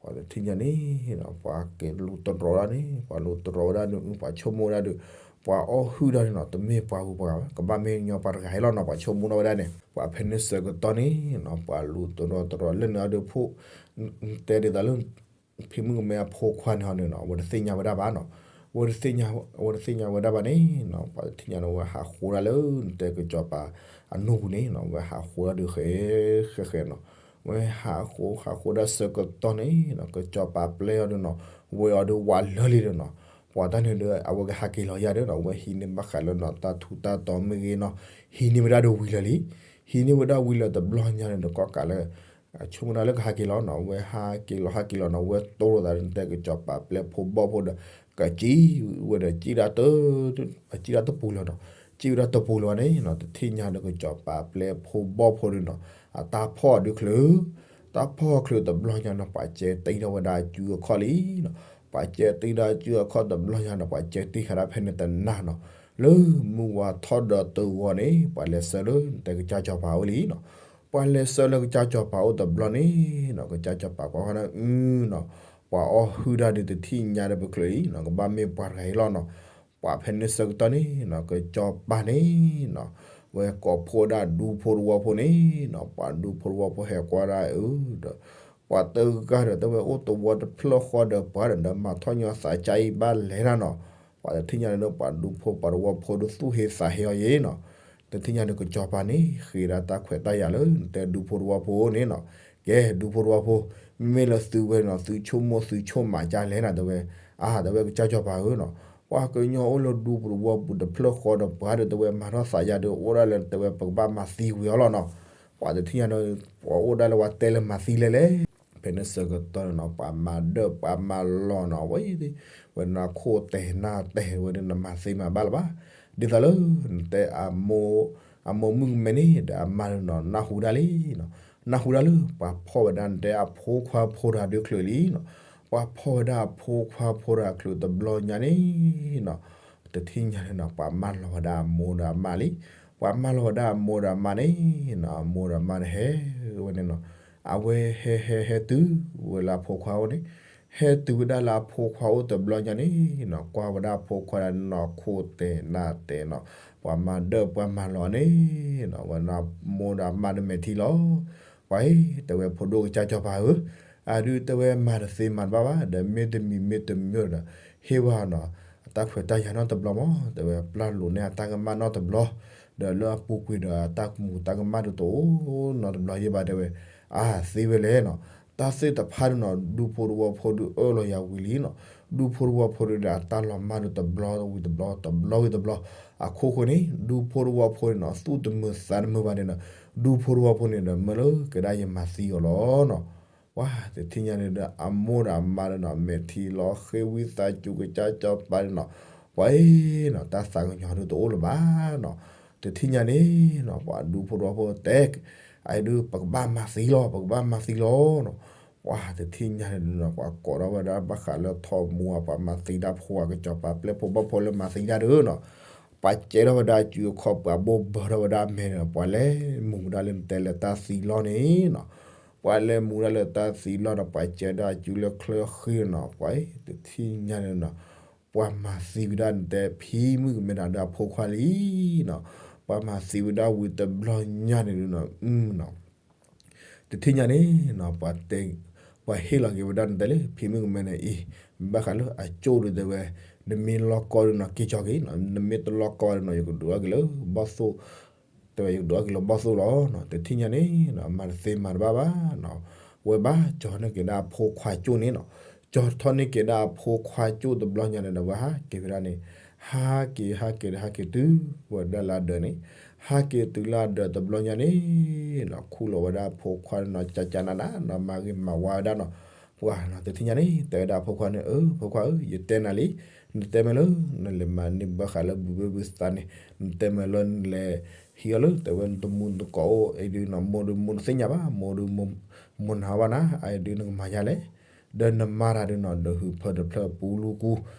ပှၤတထံၣ်ညါန့ၣ်နီၤ ပှၤက့ၤလူၤတရီၤဒၣ်န့ၣ် ပှၤလူၤတရီၤဝဲဒၣ်ဒီး ပှၤဆိကမိၣ်ဝဲဒၣ်ဒီး ပှၤအီၣ်ဟုၣ်ဒၣ်န့ၣ်နီၤ တမ့ၢ်ပှၤဂုၤပှၤဂၤဘၣ် ကဘၣ်မ့ၢ်ညီပှၤတဂၤအံၤလီၤနီၤ ပှၤဆိကမိၣ်ထီၣ်ဝဲဒၣ်န့ၣ် ပှၤဖဲန့ၣ်ဆၢကတီၢ်န့ၣ်နီၤ ပှၤလူၤတရီၤတရီၤလၢန့ၣ်အဒုးဖိ တဲဒ်သိးလၢ ဖံမုၣ်ကမဲအဖိခွါန့ၣ်ဟီန့ၣ်နီၤ အဝဲတသ့ၣ်ညါဝဲဒၣ်ဘၣ်နီၤ, အဝဲတသ့ၣ်ညါဝဲဒၣ်ဘၣ်န့ၣ်နီၤ ပှၤတထံၣ်ညါန့ၣ် အဝဲဟးဃိဒၣ်လၢနတဲကစီၤပၤအနိၢ်ပူၤန့ၣ်နီၤ အဝဲဟးဃိဒၣ်ဒီးဃဲ ဃဲဃဲနီၤ, အဝဲဟးဃိ ဟးဃိဒၣ်ဆၢကတီၢ်န့ၣ်နီၤ ကစီၤပၤပျဲၢ်အီၤဒီးနီၤ ဝဲအီၤဒီးဝးလၢာ်လံဒီးနီၤ, ပှၤတၢ်န့ၣ်ဒီး အဝဲကဟးက့ၤလီၤယၤဒီးနီၤ အဝဲဟံးန့ၢ်ဘၣ်ဃးလၢနီၤ တၢ်ထူးတၢ်တီၤမ့ၢ်ဂ့ၤနီၤ ဟံးန့ၢ်ဝဲဒၣ်ဒီးဝံၤလၢာ်လံ, ဟံးန့ၢ်ဝဲဒၣ်ဝံၤလၢာ်တဘျီညါန့ၣ်ဒီး ကီၢ်ကးလၢ ဆိကမိၣ်ဒၣ်လၢကဟးက့ၤလီၤနီၤ အဝဲဟးက့ၤလီၤ ဟးက့ၤလီၤနီၤ အဝဲတိၢ်လိာ်သးဒီးနတဲကစီၤပၤပျဲၢ်ဖိဘီၣ်ဖိဒီး ကစံၣ်ဝဲဒီး စံၣ်ဒၣ်တ စံၣ်ဒၣ်တပူၤလၢၤနီၤ, စံၣ်ဝဲဒၣ်တပူၤလၢၤဘၣ်န့ၣ်နီၤ တထံၣ်ညါဒီးကစီၤပၤပျဲၢ်ဖိဘီၣ်ဖိဒီးနီၤ အတၢ်ဖီၣ်အီၤဒုးချုး, တၢ်ဖီၣ်ချုးတဘျီညါနီၤ ပှၤစဲတ့ထီၣ်ဝဲဒၣ်အစုအခီၣ်လံနီၤ, ပှၤစဲတ့ထီၣ်အစုအခီၣ်တဘျီညါနီၤ ပှၤစဲတ့ဃာ်ဒၣ်ဖဲန့ၣ်တနၤနီၤ, လၢမုၢ်ဝါထီၣ်ဒီးတဂီၤန့ၣ် ပှၤလဲၤဆှၢလၢနတဲကစၢ်စီၤပၤအိၣ်လံနီၤ, ပှၤလဲၤဆှၢလၢကစၢ်စီၤပၤအိၣ်တဘျီန့ၣ်နီၤ ကစၢ်စီၤပၤကွၢ်ဃီန့ၣ် အုနီၤ, ပှၤအီၣ်ဟုၣ်တၢ်ဒုးတထံၣ်ညါဒီးပချုးလံနီၤ ကဘၣ်မ့ၢ်ပှၤတဂၤအံၤလီၤနီၤ, ပှၤဖဲန့ၣ်ဆၢကတီၢ်န့ၣ်နီၤ ကစီၤပၤန့ၣ်နီၤ ဝဲကိးဖှိၣ်ဒၣ်ဒူဖိတဝီဖိန့ၣ်နီၤ ပှၤဒူဖိတဝီဖိဟဲကွၢ်ဒၣ်အုဒီး ပှၤတဂၤဒီးတဲဝဲအိၣ်တဝီတဖျၢၣ်ဃီဒီးပှၤဒီး မၤထီၣ်ညီသးကါအံၤဘၣ်လဲၣ်နၤနီၤ, ပှၤတထံၣ်ညါန့ၣ်ဒီး ပှၤဒူဖိပှၤတဝီဖိဒီးသူၣ်ဟ့သးဟ့အီၤယဲနီၤ, တထံၣ်ညါန့ၣ်ကစီၤပၤန့ၣ် ဃ့ဒၣ်တၢ်ခွဲးတၢ်ယာ်လၢနတဲဒူဖိတဝီဖိန့ၣ်နီၤ, ကဲဒူဖိတဝီဖိ, မ့မ့ၢ်လၢသုဝဲနီၤ သုဆိကမိၣ်သုဆိကမးကါလဲၣ်နၤတဲဝဲ, အါတဲဝဲကစၢ်စီၤပၤဧၢနီၤ, ပှၤကညီအိၣ်လၢဒူဖိတဝီပူၤတဖျၢၣ်ဃီဒီးပှၤဒီးတဲဝဲမၤထီၣ်သးယါဒီးအိၣ်ဒၣ်လဲၣ်တဲဝဲပကဘၣ်မၤသံဝံၤအီၤလီၤနီၤ, ပှၤတထံၣ်ညါန့ၣ် ပှၤအိၣ်ဒၣ်လၢပှၤတဲလၢမၤသံလဲၣ်လဲၣ် ဖဲန့ၣ်ဆၢကတီၢ်န့ၣ်နီၤ ပှၤမၤဒၢၣ်ပှၤမၤလီၤနီၤ ဝဲ ဝဲနခိၣ်တဲာ်နၢ်တဲာ်ဝဲဒၣ်နမၤသံမၤဘၣ်လၢၤဘၣ်, ဒ်သိးလၢနတဲ အမိၢ်မုၣ်ကမဲန့ၣ်ဒီးအမါန့ၣ်နီၤ နၢ်ဟူဒၣ်လံနီၤ, နၢ်ဟူဒၣ်လၢ ပှၤဖီၣ်ဝဲဒၣ်နတဲအဖိခွါဖိတဂၤဒုးချုးလံနီၤ, ပှၤဖီၣ်ဝဲဒၣ်အဖိခွါဖိတဂၤချုးတဘျီညါန့ၣ်နီၤ တထံၣ်ညါန့ၣ်နီၤ ပှၤမၢလီၤဝဲဒၣ်အမိၢ်ဒီးအမါလံ, ပှၤမၢလီၤဝဲဒၣ်အမိၢ်ဒီးအမါန့ၣ်နီၤ အမိၢ်ဒီးအမါန့ၣ်ဟဲဝဲန့ၣ်နီၤ, အဝဲဟဲဟဲဟဲတုၤဝဲလၢအဖိခွါအိၣ်န့ၣ်, ဟဲတုၤဝဲဒၣ်လၢအဖိခွါအိၣ်တဘျီညါန့ၣ်နီၤ ကွၢ်ဝဲဒၣ်အဖိခွါဒီးနီၢ်ခိၣ်တဲာ်နၢ်တဲာ်နီၤ, ပှၤမၤဒၢၣ်ပှၤမၤလီၤန့ၣ်နီၤ ဝဲဒၣ်မိၢ်ဒီးအမါဒီးမဲာ်ထံလီၤ, ပှၤအံၤ တဲဝဲဖိဒိၣ်ကစၢ်စီၤပၤဧၢ, အဒုးတဲဝဲမၤတသ့မၤတဘၣ်ဘၣ် ဒီးမ့တမံၤမ့တမံၤဒီး ဟ့ၣ်ဝဲနီၤ အတၢ်ခွဲးတၢ်ယာ်နီတဘျီမး တဲဝဲပျၢ်လိာ်န့ၢ်အတၢ်ကမၣ်နီတဘျီ, ဒီးလၢအပူၤကွံာ်ဒီးအတၢ်ကမူၤတၢ်ကမၣ်ဒုးတအိၣ်နီတဘျီယဲၢ်ဘၣ်တဲဝဲ, အါသ့ဝဲလဲၣ်နီၤ, တၢ်သ့ၣ်တဖၣ်ဒုးနီၤ ဒူဖိတဝီဖိဒုးအၢၣ်လီၤယၤဝံၤလံနီၤ, ဒူဖိတဝီဖိဒုးဒီးအတၢ်လီၤမၢ်ဒုးတဘျီဝံၤတဘျီ တဘျီဝံၤတဘျီ, အခိၣ်ဃိန့ၣ် ဒူဖိတဝီဖိန့ၣ်နီၤ သူၣ်တမုာ်သးတမုာ်ဘၣ်န့ၣ်နီၤ, ဒူဖိတဝီဖိန့ၣ်ဒီးမၢလၢကဒါယမၤသံအီၤလီၤနီၤ ပှၤတထံၣ်ညါန့ၣ်ဒီး အမိၢ်ဒီးအမါဒီးနီၤ မဲာ်ထံလီၤ ဃ့ဝံသးစူၤကစၢ်စီၤပၤန့ၣ်နီၤ, ပှၤအံၤနီၤ တၢ်သးကညီၤဒုးတအိၣ်လၢၤဘၣ်နီၤ, တထံၣ်ညါန့ၣ်နီၤ ပှၤဒူဖိတဝီဖိတဲ အအံၤဒုး ပကဘၣ်မၤသံလီၤ ပကဘၣ်မၤသံလီၤနီၤ, ပှၤတထံၣ်ညါန့ၣ်နီၤ ပှၤကိးထီၣ်ဝဲဒၣ်ဘၣ်ဃးလၢထီၣ်မူအပှၤမၤသံတၢ်ဖိ ကစီၤပၤပျဲၢ်ဖိဘီၣ်ဖိလၢမၤသံတၢ်ဒုးနီၤ, ပှၤကဲထီၣ်ဝဲဒၣ်အစုအခီၣ် ပှၤဘိၣ်ဘၢထီၣ်ဝဲဒၣ်အမဲာ်န့ၣ် ပှၤလဲၤမူဝဲဒၣ်လၢနတဲလၢတၢ်သံလီၢ်န့ၣ်နီၤ, ပှၤလဲၤမူဒၣ်လၢတၢ်သံလီၢ်ဒီး ပှၤကဲဒၣ်အစုလၢချၢဃံနီၤ ပှၤအံၤတထံၣ်ညါန့ၣ်နီၤ ပှၤမၤသံဝဲဒၣ်နတဲဖံမုၣ်ကမဲနၤဒီးအဖိခွါလံနီၤ, ပှၤမၤသံဝဲဒၣ်ဝံၤတဘျီညါန့ၣ်နီၤ နီၤ တထံၣ်ညါန့ၣ် ပှၤဟ့ၣ်လီၤက့ၤဝဲဒၣ်နတဲလၢ ဖံမုၣ်ကမဲန့ၣ်အံၤ ဘၣ်ဃးလၢအကၠိၣ်ဒုးတဲဝဲ, နမ့ၢ်လီၢ်ကီၢ်ဒုးနီၤ က့ၤကၠီက့ၤ, နမ့ၢ်တလီၢ်ကီၢ်ဘၣ်ဒုးနီၤ ယကဒုးအီၣ်က့ၤလၢဘီၣ်သိၣ်, တဲဝဲယကဒုးအီၣ်က့ၤလၢဘီၣ်သိၣ်လီၤ. တထံၣ်ညါန့ၣ် မၤတသ့မၤတဘၣ်ဘၣ်နီၤ, ဝဲဘၣ်ကၠီၤထီၣ်န့ၢ်က့ၤဒၣ်အဖိခွါကၠိၣ်န့ၣ်နီၤ, ကၠီၤထီၣ်န့ၢ်က့ၤဒၣ်အဖိခွါကၠိၣ်တဘျီညါန့ၣ်ဒီး ဝဲဟးက့ၤဝဲဒၣ်န့ၣ်, ဟးက့ၤ ဟးက့ၤဒီး ဟးက့ၤတုၤဝဲဒၣ်လၢအဒၢးန့ၣ်, ဟးက့ၤတုၤလၢအဒၢးတဘျီညါန့ၣ်နီၤ ခူၣ်လီၤဝဲဒၣ်အဖိခွါန့ၣ်နီၤ ကကနးနးနီၤ မၤဂ့ၤမၤဝါဝဲဒၣ်နီၤ, ပှၤနီၤ တထံၣ်ညါန့ၣ် တဲဝဲဒၣ်အဖိခွါန့ၣ်, အၢ ဖိခွါဧၢ ယတဲနၤလံ, နတဲမ့ၢ်လၢ နလဲၤမၤန့ၢ်ဘၣ်ဃးလၢဘုဘၣ်ဘုသးန့ၣ် နတဲမ့ၢ်လၢနလဲၤဟံးအီၤလၢ တဲဝဲနတမူနတကိးအိၣ်အံၤဒုးနီၤ မိၢ်ဒုးမိၢ်တသ့ၣ်ညါဘၣ် မိၢ်ဒုးမိၢ်နၤဘၣ်နၤ အအံၤဒုးနကမၤယါလဲၣ်, ဒီးနမါတၢ်ဒုးနီၤ ဒီးဟုးဖၢတဖျၢၣ်ပူလူကူ,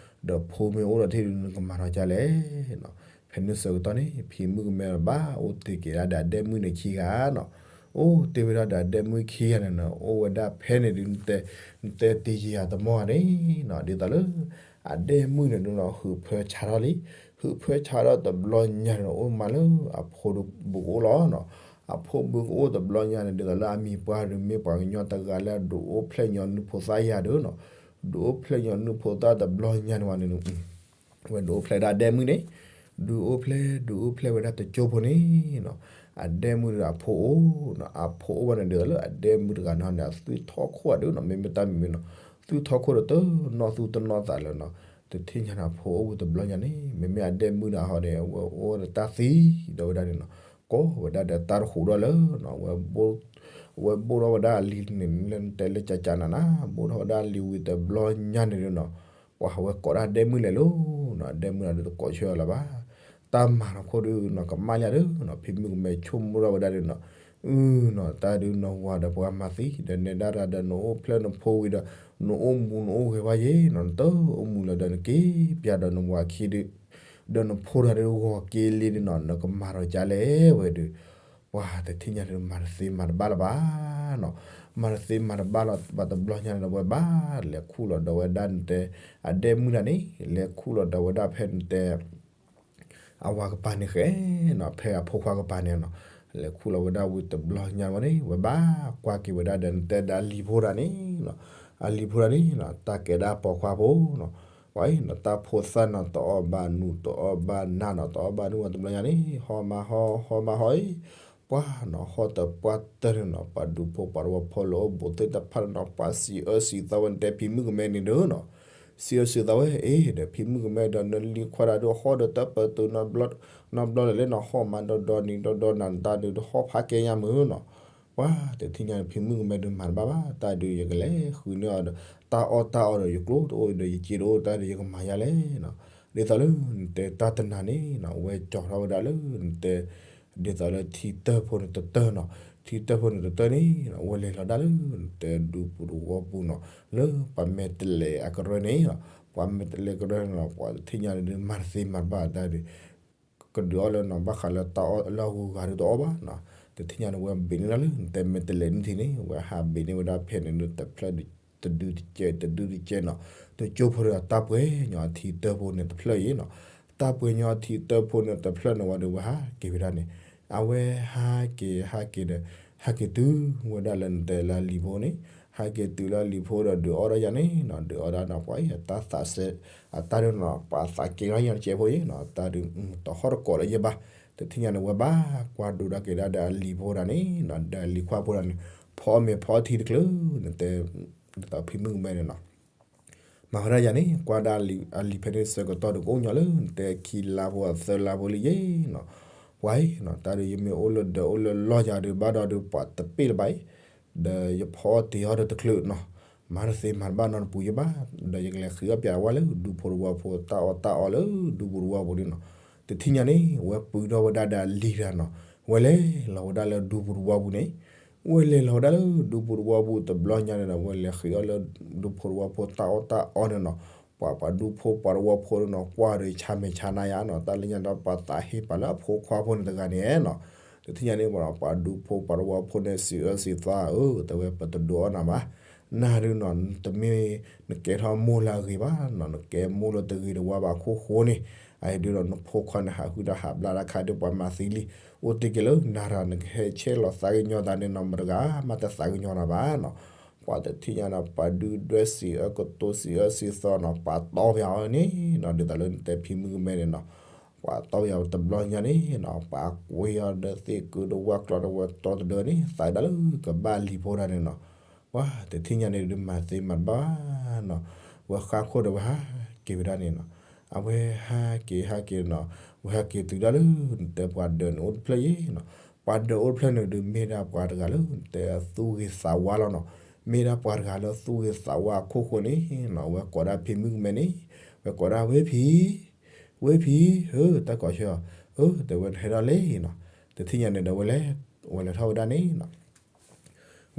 ဒီးဖိမ့ၢ်အိၣ်ဒီးထံၣ်ဒုးနကမၤထီၣ်ကါလဲၣ်နီၤ, ဖဲန့ၣ်ဆၢကတီၢ်န့ၣ် ဖံမုၣ်ကမဲဘၣ်အိၣ်တ့ၢ်က့ၤဒၣ်ဒီးအဒဲမုၣ်န့ၣ်ခံဂၤနီၤ, အိၣ်တ့ၢ်ဝဲဒၣ်ဒီးအဒဲမုၣ်ခံဂၤန့ၣ်နီၤ အိၣ်ဝဲဒၣ်ဖဲန့ၣ်ဒုး နတဲတ့ၢ်ယံာ်ယၤတမီၢ်ဂၤန့ၣ်နီၤ ဒ်သိးလၢ အဒဲမုၣ်န့ၣ်ဒုးနီၤ ဟုးဖၢဆါထီၣ်လံ, ဟုးဖၢဆါထီၣ်တဘျီညါန့ၣ် အိၣ်မးလၢအဖိဘုကအိၣ်လီၤနီၤ, အဖိဘုကအိၣ်တဘျီညါန့ၣ် ဒ်သိးလၢအမံၤပှၢ်ဒုး မ့ၢ်ပှၤကညီတဂၤလၢအဒုးအိၣ်ဖျဲၣ်ညီနုၢ်ဖိသၣ်ယၤဒုးနီၤ, ဒုးအိၣ်ဖျဲၣ်ညီနုၢ်ဖိသၣ်တဘျီညါန့ၣ်ဝဲန့ၣ် ဝဲဒုးအိၣ်ဖျဲၣ်ဒၣ်အဒဲမုၣ်န့ၣ်, ဒုးအိၣ်ဖျဲၣ် ဒုးအိၣ်ဖျဲၣ်ဝဲဒၣ်တကၠိဖိန့ၣ်နီၤ, အဒဲမုၣ်ဒီးအဖိအိၣ်နီၤ, အဖိအိၣ်ဝဲန့ၣ်ဒ်သိးလၢအဒဲမုၣ်တဂၤန့ၣ်န့ၣ် အသွံၣ်ထီၣ်ခိၣ်အဒုးနီၤ မ့မ့ၢ်တၢ်မံၤမံၤနီၤ, သွံၣ်ထီၣ်ခိၣ်ဒီးတနီၣ်သူတနီၣ်သးလၢၤနီၤ, တထံၣ်ညါန့ၣ် အဖိအိၣ်ဝံၤတဘျီညါန့ၣ် မ့မ့ၢ်အဒဲမုၣ်ဒီးအဟီဒီး အဝဲအိၣ်ဒီးတၢ်သံဒီးဝဲဒၣ်န့ၣ်နီၤ, ကိးဝဲဒၣ်ဒီးတၢ်တဃူးဒီးလၢနီၤ, ဝဲဘိၣ်ထီၣ်ဝဲဒၣ်အလံၤန့ၣ် လၢနတဲလၢကကနးနး ဘိၣ်ထီၣ်ဝဲဒၣ်အလံၤဝံၤတဘျီညါန့ၣ်ဒုးနီၤ, ပှၤဝဲကိးဒၣ်ဒဲမုၣ်လဲၣ်လီၤနီၤ, ဒဲမုၣ်ဒီးတကိးဆၢအီၤလၢၤဘၣ်, တၢ်မၤထီၣ်ခိၣ်ဒုးနီၤ ကမၣ်လၢဒုးနီၤ ဖံမုၣ်ကမဲဆိကမိၣ်ထီၣ်ဝဲဒၣ်ဒုးနီၤ, အုနီၤ တၢ်ဒုးနဝၤဒီးပှၤမၤသံ ဒီးနဲဒၣ်တၢ်ဒီးနအိၣ်ဖျဲၣ်နဖိဝံၤဒီး နအိၣ်မူနအိၣ်ဂဲၤဝဲယဲနီၤ, နတအိၣ်မူလၢၤဒီးနက့ၤပျၢ်ဒီးနဝၤခံဒုး ဒီးနဖိတၢ်ဒုးဂီၤက့ၤလံဒုးနီၤ နကမၤထီၣ်ကါလဲၣ်ဝဲဒုး, ပှၤတထံၣ်ညါဒုး မၤတသ့မၤတဘၣ်လၢၤဘၣ်နီၤ, မၤတသ့မၤတဘၣ်လၢၤဘၣ်တဘျီညါန့ၣ်ဒီး ဝဲဘၣ်လဲၤခူၣ်လီၤဒီးဝဲဒၣ်နတဲ အဒဲမုၣ်တဂၤန့ၣ် လဲၤခူၣ်လီၤဒီးဝဲဒၣ်ဖဲနတဲ အဝၤကပၤန့ၣ်ဃဲနီၤ, ဖဲအဖိခွါကပၤန့ၣ်နီၤ, လဲၤခူၣ်လီၤဝဲဒၣ်ဝံၤတဘျီညါဝဲန့ၣ် ဝဲဘၣ်ကွၢ်က့ၤဝဲဒၣ်ဒီးနတဲဒီးအလံၤဖိတဂၤန့ၣ်နီၤ, အလံၤဖိတဂၤန့ၣ်နီၤ တၢ်ကဲဒၣ်ပိာ်ခွါဖိနီၤ, ပှၤအံၤနီၤ တၢ်ဖိသၣ်နီၤ တအီၣ်ဘၣ်နူၤ တအီၣ်ဘၣ်နၢ်နီၤ တအီၣ်ဘၣ်နူၤဝဲတဘျီညါန့ၣ် ဟီၣ်မါဟီၣ် ဟီၣ်မါဟီၣ်အံၤ ပှၤနီၤ ဟီၣ်တပှၢ်တၢၢ်န့ၣ်နီၤ ပှၤဒူဖိပှၤတဝီဖိလၢအိၣ်ဘူးသ့ၣ်တဖၣ်န့ၣ်နီၤ ပှၤစံးအၢစံးသီဝဲနတဲဖံမုၣ်ကမဲန့ၣ်ဒုးနီၤ, စံးအၢစံးသီဝဲ အ့ ဒီးဖံမုၣ်ကမဲဒီးနလံၤခွါတၢ်ဒုးဟီၣ်ဒီးတၢ်ပၢၢ်တုၤနီတဘျီလၢ်လၢ်လၢနီၤ ဟီၣ်မးဒီဒီနံၤဒီဒီနၤနတၢ်ဒုးဟီၣ်ဖးကဲညါမုၢ်နီၤ, ပှၤတထံၣ်ညါန့ၣ် ဖံမုၣ်ကမဲဒုးမၤတဘၣ်ဘၣ် တၢ်ဒုးယကလဲၤဃုန့ၢ်အီၤဒီး တၢ်အီၣ်တၢ်အီဒီးယကျိတအိၣ်ဒီးယစ့တအိၣ် တၢ်ဒုးယကမၤယါလဲၣ်နီၤ, ဒ်သိးလၢနတဲတၢ်တနၤန့ၣ်နီၤ ဝဲကၠီၤထီၣ်ဝဲဒၣ်လၢနတဲ ဒ်သိးလၢထံတၢၢ်ဖိန့ၣ်တတၢၢ်နီၤ, ထံတၢၢ်ဖိန့ၣ်တတၢၢ်န့ၣ်နီၤ ဝဲလဲၤလီၤဒၣ်လၢနတဲဒူပူၤတဝီပူၤနီၤ လၢပှၤမဲာ်တဲးလဲးအကရၢန့ၣ်နီၤ, ပှၤမဲာ်တဲးလဲးကရၢန့ၣ်နီၤ ပှၤတထံၣ်ညါန့ၣ်ဒုး မၤတသ့မၤတဘၣ်တၢ်ဒုး ကဒုးအီၣ်လၢနီၤ ဘၣ်ဃးလၢတၢ်အီၣ်လၢအဂုၤအဂၤဒုးတအီၣ်ဘၣ်နီၤ, တထံၣ်ညါန့ၣ် ဝဲဘ့ၣ်န့ၢ်ဒၣ်လၢနတဲမဲာ်တဲးလဲးန့ၣ်ထံးန့ၣ် ဝဲဟးဘ့ၣ်န့ၢ်ဝဲဒၣ်ဖဲန့ၣ်ဒုး တဖျၢၣ်တကဲး တဒုတကဲး တဒုတကဲးနီၤ, တကၠိဖိဒီးတၢ်ပှဲၤညီအထံတၢၢ်ဖိန့ၣ်တဖျၢၣ်အံၤနီၤ, တၢ်ပှဲၤညီအထံတၢၢ်ဖိန့ၣ်တဖျၢၣ်န့ၣ်ဝံၤဒီး ဝဲဟးက့ၤဝဲဒၣ်န့ၣ် အဝဲဟးက့ၤ ဟးက့ၤဒီး ဟဲက့ၤတုၤဝဲဒၣ်လၢနတဲလၢအလံၤဖိန့ၣ်, ဟဲက့ၤတုၤလၢအလံၤဖိဒီးဒုးအီၣ်ဒၣ်ယၤန့ၣ်နီၤ, ဒုးအီၣ်ဒၣ်နီၤ ပှၤအံၤအတၢ်သးစဲ အတၢ်ဒုးနီၤ ပှၤသးက့ၤထီၣ်ယၤတစဲးဖိအံၤနီၤ, တၢ်ဒုးတဟီၣ်တကိးလၢယဘၣ်, တထံၣ်ညါန့ၣ် ဝဲဘၣ်ကွၢ်ဒိးဒၣ်က့ၤဒၣ်ဒီးအလံၤဖိဒၣ်န့ၣ်နီၤ, ဒီးအလံၤခွါဖိဒၣ်န့ၣ် ဖီအီၣ်မ့ၤဖီအီထံတချုး နတဲ ဒ်သိးဖံမုၣ်ကမဲန့ၣ်နီၤ မၤဝဲဒၣ်ယၤန့ၣ် ကွၢ်ဒၣ်အလံၤဖဲန့ၣ်ဆၢကတီၢ်ဒုးကအိၣ်ညီလၢ နတဲခံလါဖိအသၢလါဖိလံယဲနီၤ, ပှၤအံၤနီၤ တၢ်ဒုးယမ့ၢ်အိၣ်လၢဒၢးအိၣ်လၢလီၢ်ယၤဒုးဘၣ်ဒီးဒုးပှၤတပ့ၣ်လၢၤဘၣ်အံၤ, ဒီးယဖီအီၣ်တ့ၤအီၣ်ဒီးတချုးနီၤ, မၤတသ့မၤတဘၣ်နီတပူၤယဘၣ်, ဒီးယကလဲၤဃ့အီၣ်ပၠးဝဲလၢဒူဖိတဝီဖိ တၢ်အီၣ်တၢ်အီလၢဒူပူၤတဝီပူၤန့ၣ်နီၤ, တထံၣ်ညါန့ၣ် ဝဲပုၢ်ထီၣ်ဝဲဒၣ်ဒီးအလံၤတဂၤနီၤ, ဝဲလဲၤလီၤဝဲဒၣ်လၢဒူပူၤတဝီပူၤန့ၣ် ဝဲလဲၤလီၤဝဲဒၣ်လၢဒူပူၤတဝီပူၤတဘျီညါန့ၣ်ဒီး ဝဲလဲၤဃ့အီၣ်လၢဒူဖိတဝီဖိတၢ်အီၣ်တၢ်အီန့ၣ်နီၤ, ပှၤပှၤဒူဖိပှၤတဝီဖိန့ၣ်နီၤ ကွၢ်ဒီးဆါမဲာ်ဆါနါယါနီၤ, တၢ်လၢညါဒီးပှၤသးဟ့ပာ်လၢအဖိခွါဖိန့ၣ်တဂၤန့ၣ်နီၤ, တထံၣ်ညါန့ၣ် ပှၤပှၤဒူဖိပှၤတဝီဖိန့ၣ် စံးအၢစံးသီဧၢ တဲဝဲပတဒုးအီၣ်နၤဘၣ်, နၤဒုးနီၤ တမ့ၢ်နကဲထီၣ်မိၢ်လၢအဂ့ၤဘၣ်နီၤ, နကဲမိၢ်လၢတဂ့ၤတဝါဘၣ်အခိၣ်ဃိန့ၣ်, အဒုးဒီးနဖိခွါန့ၣ် ဟးဟုတၢ်ဟးဘျါတၢ်ခါဒီး ပှၤမၤသံလံ, အိၣ်တ့ၢ်က့ၤလၢနၤတဂၤ နကဟဲဆဲးလီၤသးကညီၤသးန့ၣ်နီၤ မတဂၤမးတသးကညီၤနၤဘၣ်နီၤ. ပှၤတထံၣ်ညါနီၤ ပှၤဒုၣ်ဒွဲၣ်စံးအၢကတိၤ စံးအၢစံးသီနီၤ ပှၤတီၢ်ပယီၤအီၤန့ၣ်နီၤ ဒ်သိးလၢနတဲဖံမုၣ်ကမဲန့ၣ်နီၤ ပှၤတီၢ်ပယီၤတဘျီညါန့ၣ်နီၤ ပှၤကွံာ်အီၤဒီးသ့ၣ်ကုဒီးဝၣ်ကျီဒီး ဝဲတီတဒၢန့ၣ် သးဒၣ်လၢကဘၣ်လံၤဖိဒၣ်န့ၣ်နီၤ. ပှၤတထံၣ်ညါန့ၣ်ဒုး မၤသ့မၤတဘၣ်ဘၣ်နီၤ. ဝဲဃါခိၣ်ဒီးဝဲဟးက့ၤဝဲဒၣ်န့ၣ်နီၤ. အဝဲဟးက့ၤဟးက့ၤနီၤ ဝဲဟဲက့ၤတုၤဒၣ်လၢနတဲပှၤဒၢးန့ၣ်အိၣ်တဖျၢၣ်ယဲနီၤ. ပှၤဒၢးအိၣ်တဖျၢၣ်န့ၣ်ဒုး မ့ၢ်ဒၣ်ပှၤတဂၤလၢနတဲအသူၣ်ဂ့ၤသးဝါလီၤနီၤ. မ့ၢ်ဒၣ်ပှၤတဂၤလၢသူၣ်ဂ့ၤသးဝါအခိၣ်ဃိန့ၣ်နီၤ ဝဲကိးဒၣ်ဖံမုၣ်ကမဲန့ၣ် ဝဲကိးဒၣ်ဝဲဖံ ဝဲဖံ ဧၢ တၢ်ကိးဆၢအီၤ ဧၢ တဲဝဲနဟဲဒၣ်လဲၣ်နီၤ. တထံၣ်ညါန့ၣ်ဒီးဝဲလဲၤ ဝဲလဲၤထီၣ်ဝဲဒၣ်န့ၣ်နီၤ.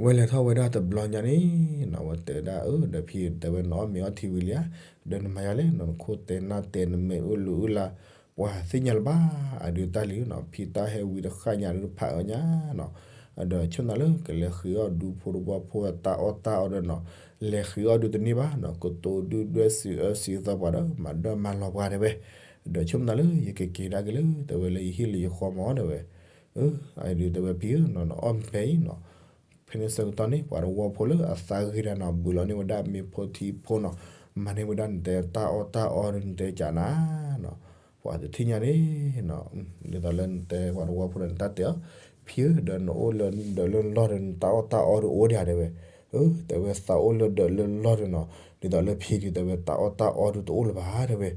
ဝဲလဲၤထီၣ်ဝဲဒၣ်တဘျီညါန့ၣ်နီၤ ဝဲတဲဒၣ် ဧၢ ဒီးဖံတဲဝဲ နအီၣ်မ့ၤအီထံဝံၤလံဧါ, ဒီးနမၤယါလဲၣ်နီၤ နခိၣ်တဲနၢ်တဲ နမဲာ်အုၣ်လူၤအုၣ်လၢ် ပှၤသ့ၣ်ညါလၢၤဘၣ် အဒုးတၢ်လံၤနီၤ ဖံတၢ်ဟဲဝံၤတဃၣ်ညါဒုးဖးအီၣ်ညါနီၤ. အဒီးဆိကမိၣ်လၢကလဲၤဃ့အီၣ်ဒူဖိတဝီဖိအတၢ်အီၣ်တၢ်အီဒီးနီၤ လဲၤဃ့အီၣ်ဒုးတန့ၢ်ဘၣ်နီၤ ကတိၤဒုၣ်ဒွဲၣ်စံးအၢစံးသီပှၤဒီး မၤဒၢမၤလီၤပှၤတဲဝဲ. ဒီးဆိကမိၣ်လၢယကက့ၤဒၣ်က့ၤလၢ တဲဝဲလၢယဟံၣ်လၢယဃီမးတဲဝဲ. အဒုးတဲဝဲဖံဧၢနီၤ နအီၣ်မ့ၤဖဲအံၤနီၤ. ဖဲန့ၣ်ဆၢကတီၢ်န့ၣ် ပှၤတဝီဖိလၢအသးဂ့ၤတၢ်နီၤ ဘုးလီၤန့ၢ်ဝဲဒၣ်မ့ၤဖိထံဖိနီၤ မၤန့ၢ်ဝဲဒၣ်နတဲတၢ်အီၣ်တၢ်အီဒီး နတဲကနၤနီၤ. ပှၤတထံၣ်ညါန့ၣ်နီၤ ဒ်သိးလၢနတဲပှၤတဝီဖိဒီးနတၢ်တဲအီၤ ဖံဧၢ ဒီးနအိၣ်လၢဒၢးလၢလီၢ်ဒီး နတၢ်အီၣ်တၢ်အီဒီးအိၣ်ဒံးဧါတဲဝဲ. ဧၢ တဲဝဲသးအိၣ်လၢဒၢးလၢလီၢ်ဒီးနီၤ ဒ်သိးလၢဖံဒုးတဲဝဲတၢ်အီၣ်တၢ်အီဒုးတအိၣ်လၢၤဘၣ်တဲဝဲ.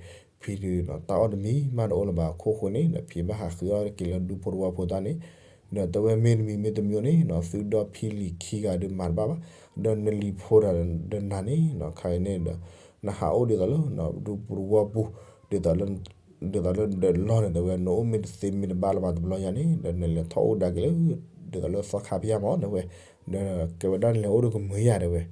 ဖံဒုးနီၤ တၢ်အီၣ်တမံၤမးတအိၣ်လၢၤဘၣ်အခိၣ်ဃိန့ၣ်ဒီး ဖံဘၣ်ဟးဃ့အီၣ်က့ၤလၢဒူဖိတဝီဖိတၢ်န့ၣ် ဒီးတဲဝဲမ့ၢ်တမံၤမ့ၢ်တမံၤန့ၣ်နီၤ သုဒီဖံလံၤခံဂၤဒုးမၤတဘၣ်ဘၣ် ဒီးနလံၤဖိဒီးနၤန့ၣ်နီၤ ခါအံၤန့ၣ်ဒီး နဟးအိၣ်ဒ်သိးလၢ ဒူပူၤတဝီပူၤ ဒ်သိးလၢ ဒ်သိးလၢဒၢးလီၢ်န့ၣ်တဲဝဲ နအိၣ်မ့ၢ်တသ့မ့ၢ်တဘၣ်လၢၤဘၣ်တဘျီညါန့ၣ် ဒီးနလဲၤထီၣ်အိၣ်ဒၣ်က့ၤလၢ ဒ်သိးလၢသီခါဖၠၣ်မးတဲဝဲ ဒီးကဲဝဲဒၣ်နလဲၤအိၣ်ဒီးကမုာ်ယၤတဲဝဲ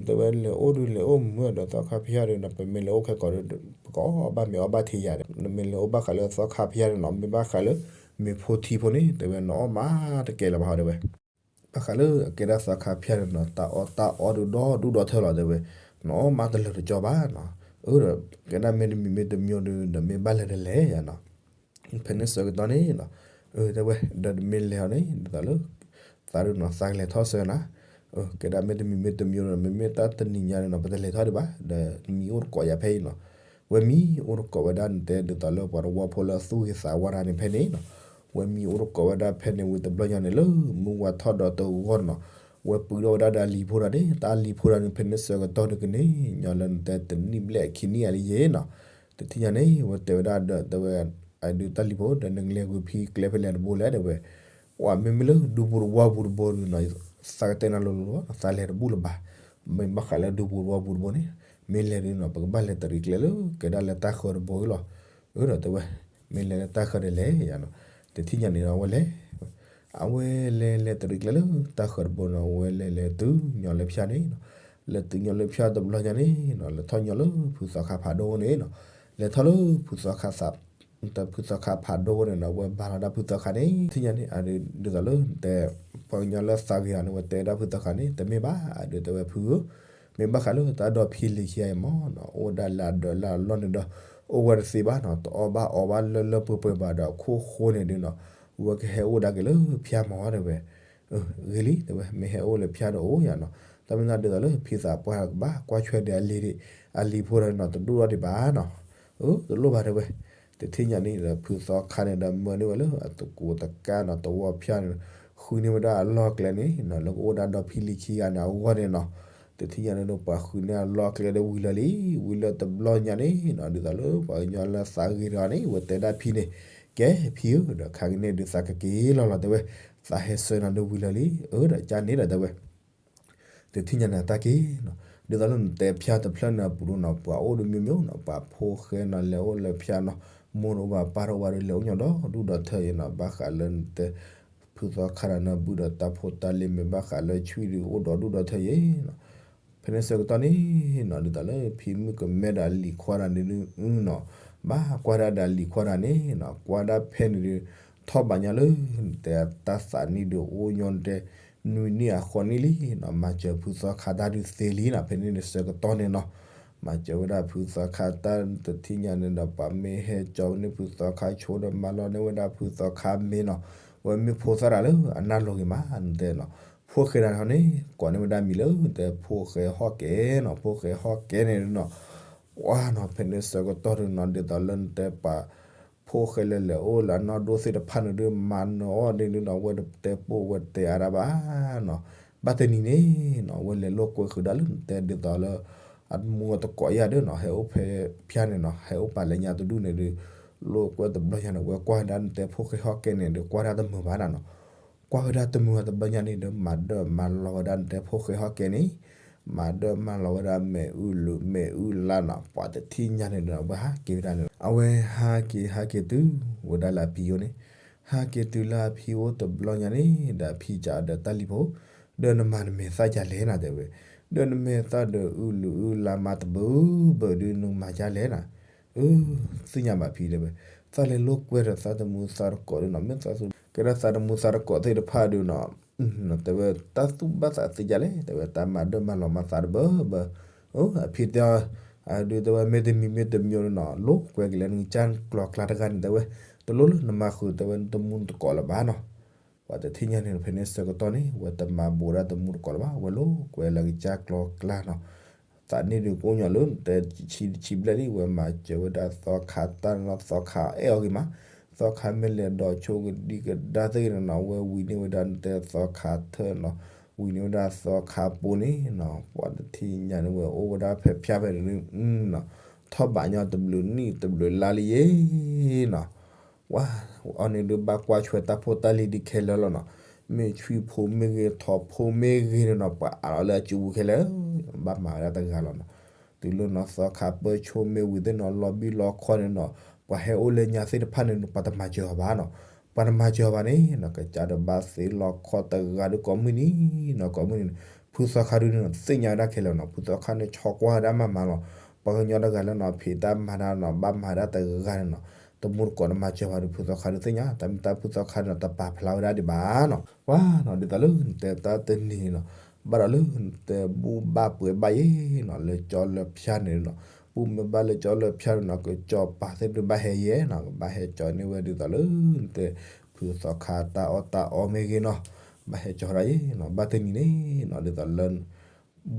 တဲဝဲလဲၤအိၣ်ဒုးလဲၤအိၣ်မုာ်ဒီးသီခါဖၠၣ်ဒီးနီၤ ပမ့ၢ်လဲၤအိၣ်ခဲကိာ်ဒီး ပကအီၣ်ဘၣ်မ့ၤအီဘၣ်ထံယၤဒီး နမ့ၢ်လဲၤအိၣ်ဘၣ်ဃးလၢသီခါဖၠၣ်ဒီးနီၤ မ့ၢ်ဘၣ်ဃးလၢ မ့ၤဖိထံဖိန့ၣ် တဲဝဲနအီၣ်မးတကဲလၢၤဘၣ်တဲဝဲ ဘၣ်ဃးလၢအကဲဒၣ်သီခါဖၠၣ်န့ၣ်နီၤ တၢ်အီၣ်တၢ်အီဒုးဒီဒူၣ်ဒီထၢလီၤတဲဝဲ နအီၣ်မးတလၢာ်တကၠီဘၣ်နီၤ အၢဒီး ကဲဒၣ်မ့ၢ်တမံၤမ့ၢ်တမံၤဒီး ဒီးမ့ၢ်ဘၣ်လဲၤတလဲၤယၤနီၤ ဖဲန့ၣ်ဆၢကတီၢ်န့ၣ်နီၤ အၢတဲဝဲ ဒီးတမ့ၢ်လဲၤအီၤန့ၣ် ဒ်သိးလၢ သးဒုးနီၤ သးကလဲၤထီၣ်ဆၢနၤ ကဲဒၣ်မ့ၢ်တမံၤမ့ၢ်တမံၤဒီး မ့မ့ၢ်တၢ်တနံၤညါန့ၣ်နီၤ ပတလဲၤထီၣ်ဒံးဘၣ် ဒီးမံၤအိၣ်တကိးယၤဖဲအံၤနီၤ ဝဲမံၤအိၣ်တကိးဝဲဒၣ်နတဲဒ်သိးလၢပှၤတဝီဖိလၢအသူၣ်ဂ့ၤသးဝါတၢ်န့ၣ်ဖဲန့ၣ်နီၤ ဝဲမံၤအိၣ်တကိးဝဲဒၣ်ဖဲန့ၣ်ဝံၤတဘျီညါန့ၣ်လၢ မုၢ်ဝါထီၣ်ဒီးတဂီၢ်နီၤ ဝဲပုၢ်ထီၣ်ဝဲဒၣ်ဒီးအလံၤဖိတၢ်န့ၣ် တၢ်လံၤဖိတၢ်န့ၣ် ဖဲန့ၣ်ဆၢကတီၢ်ဒုးကန့ၣ် ညီလၢနတဲတနံၣ်ဘျဲၣ်ခံနံၣ်အလံယဲနီၤ တထံၣ်ညါန့ၣ် ဝဲတဲဝဲဒၣ်ဒီး တဲဝဲ အဒုးတၢ်လံၤဖိဒီး နကလဲၤကွံာ်ဖံကျဲဖဲလဲၣ်တဘိလဲၣ်တဲဝဲ ပှၤမ့မ့ၢ်လၢဒူပူၤတဝီပူၤတဘိန့ၣ်နီၤ သးကတဲနၤလိၤလိၤ သးလဲၤတဘူၣ်လၢၤဘၣ် မ့ၢ်ဘၣ်ဃးလၢဒူပူၤတဝီပူၤတဘိန့ၣ် မ့ၢ်လဲၤဒုးနီၤ ပကဘၣ်လဲၤတရံးကျဲလၢ ကဲဒၣ်လၢတၢ်ဃၢၤတဘိလီၤ အၢဒီးတဲဝဲ မ့ၢ်လဲၤလၢတၢ်ဃၢၤဒ်လဲၣ်ယၤနီၤ တထံၣ်ညါန့ၣ်ဒီးဝဲလဲၤ အဝဲလဲၤလဲၤတရံးကျဲလၢတၢ်ဃၢၤတဘိနီၤ အဝဲလဲၤလဲၤတုၤညီလၢဖၠၣ်န့ၣ်နီၤ လဲၤတုၤညီလၢဖၠၣ်တဘျီညါန့ၣ်နီၤ လဲၤထီၣ်ညီလၢဖုသီခါဖးဒိၣ်န့ၣ်နီၤ လဲၤထီၣ်လၢဖုသီခါသး ဖုသီခါဖးဒိၣ်န့ၣ်နီၤ ဝဲဘါလီၤဒၣ်ဖုသီခါန့ၣ် ထံၣ်ညါန့ၣ် အဒုးဒ်သိးလၢတဲ ပှၤကညီလၢသးဂ့ၤအီၤန့ၣ် ဝဲတဲဒၣ်ဖုသီခါန့ၣ် တမ့ၢ်ဘၣ် အဒုးတဲဝဲဖုဧၢ မ့ၢ်ဘၣ်ဃးလၢတၢ်ဒီဖံလံၤခံဂၤအံၤမးနီၤ အိၣ်ဒၣ်လၢအဒၢးလၢအလီၢ်န့ၣ်ဒီး အိၣ်ဝဲတသ့ဘၣ်နီၤ တအီၣ်ဘၣ်အီဘၣ်လၢလၢပှဲၤပှဲၤဘၣ်ဒီးအခိၣ်ဃိန့ၣ်ဒုးနီၤ ဝဲကဟဲအိၣ်ဒၣ်က့ၤလၢဖၠၣ်မးတဲဝဲ ဂ့ၤလံ တဲဝဲ မ့ၢ်ဟဲအိၣ်လၢဖၠၣ်ဒီးအိၣ်ယၤနီၤ တၢ်မ့ၢ်သးဒ်သိးလၢဖံသးပှၢ်ကဘၣ်ကွၢ်ဆွဲဒံးအလံၤ အလံၤဖိဒီးနီၤ တဒိၣ်ထီၣ်ဒံးဘၣ်နီၤ တလိၣ်ဘၣ်တဲဝဲ တထံၣ်ညါန့ၣ်ဒီး ဖုသီခါန့ၣ်ဒီးမၢန့ၢ်ဝဲလၢအသကိးတကါနီၤ တဝီဖၠၣ်န့ၣ် ဃုန့ၢ်ဝဲဒၣ်အလီၢ်ကျဲန့ၣ်နီၤ လၢကအိၣ်ဒၣ်ဒီဖံလံၤခံဂၤန့ၣ်အဂီၢ်န့ၣ်နီၤ တထံၣ်ညါန့ၣ်ဒီးပှၤဃုန့ၢ်အလီၢ်ကျဲဒီးဝံၤလၢာ်လံ ဝံၤလၢာ်တဘျီညါန့ၣ်နီၤ ဒ်သိးလၢပှၤကညီလၢသးဂ့ၤတဂၤန့ၣ် ဝဲတဲဒၣ်ဖံန့ၣ် ကဲဖံဧၢ ဒီးခါကန့ၣ်ဒုးသးကက့ၤလီၤလီၤတဲဝဲ သးဟဲဆှၢနၤဒီးဝံၤလၢာ်လံ အၢဒီးကန့ၣ်ဒီးတဲဝဲ တထံၣ်ညါန့ၣ်တၢ်က့ၤနီၤ ဒ်သိးလၢနတဲဖၠၣ်တဖျၢၣ်န့ၣ်အပူၤနီၤ ပှၤအိၣ်ဒီးမ့ၢ်မ့ၢ်နီၤ ပှၤဖိဃဲနီၤ လဲၤအိၣ်လၢဖၠၣ်နီၤ မိၢ်တအိၣ်ဘၣ်ပၢ်တအိၣ်ဘၣ်ဒီး လဲၤအိၣ်ညီဒီဒူၣ်ဒီထၢယဲနီၤ ဘၣ်ဃးလၢနတဲ ဖုသီခါဒီးနၢ်ဘုၣ်ဒီးတၢ်ဖိတၢ်လံၤ မ့ၢ်ဘၣ်ဃးလၢဆွံဒီးအိၣ်ဒီဒူၣ်ဒီထၢယဲနီၤ ဖဲန့ၣ်ဆၢကတီၢ်န့ၣ်နီၤ ဒ်သိးလၢဖံမုၣ်ကမဲဒီးအလံၤခွါတဂၤန့ၣ်ဒုးနီၤ ဘၣ်ကွၢ်ဒၣ်ဒီးအလံၤခွါတဂၤန့ၣ်နီၤ ကွၢ်ဒၣ်ဖဲန့ၣ်ဒုး ထီၣ်ဘးညါလၢ တဲတၢ်သးနံၣ်ဒုးအိၣ်ညီတဲ နွံနံၣ်အဃိန့ၣ်လံနီၤ မၤစၢၤဖုသီခါတၢ်ဒုးသ့လံနီၤ ဖဲန့ၣ်ဆၢကတီၢ်န့ၣ်နီၤ မၤစၢၤဝဲဒၣ်ဖုသီခါတၢ်တထံၣ်ညါန့ၣ်ဒီး ပှၤမ့ၢ်ဟဲကၠီၤန့ၢ်ဖုသီခါဆိဒီး မၤလီၤန့ၢ်ဝဲဒၣ်ဖုသီခါမ့ၤနီၤ, ဝဲမ့ၢ်ဖိသၣ်တၢ်လၢအနၢ်လိၤဂ့ၤမး နတဲနီၤ, ဖိၣ်ဃဲတၢ်န့ၣ် ကိးန့ၢ်ဝဲဒၣ်မံၤလၢ နတဲဖိၣ်ဃဲဟီၣ်ကဲနီၤ, ဖိၣ်ဃဲဟီၣ်ကဲန့ၣ်နီၤ, ဝါနီၤ ဖဲန့ၣ်ဆၢကတီၢ်ဒုးနီၤ ဒ်သိးလၢနတဲပှၤ ဖိၣ်ဃဲလၢလဲၤအိၣ်လၢအနီၢ်ဒိၣ်သ့ၣ်တဖၣ်န့ၣ်ဒုး မၤနၢၤအီၤဒ်န့ၣ်နီၤ ဝဲတတဲပိာ်ဝဲတဲအါဒၣ်ဘၣ်နီၤ, ဘၣ်တနံၤန့ၣ်နီၤ ဝဲလဲၤလိာ်ကွဲဃုာ်ဒၣ်လၢနတဲဒ်သိးလၢ အမူအတကိးယါဒုးနီၤ ဟဲအိၣ်ဖဲဖၠါန့ၣ်နီၤ ဟဲအိၣ်ပာ်လၢညါတဒူၣ်န့ၣ်ဒုး လိာ်ကွဲတဘျီညါန့ၣ် ဝဲကွၢ်ဝဲဒၣ်နတဲဖိၣ်ဃဲဟီၣ်ကဲန့ၣ်ဒုး ကွၢ်ဒၣ်တမုာ်ဘၣ်ဒၣ်နီၤ, ကွၢ်ဝဲဒၣ်တမုာ်ဘၣ်တဘျီညါန့ၣ်ဒီး မၤဒၢၣ်မၤလီၤဝဲဒၣ်နတဲဖိၣ်ဃဲဟီၣ်ကဲန့ၣ်, မၤဒၢၣ်မၤလီၤဝဲဒၣ်မ့ၣ်အူလုာ်မ့ၣ်အူလါနီၤ, ပှၤတထံၣ်ညါန့ၣ်ဒီး အဝဲဟးက့ၤဝဲဒၣ်န့ၣ် အဝဲဟးက့ၤဟးက့ၤတုၤ ဝဲဒၣ်လၢအဖံအိၣ်န့ၣ်, ဟးက့ၤတုၤလၢအဖံအိၣ်တဘျီညါန့ၣ် ဒီးအဖံစံးဒီးတၢ်လံၤဖိ, ဒီးနမၤနမဲာ်သၣ်ဒ်လဲၣ်နတဲဝဲ, ဒီးနမဲာ်သၣ်ဒီးအူလုာ်အူလါမးတဘၣ်ဘၣ်ဒုး နမၤဒ်လဲၣ်နၤ, အၢ သ့ၣ်ညါဘၣ်ဖံတဲဝဲ, သးလဲၤလိာ်ကွဲဒီးသးတမူသးတကိးဒုးနီၤ မ့ၢ်သးသူ ကဲဒၣ်သးတမူသးတကိးသ့ၣ်တဖၣ်ဒုးနီၤ, တဲဝဲတၢ်သူၣ်ဘၣ်သးသ့ဒ်လဲၣ် တဲဝဲ တၢ်မၤဒၢၣ်မၤလီၤမၤသးတဘၣ်ဘၣ်, အၢ အဖံတဲအီၤ, အဒုးတဲဝဲ မ့တမံၤမ့တမံၤန့ၣ်နီၤ လိာ်ကွဲက့ၤလၢနကစၢ်ကျီၤကျါတဂၤန့ၣ် တဲဝဲ, တလိၣ်လၢနမၤဃုာ်တဲဝဲနတမူတကိးလၢၤဘၣ်နီၤ, ပှၤတထံၣ်ညါန့ၣ် ဖဲန့ၣ်ဆၢကတီၢ်န့ၣ် ဝဲတမၤဘူးဒၣ်တမူတကိးလၢၤဘၣ် ဝဲလိာ်ကွဲလၢကစၢ်ကျီၤကျါနီၤ, သးန့ၣ်ဒုးကအိၣ်ညီလၢနတဲဆံဆံဘျဲၣ်လံ ဝဲမၤစၢၤဝဲဒၣ်သီခါတၢ်နီၤ သီခါအဲၣ်အီၤဂ့ၤမး, သီခါမ့ၢ်လဲၤဒီးဆိကဒံကဒါသ့ၣ်ဂ့ၤန့ၣ်နီၤ ဝဲဝံၤန့ၢ်ဝဲဒၣ်နတဲသီခါထၢၣ်နီၤ, ဝံၤန့ၢ်ဝဲဒၣ်သီခါပိန့ၣ်နီၤ ပှၤတထံၣ်ညါန့ၣ် ဝဲအိၣ်ဝဲဒၣ်ဖဲဖၠါဖဲန့ၣ်ဒုး ထီၣ်ဘးညီတဘျုးနံၣ်တဘျုးလါလံယ့ၤနီၤ, ဝဲအီၤန့ၣ်ဒုးဘၣ်ကွၢ်ဆွဲတၢ်ဖိတၢ်လံၤဒ်ခဲလၢာ်လီၤနီၤ, မ့ၢ်ဆွံဖိမ့ၢ်ဂ့ၤ ထိးဖိမ့ၢ်ဂ့ၤန့ၣ်နီၤ ပှၤအးလီၤလၢအစုပူၤခဲလၢာ်, ဘၣ်မၤဝဲဒၣ်တဂၤလီၤနီၤ, တုၤလၢနီၤသီခါပၢၢ်ဆိမ့ၢ်ဝံၤသ့ၣ်နီၤ လီၤဘံၣ်လီၤခီန့ၣ်နီၤ ပှၤဟဲအိၣ်လၢညါသ့ၣ်တဖၣ်န့ၣ် ပှၤတမၤစၢၤအီၤဘၣ်နီၤ, ပှၤတမၤစၢၤအီၤဘၣ်န့ၣ်နီၤ ကစၢ်ဒီးဘၣ်သ့လီၤခီတဂၤဒုးကိးမုၢ်နံၤနီၤ ကိးမုၢ်နံၤန့ၣ် ဖုသီခါဒုးန့ၣ်နီၤ သ့ၣ်ညါဝဲဒၣ်ခဲလၢာ်နီၤ ဖုသီခါန့ၣ် ဆီကွၢ်ဝဲဒၣ်မးမးလီၤ, ပှၤကညီတဂၤလၢနီၤ ဖံးတၢ်မၤတၢ်နီၤ ဘၣ်မၤဒၣ်တဂၤန့ၣ်နီၤ တမူတကိးတမၤစၢၤဘၣ်ဒီး ဖုသီခါဒုးသ့ၣ်ညါ တၢ်မ့ၢ်တၢ်ဖုသီခါန့ၣ်နီၤ တပာ်ဖျါဝဲဒၣ်ဒံးဘၣ်နီၤ, ပှၤနီၤ ဒ်သိးလၢနတဲတၢ်တနံၤန့ၣ်နီၤ ဘၣ်ဒီးလၢနတဲဘူၣ်ဘၣ်ပှဲၤဘၣ်ယ့ၤနီၤ လၢကၠီလၢဖၠါန့ၣ်နီၤ, ဘူၣ်မ့ၢ်ဘၣ်လၢကၠီလၢဖၠါန့ၣ်နီၤ ကစီၤပၤသ့ၣ်ဒုးဘၣ်ဟဲယဲနီၤ ကဘၣ်ဟဲကၠီၤန့ၢ်ဝဲဒ်သိးလၢနတဲ ဖုသီခါတၢ်အီၣ်တၢ်အီမ့ၢ်ဂ့ၤနီၤ ဘၣ်ဟဲကၠီၤဒၣ်ယ့ၤနီၤ ဘၣ်တနံၤန့ၣ်နီၤ ဒ်သိးလၢ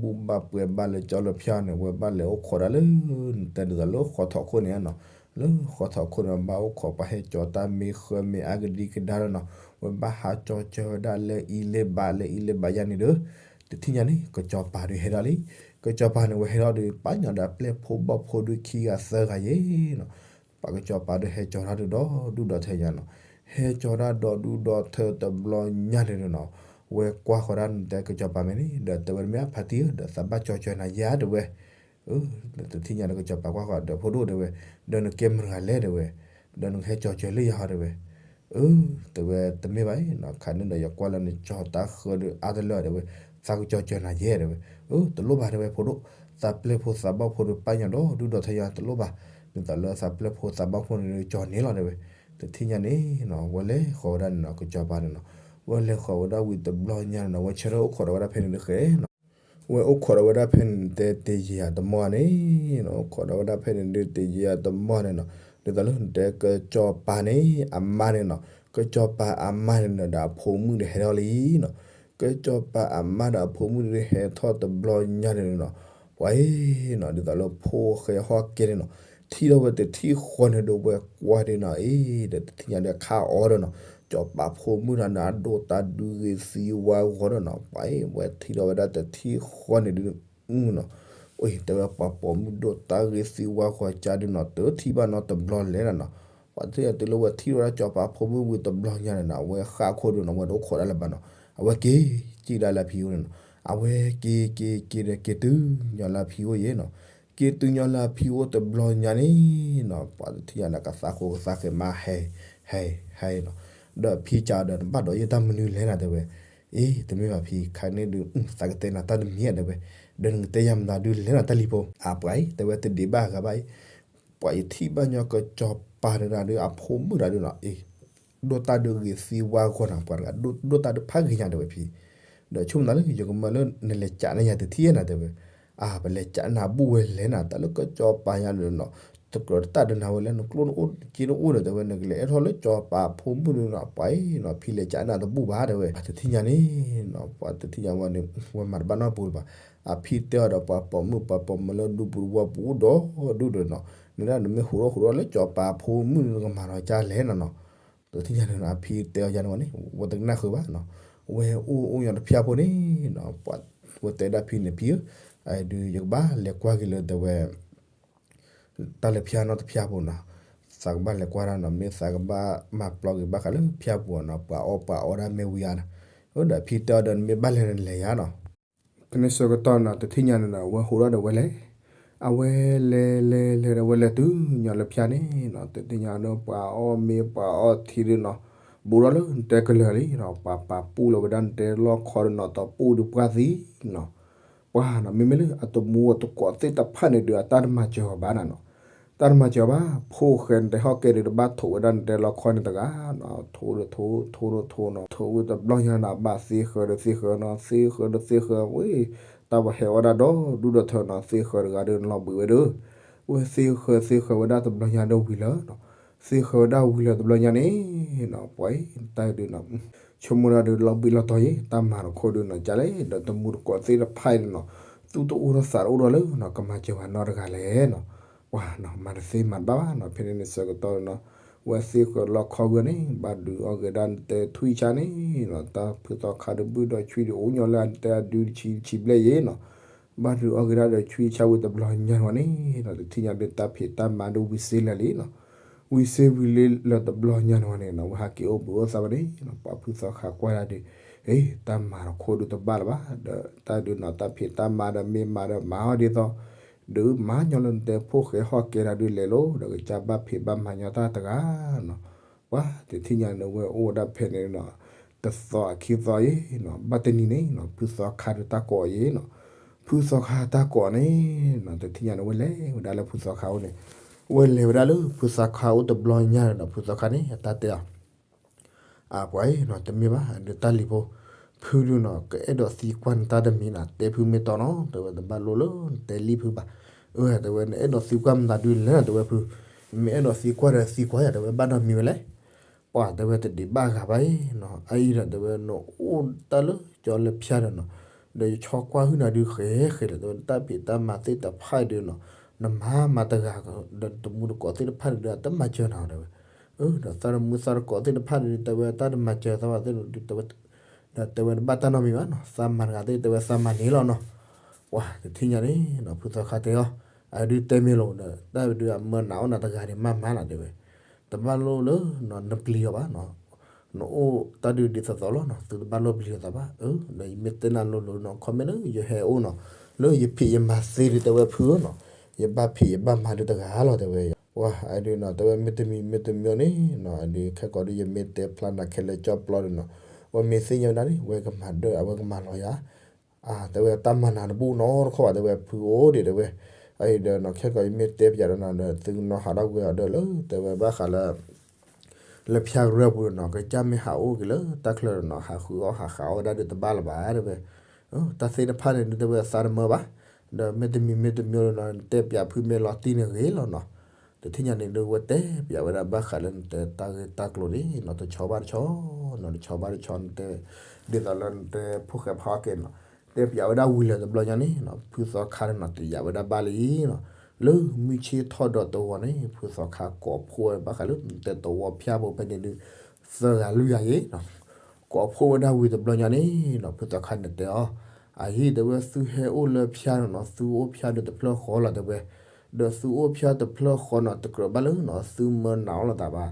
ဘူၣ်ဘၣ်ပှဲၤဘၣ်လၢကၠီလၢဖၠါန့ၣ် ဝဲဘၣ်လဲၤအိၣ်ခိးဒၣ်လၢ နတဲဒ်သိးလၢဃီထီၣ်ခိၣ်န့ၣ်နီၤ, လၢဃီထီၣ်ခိၣ်န့ၣ် ဘၣ်အိၣ်ခိးပှၤဟဲကၠီၤတၢ်မ့ၢ်ဃၢမ့ၢ်အါကဒံကဒါလီၤနီၤ, ဝဲဘၣ်ဟးကၠီၤစၢၤဝဲဒၣ်လၢအံၤလၢဘးလၢအံၤလၢဘးယါန့ၣ်ဒီး တထံၣ်ညါန့ၣ် ကစီၤပၤဒုးဟဲထီၣ်လံ, ကစီၤပၤန့ၣ် ဝဲဟဲထီၣ်ဒီး ပာ်ညီဒီးအပျဲၢ်ဖိဘီၣ်ဖိဒုးခံဂၤသၢဂၤယ့ၤနီၤ ပှၤကစီၤပၤဒုးဟဲကၠီၤတၢ်ဒုးဒီဒူၣ်ဒီထၢညါနီၤ, ဟဲကၠီၤတၢ်ဒီဒူၣ်ဒီထၢတဘျီညါန့ၣ်နီၤ, ဝဲကွၢ်ဃီၤဒၣ်နတဲကစီၤပၤမဲာ်န့ၣ် ဒီးတဲဝဲတမ့ၢ်ဖါတံၢ်ဧၢ ဒီးသးဘၣ်ကၠီၤစၢၤနၤယါတဲဝဲ, တထံၣ်ညါဒီးကစီၤပၤကွၢ်ဃီၤဒီးဖိဒိၣ်တဲဝဲ, ဒီးနကဲမတၤတဂၤလဲၣ်တဲဝဲ, ဒီးနကဟဲကၠီၤစၢၤလၢယၤဟီတဲဝဲ အၢ တဲဝဲတမ့ၢ်ဘၣ်အံၤနီၤ, ခါန့ၣ်ဒီးယကွၢ်လၢနကၠီၤတၢ်ဃၢဒုးအါတလၢတဲဝဲ, သးကကၠီၤစၢၤနၤယဲတဲဝဲ, အၢ တလိၣ်ဘၣ်တဲဝဲဖိဒိၣ်, သးပျဲၢ်ဖိသးဘီၣ်ဖိဒုးပာ်ညီဒီဒူၣ်ဒီထၢယါတလိၣ်ဘၣ်, ဒ်သိးလၢသးပျဲၢ်ဖိသးဘီၣ်ဖိန့ၣ်ဒုးကၠီၤန့ၣ်လီၤတဲဝဲ, တထံၣ်ညါန့ၣ်နီၤ ဝဲလဲၤဃီၤဝဲဒၣ်န့ၣ်နီၤ ကစီၤပၤန့ၣ်နီၤ, ဝဲလဲၤဃီၤဝဲဒၣ်ဝံၤတဘျီညါန့ၣ်နီၤ ဝဲဆၢထၢၣ်အိၣ်ခိးဒီးဝဲဒၣ်ဖဲန့ၣ်ဒုးဃဲနီၤ ဝဲအိၣ်ခိးဒီးဝဲဒၣ်ဖဲန့ၣ်တဲတယံာ်အတမီၢ်န့ၣ်, အိၣ်ခိးဒီးဝဲဒၣ်ဖဲန့ၣ်ဒုးတယံာ်အတမီၢ်န့ၣ်နီၤ, ဒ်သိးလၢနတဲကစီၤပၤန့ၣ် အမါန့ၣ်နီၤ, ကစီၤပၤအမါန့ၣ်နီၤ ဒီးအဖိမုၣ်ဒီးဟဲထီၣ်လံနီၤ, ကစီၤပၤအမါဒီးအဖိမုၣ်ဒုးဟဲထီၣ်တဘျီညါန့ၣ်နီၤ, ပှၤအံၤနီၤ ဒ်သိးလၢဖိၣ်ဃဲဟီၣ်ကဲန့ၣ်နီၤ, ထံၣ်ထီၣ်ဝဲတထံၣ်ဃီန့ၣ်ဒီးဝဲကွၢ်ဒ်နီၤ အံၤဒီးတထံၣ်ညါဒီးခါအီၤဒီးနီၤ, ကစီၤပၤဖိမုၣ်ဒီးန့ၣ်အဒိၣ်တၢ်ဒုးဂ့ၤသံဝါဂီၤဒီးနီၤ, ပှၤအံၤဝဲထံၣ်ထီၣ်ဝဲဒၣ်တထံၣ်ဃီန့ၣ်ဒုး အူနီၤ, အိၣ်တဲဝဲပှၤပိာ်မုၣ်ဒိၣ်တၢ်ဂ့ၤသံဝါဂီၤကါဒုးနီၤ တထံၣ်ဘၣ်နီတဘျီလဲၣ်နီၤ, ပှၤတထံၣ်ညါတုၤလၢဝဲထံၣ်ထီၣ်ဝဲဒၣ်ကစီၤပၤဖိမုၣ်ဝံၤတဘျီညါန့ၣ်နီၤ အဝဲဃၣ်ခိၣ်ဒုးနီၤ ဝဲတအိၣ်ခိးဒၣ်လၢၤဘၣ်နီၤ, အဝဲက့ၤကံၣ်ဒၣ်လၢအဖံအိၣ်န့ၣ်နီၤ, အဝဲက့ၤက့ၤက့ၤဒီးက့ၤတုၤညီလၢအဖံအိၣ်ယဲနီၤ, က့ၤတုၤညီလၢအဖံအိၣ်တဘျီညါန့ၣ်နီၤ ပှၤတထံၣ်ညါန့ၣ် ကသးဃိကသးဃဲၤမးဟဲ ဟဲ ဟဲနီၤ, ဒီးဖံကးဒီးနဘၣ်ဒိးယဲၢ်တၢ်မနုၤလဲၣ်နၤတဲဝဲ, အ့ တမ့ၢ်ဘၣ်ဖံ ခါန့ၣ်ဒုး သးကတဲနၤတၢ်တမံၤဧါတဲဝဲ, ဒီးနကတဲယၤမတၤဒုးလဲၣ်နၤတၢ်လံၤဖိ, အပှၤအံၤ တဲဝဲတဒံးဘၣ်အဂၤဘၣ်အံၤ, ပှၤယထံၣ်ဘၣ်ညီကစီၤပၤတဂၤဒီးအဖိမုၣ်တဂၤဒုးနီၤ အ့ ဒိၣ်တၢ်ဒုးဂ့ၤသံဝါဂီၤနၤ ပှၤတဂၤဒိၣ်တၢ်ဒုးဖးဂ့ၤညါတဲဝဲဖံ, ဒီးဆိကမိၣ်သးလၢယကမၢလၢနလဲၤကးန့ၢ်ယၤတထံၣ်ဧါနၤတဲဝဲ, အၢ ပလဲၤကးနၤဘူၣ်ဝဲလဲၣ်နၤ တၢ်လၢကၠီၤပၤညါန့ၣ်နီၤ, တကြၢးတတၢ်ဒီးနၤဝဲလဲၣ် နကျိၣ်နအိၣ်က့နအိၣ်ဒီး တဲဝဲ နကလဲၤအဲၣ်ထီၣ်လၢကၠီၤပၤဖိမုၣ်န့ၣ်နီၤ ပှၤအံၤနီၤ ဖံလဲၤကးနၤတဘူၣ်ဘၣ် တဲဝဲ တထံၣ်ညါန့ၣ်နီၤ ပှၤတထံၣ်ညါဝဲန့ၣ် ဝဲမၤတဘၣ်နီတပူၤလၢၤဘၣ်. အဖံတဲအီၤဒီး ပှၤပိာ်မုၣ်ပှၤပိာ်မုၣ်လၢဒူပူၤတဝီပူၤအိၣ်ဒီးဒူၣ်ဒီးနီၤ, နဒၣ်နမ့ၢ်ဟူးထီၣ်ဟူးထီၣ်လၢကၠီၤပၤဖိမုၣ်န့ၣ် နကမၤလီၤကါလဲၣ်နီၤနီၤ. တထံၣ်ညါန့ၣ်နီၤ အဖံတဲအီၤယါန့ၣ်ဝဲန့ၣ် ဝဲတကနၣ်ဃုာ်ဘၣ်နီၤ, ဝဲအိၣ်အိၣ်ညီတဖၠၣ်ဖိန့ၣ်နီၤ ပှၤဝဲတဲဒၣ်ဖံန့ၣ် ဖံဧၢ, အဒုးယကဘၣ်လဲၤကွၢ်က့ၤလၢတဲဝဲ တၢ်လၢဖၠၣ်နီတဖၠၣ်ဖိနီၤ, သးကဘၣ်လဲၤကွၢ်တၢ်နီၤ မ့ၢ်သးကဘၣ်မၤပျီက့ၤဘၣ်ဃးလၢဖၠၣ်ပူၤနီၤ ပှၤအီၣ်ပှၤအီဒၣ်မ့ၢ်ဝံၤဧါနီၤ, အၢ ဒီးဖံတဲအီၤဒီး နမ့ၢ်ဘၣ်လဲၤန့ၣ်လဲၤယါနီၤ. ကန့ၢ်ဆၢကတီၢ်နီၤ တထံၣ်ညါန့ၣ်နီၤ အဝဲဟူးထီၣ်ဒီးဝဲလဲၤ, အဝဲလဲၤလဲၤလဲၤဒီး ဝဲလဲၤတုၤညီလၢဖၠၣ်န့ၣ်နီၤ တထံၣ်ညါန့ၣ် ပှၤအီၣ်မ့ၤပှၤအီထံဒုးနီၤ, ဘူးထီၣ်လၢနတဲကလၢာ်လံနီၤ ပှၤပာ်ပူၣ်လီၤဝဲဒၣ်နတဲလီၢ်ခီဒီးနီၤ တီပူၣ်ဒုးပှၢ်သံနီၤ ပှၤနီၤ မ့မ့ၢ်လၢအတမူအတကိးသ့ၣ်တဖၣ်န့ၣ်ဒုး အတၢ်တမၤစၢၤအီၤဘၣ်နၤနီၤ, တၢ်တမၤစၢၤအီၤဘၣ်, ဖိၣ်ဃဲနတဲဟီၣ်ကဲဒုး တဘၣ်ထိးဝဲဒၣ်နတဲလီၢ်ခီန့ၣ်တဂၤနီၤ, ထိးဒီးထိး ထိးဒီးထိးနီၤ, ထိးဝံၤတဘျီညါနီၤ အဘၣ်သ့ဃၢၤဒီးသ့ဃၢၤနီၤ, သ့ဃၢၤဒီးသ့ဃၢၤဝံၤ, တၢ်ပှၤဟဲအီၣ်ဒၣ်ဒီဒူၣ်ဒီထၢနီၤ, သ့ဃၢၤတဂၤဒီးနလီၤဘှံးဝဲဒီး, ဝဲသ့ဃၢၤသ့ဃၢၤဝဲဒၣ်တဘျီညါဒီးဝံၤလၢနီၤ, သ့ဃၢၤဝဲဒၣ်ဝံၤလၢတဘျီညါန့ၣ်နီၤ, ပှၤအံၤတၢ်ဒုးနီၤ ဆိကမိၣ်ဒၣ်ဒုးလီၤဘှံးလီၤတီၤယဲ တၢ်မၤတခီဒုးနီၤ ကလဲၣ်ဒီးတမူတကိးသ့ၣ်တဖၣ်အံၤန့ၣ်နီၤ, သူၣ်တအိၣ်ထီၣ်သးတအိၣ်ထီၣ်လၢနီၤ ကမၤစၢၤပှၤနီတဂၤလဲၣ်နီၤ, ပှၤနီၤ မၤတသ့မၤတဘၣ်ဘၣ်နီၤ, ဖဲန့ၣ်န့ၣ်ဆၢကတီၢ်နီၤ, ဝဲသ့ဃၢၤလီၢ်ခီဝံၤန့ၣ် ဘၣ်ဒုးအီၣ်က့ၤဒၣ်နတဲထွံၣ်ဆါန့ၣ်နီၤ, တၢ်ဖုသီခါဒုးဘုၣ်ဒီးဆွံဒုးအိၣ်ညီလၢအတဲအဒုတဆံတဆံဘျဲၣ်ယဲနီၤ, ဘၣ်ဒုးအီၣ်က့ၤဒၣ်ဒီးဆွံဆါဝံၤတဘျီညါန့ၣ်နီၤ, တထံၣ်ညါဒုးတၢ်ဖံးတၢ်မၤဒုးဝံၤစ့လၢာ်လံနီၤ, ဝံၤစ့ဝံၤလံလၢတဘျီညါန့ၣ်ဝဲန့ၣ်နီၤ, ဝဲဟးက့ၤအိၣ်ဘှံးအိၣ်သါဝဲန့ၣ်နီၤ, ပှၤဖုသီခါကွၢ်ဒၣ်ဒုး, အ့ တၢ်မၤတခီဒုးတဘၣ်လၢၤဘၣ်, ဒီးတၢ်ဒုးနီၤ တၢ်ဖံးတၢ်မၤဒီးမ့ၢ်မၤဒီးမၤအီၣ်ဒ်သိး, ဒုးမၤညီလၢနတဲဖိၣ်ဃဲဟီၣ်ကဲဒၣ်ဒုးလဲၤလီၤ, ဒီးကစၢ်ဘၣ်ဖံးဘၣ်မၤညီတၢ်တဂၤနီၤ, ပှၤတထံၣ်ညါန့ၣ်ဝဲအိၣ်ဝဲဒၣ်ဖဲန့ၣ်နီၤ, တသီအခံသီယဲနီၤ, ဘၣ်တနံၤန့ၣ်နီၤ ဖုသီခါဒုးတၢ်ကိးအီၤယဲနီၤ, ဖုသီခါတၢ်ကိးအီၤန့ၣ်နီၤ, တထံၣ်ညါန့ၣ်ဝဲလဲၤဝဲဒၣ်လၢဖုသီခါအိၣ်န့ၣ်, ဝဲလဲၤဝဲဒၣ်လၢဖုသီခါအိၣ်တဘျီညါန့ၣ်ဒီး ဖုသီခါန့ၣ် အတၢ်တဲအီၤ အပှၤအံၤနီၤ တမ့ၢ်ဘၣ် ဒုးတၢ်လံၤဖိ, ဖုဒုးနီၤ ကအဲၣ်ဒိးသံကွၢ်နတၢ်တမံၤနီၤ တဲဖုမ့ၢ်တီနီၤ တဲဝဲ တဘၣ်လိၣ်လၢနတဲလံဖုဘၣ်, အၢ တဲဝဲ နအဲၣ်ဒိးသံကွၢ်မတၤဒုးလဲၣ်နီၤ တဲဝဲဖု, မ့ၢ်အဲၣ်ဒိးသံကွၢ်ဒီးသံကွၢ်ယၤ တဲဝဲ ဘၣ်နီတမံၤဝဲလဲၣ်, ပှၤတဲဝဲ တဒံးဘၣ်ဂၤဘၣ်အံၤနီၤ အအံၤဒီး တဲဝဲ နအိၣ်တၢ်လၢကၠီလၢဖၠါဒီးနီၤ, ဒီးယဆီကွၢ်ဟုၣ်နၤဒုးဃဲၤဃဲၤဒီး တဲဝဲ နတၢ်ဖံးတၢ်မၤသ့ၣ်တဖၣ်အံၤဒုးနီၤ, နမၤမၤတဂၤ ဒီးတမူတကိးသ့ၣ်တဖၣ်န့ၣ်ဒုး အတမၤစၢၤနၤတဲဝဲ, အၢ ဒီးသးတမူသးတကိးသ့ၣ်တဖၣ်န့ၣ်ဒုး တဲဝဲ တၢ်တမၤစၢၤသးဘၣ်သ့ၣ်ဒုး တဲဝဲ, ဒီးတဲဝဲတဘၣ်တၢ်နီတမံၤဘၣ်နီၤ သးမၤတဂၤသ့ၣ် တဲဝဲသးမၤန့ၣ်လီၤနီၤ, ပှၤတထံၣ်ညါန့ၣ်နီၤ ဖုသီခါတဲအီၤ, အဒုးတဲမ့ၢ်လီၤဒီး တၢ်ဒုးအမၢနးအီၣ်နၤတဂၤန့ၣ် မၤမၤနီၤတဲဝဲ, တဘၣ်လိၣ်လၢနီၤ နပျံၤအီၤဘၣ်နီၤ, နအိၣ်တၢ်ဒုးဒ်သိးသိးလီၤနီၤ သုတဘၣ်လိၣ်ပျံၤလိာ်သးဘၣ်, အၢ ဒီးယမ့ၢ်တဲနၤလိၤလိၤနီၤ ခီမ့ၢ်လၢယဟဲအိၣ်နီၤ, လၢယဖံးယမၤသ့ဒုး တဲဝဲဖုဧၢနီၤ, ယဘၣ်ဖံးယဘၣ်မၤဒုးတဂၤလီၤတဲဝဲ, ပှၤအဒုးနီၤ တဲဝဲမ့ၢ်တမံၤမ့ၢ်တမံၤန့ၣ်နီၤ အဒုးခဲကိာ်ဒုး ယမ့ၢ်တဲဖျါနၤခဲလၢာ်ကၠီပျီဒုးနီၤ, အဝဲမ့ၢ်သ့ၣ်ညါဝဲဒၣ်န့ၣ် ဝဲကမၤဒၢး အဝဲကမၤလီၤယၤ အၢ တဲဝဲ တၢ်မၤနၤတဘူၣ်နီတခီဘၣ် တဲဝဲ ဖုအိၣ်ဒံး တဲဝဲ, အအံၤဒီးနီၤ ခဲကိာ်ယမ့ၢ်တဲပယၤဒီးနီၤ ဒီးသုကနီၤဟးထီၣ်ကွံာ်အီၤဒီးလၢ တဲဝဲဘၣ်ဃးလၢ လၢဖၠါကရၢၢ်ပူၤဒီးနီၤ ကစၢ်မ့ၢ်ဟးအိၣ်က့ၤလၢတၢ်ချၢဒီးနီၤ ဟးဃုအီၣ်ဟးဃုအီဝဲဒၣ်ဒုးတဘၣ်လၢၤဘၣ် တဲဝဲ, တၢ်သ့ၣ်တဖၣ်န့ၣ်ဒုး တဲဝဲသးတမၢဘၣ်, ဒီးမ့ၢ်တမံၤမ့ၢ်တမံၤဒီးနီၤ နတဲပယၤဖုမ့ၢ်လီၤတံၢ်န့ၣ်ဂ့ၤလီၤနီၤ, တထံၣ်ညါန့ၣ်ဒုး ဝဲတဲပယၤဝဲဒၣ်ဘၣ်ဃးလၢနတဲတၢ်ဂ့ၢ်တၢ်ကျိၤန့ၣ်နီၤ တဆီဘၣ်တဆီနီၤ တဆီဘၣ်တဆီ နတဲ ဒ်သိးလၢနတဲဖိၣ်ဃဲဖီက့ၤနီၤ, တဲပယၤဝဲဒၣ်ဝံၤလၢာ်တဘျီညါန့ၣ်နီၤ ဖုသီခါန့ၣ်နီၤ တယာ်ဝဲဒၣ်ဘၣ်လံနီၤ, လၢမုၢ်ဆ့ၣ်ထီၣ်ဒီးတဝီန့ၣ် ဖုသီခါကိးဖှိၣ်ဝဲဘၣ်ဃးလၢနတဲတဝီဖၠါဖိဖဲန့ၣ်ဒုး သၢဂၤလွံၢ်ဂၤယဲနီၤ, ကိးဖှိၣ်ဝဲဒၣ်ဝံၤတဘျီညါန့ၣ်နီၤ ဖုသီခါန့ၣ်တဲအီၤ, အအံၤ တဲဝဲ သုဟဲအိၣ်လၢဖၠါန့ၣ်နီၤ သုအိၣ်ဖၠါဒုးတဖျၢၣ်ဃီလီၤ တဲဝဲ, ဒီးသုအိၣ်ဖၠါတဖျၢၣ်ဃီနီၤ တကြၢးဘၣ်လၢနီၤ သုမၢနးအီၣ်လိာ်သးဘၣ်,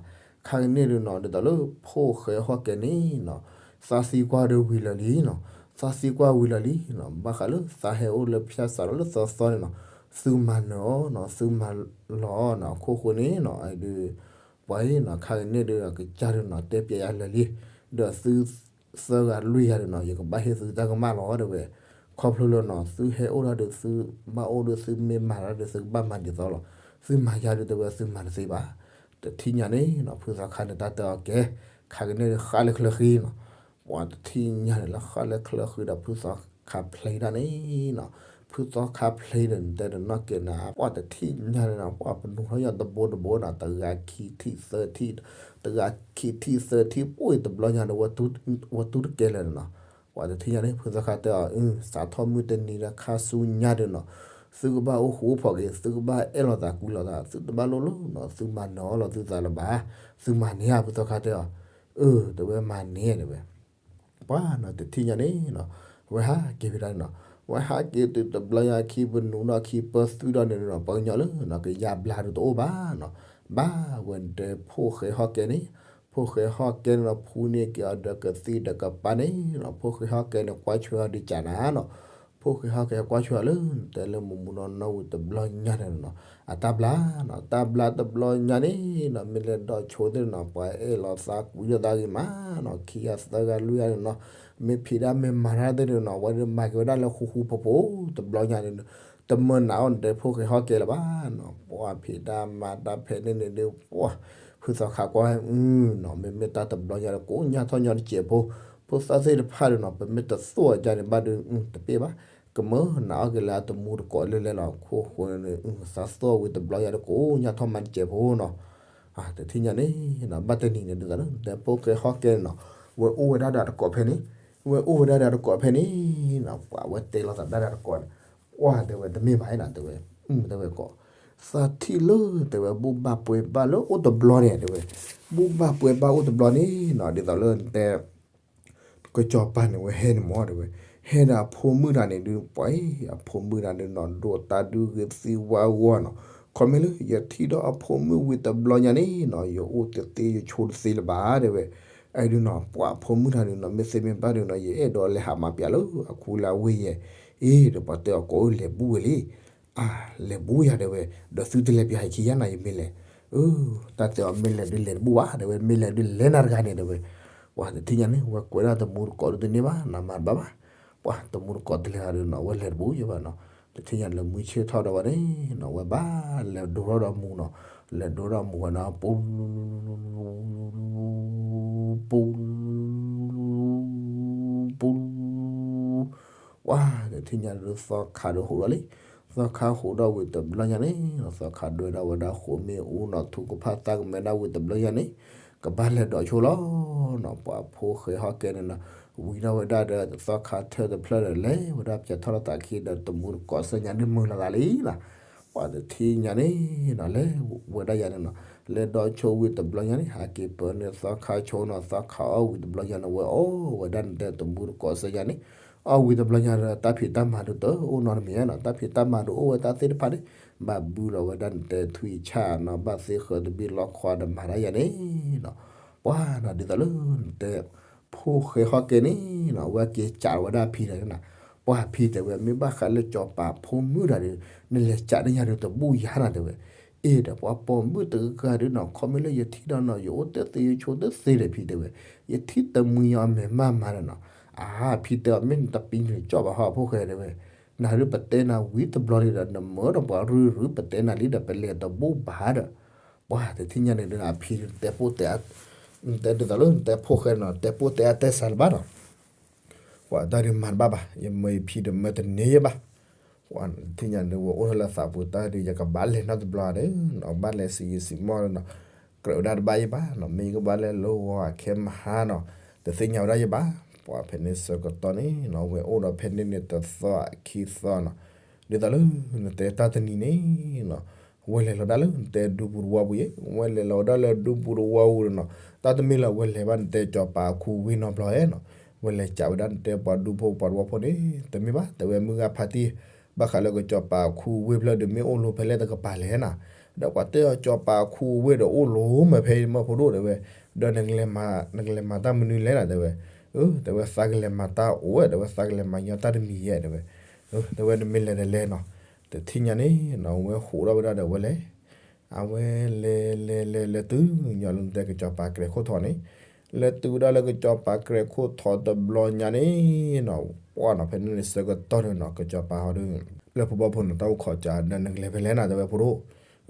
ခါကန့ၣ်ဒုးနီၤ ဒ်သိးလၢဖိၣ်ဃဲဟီၣ်ကဲန့ၣ်နီၤ သးသံကွၢ်ဒုးဝံၤလၢာ်လံနီၤ, သးသံကွၢ်ဝံၤလၢာ်လံနီၤ ဘၣ်ဃးလၢသးဟဲအိၣ်လၢဖၠါစးထီၣ်လၢသီသီန့ၣ်နီၤ သုမၤနၢၤအီၤနီၤ သုမၤလီၤအီၤနီၤ အခိၣ်ဃိန့ၣ်နီၤ အဒုး ပှၤအံၤနီၤ ခါကန့ၣ်ဒုး ကစၢ်ဒုးနီၤ တဲပျဲယၤလၢာ်လံ, ဒီးသု သၢဂၤလွံၢ်ဂၤဒုးနီၤ ယကဘၣ်ဟ့ၣ်သုတၢ်ကမၣ်လီၤ တဲဝဲ, ခီဖျိလၢနီၤ သုဟဲအိၣ်ဒၣ်ဒုး သုဘၣ်အိၣ်ဒုး သုမ့ၢ်မၤတၢ်ဒုး သုကဘၣ်မၤဒ်သိးလီၤ, သုမၤယၤဒုး တဲဝဲ သုမၤတသ့ဘၣ်, တထံၣ်ညါန့ၣ်နီၤ ဖုသီခါန့ၣ် တၢ်တဲအီၤကဲ, ခါကန့ၣ်ဒုး ဃၣ်လၢချၢဃံနီၤ, ပှၤတထံၣ်ညါန့ၣ်လၢဃၣ်လၢချၢဃံဒီး ဖုသီခါဖျဲးဒၣ်န့ၣ်နီၤ, ဖု ဖုသီခါဖျ့ဒီး နတဲတနီၣ်က့ၤနၤ ပှၢ်တထံၣ်ညါန့ၣ်နီၤ ပှၢ်ပနူၤထီၣ်ယီၤတဘိတဘိနီၤ တဂၤခံထံၣ်သၢထံၣ်, တဂၤခံထံၣ်သၢထံၣ် ပှၢ်တဘျီညါဒီး ဝဲတူၢ်တကဲလၢာ်န့ၣ်နီၤ. ပှၢ်တထံၣ်ညါန့ၣ် ဖုသီခါတဲအီၤ အု စးထီၣ်မုၢ်တနံၤလၢခါဆူညါဒီးနီၤ သုကဘၣ်အိၣ်ဃူအိၣ်ဖိးက့ၤ သုကဘၣ်အဲၣ်လိာ်သးကွံလိာ်သး သုတဘၣ်လိၣ်လၢနီၤ သုမၤနၢၤအီၣ်လီၤသုသးလၢၤဘၣ်, သုမၤန့ၢ်ဧါ ဖုသီခါတဲအီၤ, အု တဲဝဲမၤန့ၢ်တဲဝဲ ပှၢ်နီၤ တထံၣ်ညါန့ၣ်နီၤ ဝဲဟးက့ၤဖဲဒၣ်န့ၣ်နီၤ ဝဲဟးက့ၤတုၤတဘျီညါခံပနူၤဒီးခံပၢသုဒီးန့ၣ်နီၤ ပှၤကညီလၢနီၤ ကယါဘျါဒုးတအိၣ်ဘၣ်နီၤ, ဘၣ်ဝဲဒီးဖိၣ်ဃဲဟီၣ်ကဲန့ၣ်, ဖိၣ်ဃဲဟီၣ်ကဲန့ၣ်ဒီး ဖူန့ၢ်က့ၤအီၤဒီးကသံၣ်ဒီးကပၤန့ၣ်နီၤ ဖိၣ်ဃဲဟီၣ်ကဲန့ၣ် ကွၢ်ဆွဲအီၤဒုးကးနၤနီၤ, ဖိၣ်ဃဲဟီၣ်ကဲကွၢ်ဆွဲအီၤလၢ တဲလၢမူမူနီၢ်နီၢ်ဝံၤတဘျီညါန့ၣ်နီၤ အတၢ်ဘျါနီၤ တၢ်ဘျါတဘျီညါန့ၣ်နီၤ မ့ၢ်လဲၤဒီးဆိသ့ၣ်နီၤ ပှၤအဲၣ်လိာ်သးကွံလိာ်သးဂ့ၤမးနီၤ ခံဂၤသၢဂၤလွံၢ်ဂၤန့ၣ်နီၤ မ့ၢ်ဖံးဒၣ်မ့ၢ်မၤတၢ်သ့ၣ်န့ၣ်နီၤ ဝဲဒၣ်မၤက့ၤဝဲဒၣ်လၢဃူဃူဖိးဖိးတဘျီညါန့ၣ် တမၢနးအီၣ်နတဲဖိၣ်ဃဲဟီၣ်ကဲလၢၤဘၣ်နီၤ ပှၢ်ဖံးတၢ်မၤတၢ်ဖဲန့ၣ်န့ၣ်ဒုး ပှၢ် ဖုသီခါကွၢ်နီၤ မ့မ့ၢ်တၢ်တဘျီညါဒီး ကိးညါထီၣ်ညီတစဲးဖိ, ဖိသၣ်သ့ၣ်တဖၣ်ဒီးနီၤ ပမ့ၢ်တသိၣ်အီၤဒ်န့ၣ်ဘၣ်ဒီး တပ့ၢ်ဘၣ်, ကမၢနးအီၣ်က့ၤလၢအတမူတကိးလၢလဲၤလီၤ ခိၣ်ဃိန့ၣ် သးသိၣ်ဝံၤတဘျီညါဒီး ကိးညါထီၣ်မၤတစဲးဖိနီၤ တထံၣ်ညါန့ၣ်နီၤ ဘၣ်တနံၤန့ၣ်ဒ်သိးလၢ နတဲဖိၣ်ဃဲဟီၣ်ကဲန့ၣ်နီၤ ဝဲအိၣ်ဝဲဒၣ်ဒီးတကိးဖဲန့ၣ်, ဝဲအိၣ်ဝဲဒၣ်ဒီးတကိးဖဲန့ၣ်နီၤ ပှၤဝဲတဲလိာ်သးဒၣ်ဒီးတကိးန့ၣ်, ပှၢ်တဲဝဲတမ့ၢ်ဘၣ်နီၤ တဲဝဲ, တဲဝဲကိး, သးထံၣ်လၢတဲဝဲ ဘူၣ်ဘၣ်ပှဲၤဘၣ်လၢအိၣ်တဘျီန့ၣ် တဲဝဲ, ဘူၣ်ဘၣ်ပှဲၤဘၣ်အိၣ်တဘျီန့ၣ်နီၤ ဒ်သိးလၢနတဲ ကစီၤပၤန့ၣ်ဝဲဟဲန့ၣ်မ့ၢ်တဲဝဲ, ဟဲဒီးအဖိမုၣ်တဂၤန့ၣ်ဒုး ပှၤအံၤ အဖိမုၣ်တဂၤန့ၣ်နီၤ ဒိးတၢ်ဒုးဂ့ၤသံဝါဂီၢ်နီၤ, ခီမ့ၢ်လၢယထံၣ်ဒီးအဖိမုၣ်ဝံၤတဘျီညါန့ၣ်နီၤ ယအိၣ်တသ့ယဆိတသ့လၢၤဘၣ်တဲဝဲ, အဒုးနီၤ ပှၤအဖိမုၣ်တဂၤန့ၣ်နီၤ မ့ၢ်သ့မ့ၢ်ဘၣ်ဒုးနီၤ ယအဲၣ်ဒိးလဲၤဟးမၤပျးလၢအခူလၢအဝ့ၢ်ယဲ, အ့ ဒီးပှၤတဲအီၤကိးအၢလဲၤဘူၣ်ဝဲလံ အါ လဲၤဘူၣ်ယၤတဲဝဲ, ဒီးသုတလဲၤပျးယခံယါနၤ ယမ့ၢ်လဲၤ, အၢ တၢ်တဲအီၤမ့ၢ်လဲၤဒုးလဲၤတဘူၣ်ဘၣ်တဲဝဲ မ့ၢ်လဲၤဒုးလဲၤနၤတဂၤန့ၣ်တဲဝဲ, ပှၤတထံၣ်ညါန့ၣ် ဝဲကွဲးဒၣ်တမူတကိးဒုးတန့ၢ်ဘၣ် နမၤတဘၣ်ဘၣ်, ပှၤတမူတကိးတလဲၤဂၤဒုးနီၤ ဝဲလဲၤတဘူၣ်ယဘၣ်နီၤ, တထံၣ်ညါလၢမုၢ်ဆ့ၣ်ထီၣ်ဒီးဝဲန့ၣ်နီၤ ဝဲဘၣ်လဲၤဒိထီၣ်ဒီးမူနီၤ, လဲၤဒိထီၣ်မူဝဲနီၤ ပူ ပူ ပူ ပှၤတထံၣ်ညါဒုးသီခါဒုးဟူးထီၣ်လံ, သီခါဟူးထီၣ်ဝံၤတဘျီညါန့ၣ်နီၤ သီခါဒွဲဒၣ်ဝဲဒၣ်ဃိးမ့ၣ်အူနီၤ ထူကဖၣ်သၣ်ကမဲဒၣ်ဝံၤတဘျီညါန့ၣ်, ကဘၣ်လဲၤဒိးဆိလီၤနီၤ ပှၤဖိၣ်ဃဲဟီၣ်ကဲန့ၣ်နီၤ, ဝံၤထီၣ်ဝဲဒၣ်ဒီးသီခါထၢၣ်တဖျၢၣ်ဒီး လဲၤဝဲဒၣ်ပျဲထီၣ်လီၤသးခံဒီးတမူတကိးဆၢညါဒုးမုာ်လီၤသးလံနီၤ ပှၤတထံၣ်ညါန့ၣ်နီၤ လဲၤဝဲဒၣ်ယၤန့ၣ်နီၤ, လဲၤဒိးဆိဝံၤတဘျီညါန့ၣ် ဟးက့ၤပၢနုာ်သီခါဆိနီၤ သီခါအီၣ်ဝံၤတဘျီညါန့ၣ် ဝဲအီၣ်ဝဲဒၣ်နတဲတမူတကိးဆၢညါန့ၣ်, အီၣ်ဝံၤတဘျီညါဒီး တၢ်ဖံးတၢ်မၤဒုးတအိၣ်နီတမံၤနီၤ တၢ်ဖံးတၢ်မၤဒုးအိၣ်ဝဲတၢ်သ့ၣ်တဖၣ်န့ၣ်, ဘၣ်ဘုလီၤဝဲဒၣ်နတဲထွံၣ်ဆၣ်နီၤ ဘၣ်သ့ဃၢၤတဘ့ၣ်လီခီဒီးမၤတၢ်ယၤန့ၣ်နီၤ, ပှၤနီၤ ဒ်သိးလၢနတဲ ဖိၣ်ဃဲဟီၣ်ကဲန့ၣ်နီၤ အဝဲက့ၤစးဝဲဒၣ်အဖံဒီးန့ၣ်နီၤ, ပှၤအဖံတဲဝဲ မ့ၢ်ဘၣ်ဃးလၢစီၤပၤဖိမုၣ်တဂၤဒီး နလဲၤစးန့ၢ်ယၤဒီးတဘူၣ်ယၤနီၤတဲဝဲ, အ့ဒီး ပှၤပိာ်မုၣ်တဂၤဂၤဒုးနီၤ ခီမ့ၢ်လၢယထံၣ်ဒီးနီၤ ယအိၣ်တသ့ယဆိတသ့ဒီးဖံတဲဝဲ, ယထံၣ်တမှံၤအီၤမဲာ်မးမးဒီးနီၤ, အါ ဖံတဲအီၤ မ့ၢ်နတပံၤနုာ်ကၠီၣ်ဘၣ်ဟီၣ်ဖိၣ်ဃဲတဲဝဲ, နၤဒုးပတဲနၤဝံၤတဘျီလံဒီး နမၢဒီးပှၤရုၢ်ရုၢ် ပတဲနၤလံဒီး ပလဲၤတဘူၣ်ဘၣ်ဒီး ပှၤတထံၣ်ညါန့ၣ်ဒုး အဖံတဲပိၢ်တဲ တဲဒ်သိးလၢနတဲဖိၣ်ဃဲနီၤ တဲပိၢ်တဲအတဲစးလၢၤဘၣ်နီၤ, ပှၤတၢ်ဒုးမၤတဘၣ်ဘၣ် ယမၢယဖံဒုးမၢတန့ၢ်ယဲဘၣ်, ပှၤတထံၣ်ညါန့ၣ် ဝဲအိၣ်ထီၣ်လၢသးပူၤတၢ်ဒုး ယကဘၣ်လဲၤနီတဘျီဒီး ဘၣ်လဲၤစံးယံာ်စံးမီၢ်နီၤ, ကြၢးဝဲဒၣ်တဘၣ်ယဲဘၣ်နီၤ မ့ၢ်ယကဘၣ်လဲၤလိၤဂီၤအခဲမဟါနီၤ, တသ့ၣ်ညါဝဲဒၣ်ယဲဘၣ်, ပှၤဖဲန့ၣ်ဆၢကတီၢ်န့ၣ်နီၤ ဝဲအိၣ်ဒီးဖဲန့ၣ်န့ၣ်တသီအခံသီနီၤ, ဒ်သိးလၢ နတဲတၢ်တနံၤန့ၣ်နီၤ ဝဲလဲၤလီၤဒၣ်လၢနတဲဒူပူၤတဝီပူၤယဲ, ဝဲလဲၤလီၤဝဲဒၣ်လၢဒူပူၤတဝီပူၤဒီးနီၤ, တၢ်တမ့ၢ်လၢဝဲလဲၤဘၣ် နတဲစီၤပၤအခူအဝ့ၢ်နီတဘျီဧဲနီၤ, ဝဲလဲၤစးဝဲဒၣ်နတဲပှၤဒူဖိပှၤတဝီဖိန့ၣ် တမ့ၢ်ဘၣ် တဲဝဲမုၢ်ဂၤဖါတံၢ်, ဘၣ်ဃးလၢကစီၤပၤအခူအဝ့ၢ်ဖျၢၣ်ဒီး မ့ၢ်အိၣ်လိၤဖဲလဲၣ်တကပၤလဲၣ်နီၤ, ဒီးပှၤတဲအီၤစီၤပၤအခူအဝ့ၢ်ဒီးအိၣ်လိၤမးဖဲမၢဖိဒိၣ်တဲဝဲ, ဒီးနကလဲၤမၤတၢ်မနုၤလဲၣ်နီၤတဲဝဲ, အၢ တဲဝဲသးကလဲၤမၤတၢ်အိၣ်ဝဲ တဲဝဲသးကလဲၤမၤညီတၢ်တမံၤယဲတဲဝဲ, တဲဝဲနမ့ၢ်လဲၤဒီးလဲၤနီၤ, တထံၣ်ညါန့ၣ်နီၤ ဝဲဟူးထီၣ်ဝဲဒၣ်ဒီးဝဲလဲၤ အဝဲလဲၤလဲၤလဲၤလဲၤတုၤညီလၢနတဲကစီၤပၤကြဲးခိၣ်ထီးန့ၣ်, လဲၤတုၤဝဲဒၣ်လၢကစီၤပၤကြဲးခိၣ်ထီးတဘျီညါန့ၣ်နီၤ, ပှၢ်နီၤ ဖဲန့ၣ်န့ၣ်ဆၢကတီၢ်န့ၣ်နီၤ ကစီၤပၤဟီဒီး လၢဖိဘီဖိန့ၣ် တၢ်အိၣ်ခိးကး ဒီးနကလဲၤဖဲလဲၣ်နၤတဲဝဲဖိဒိၣ်,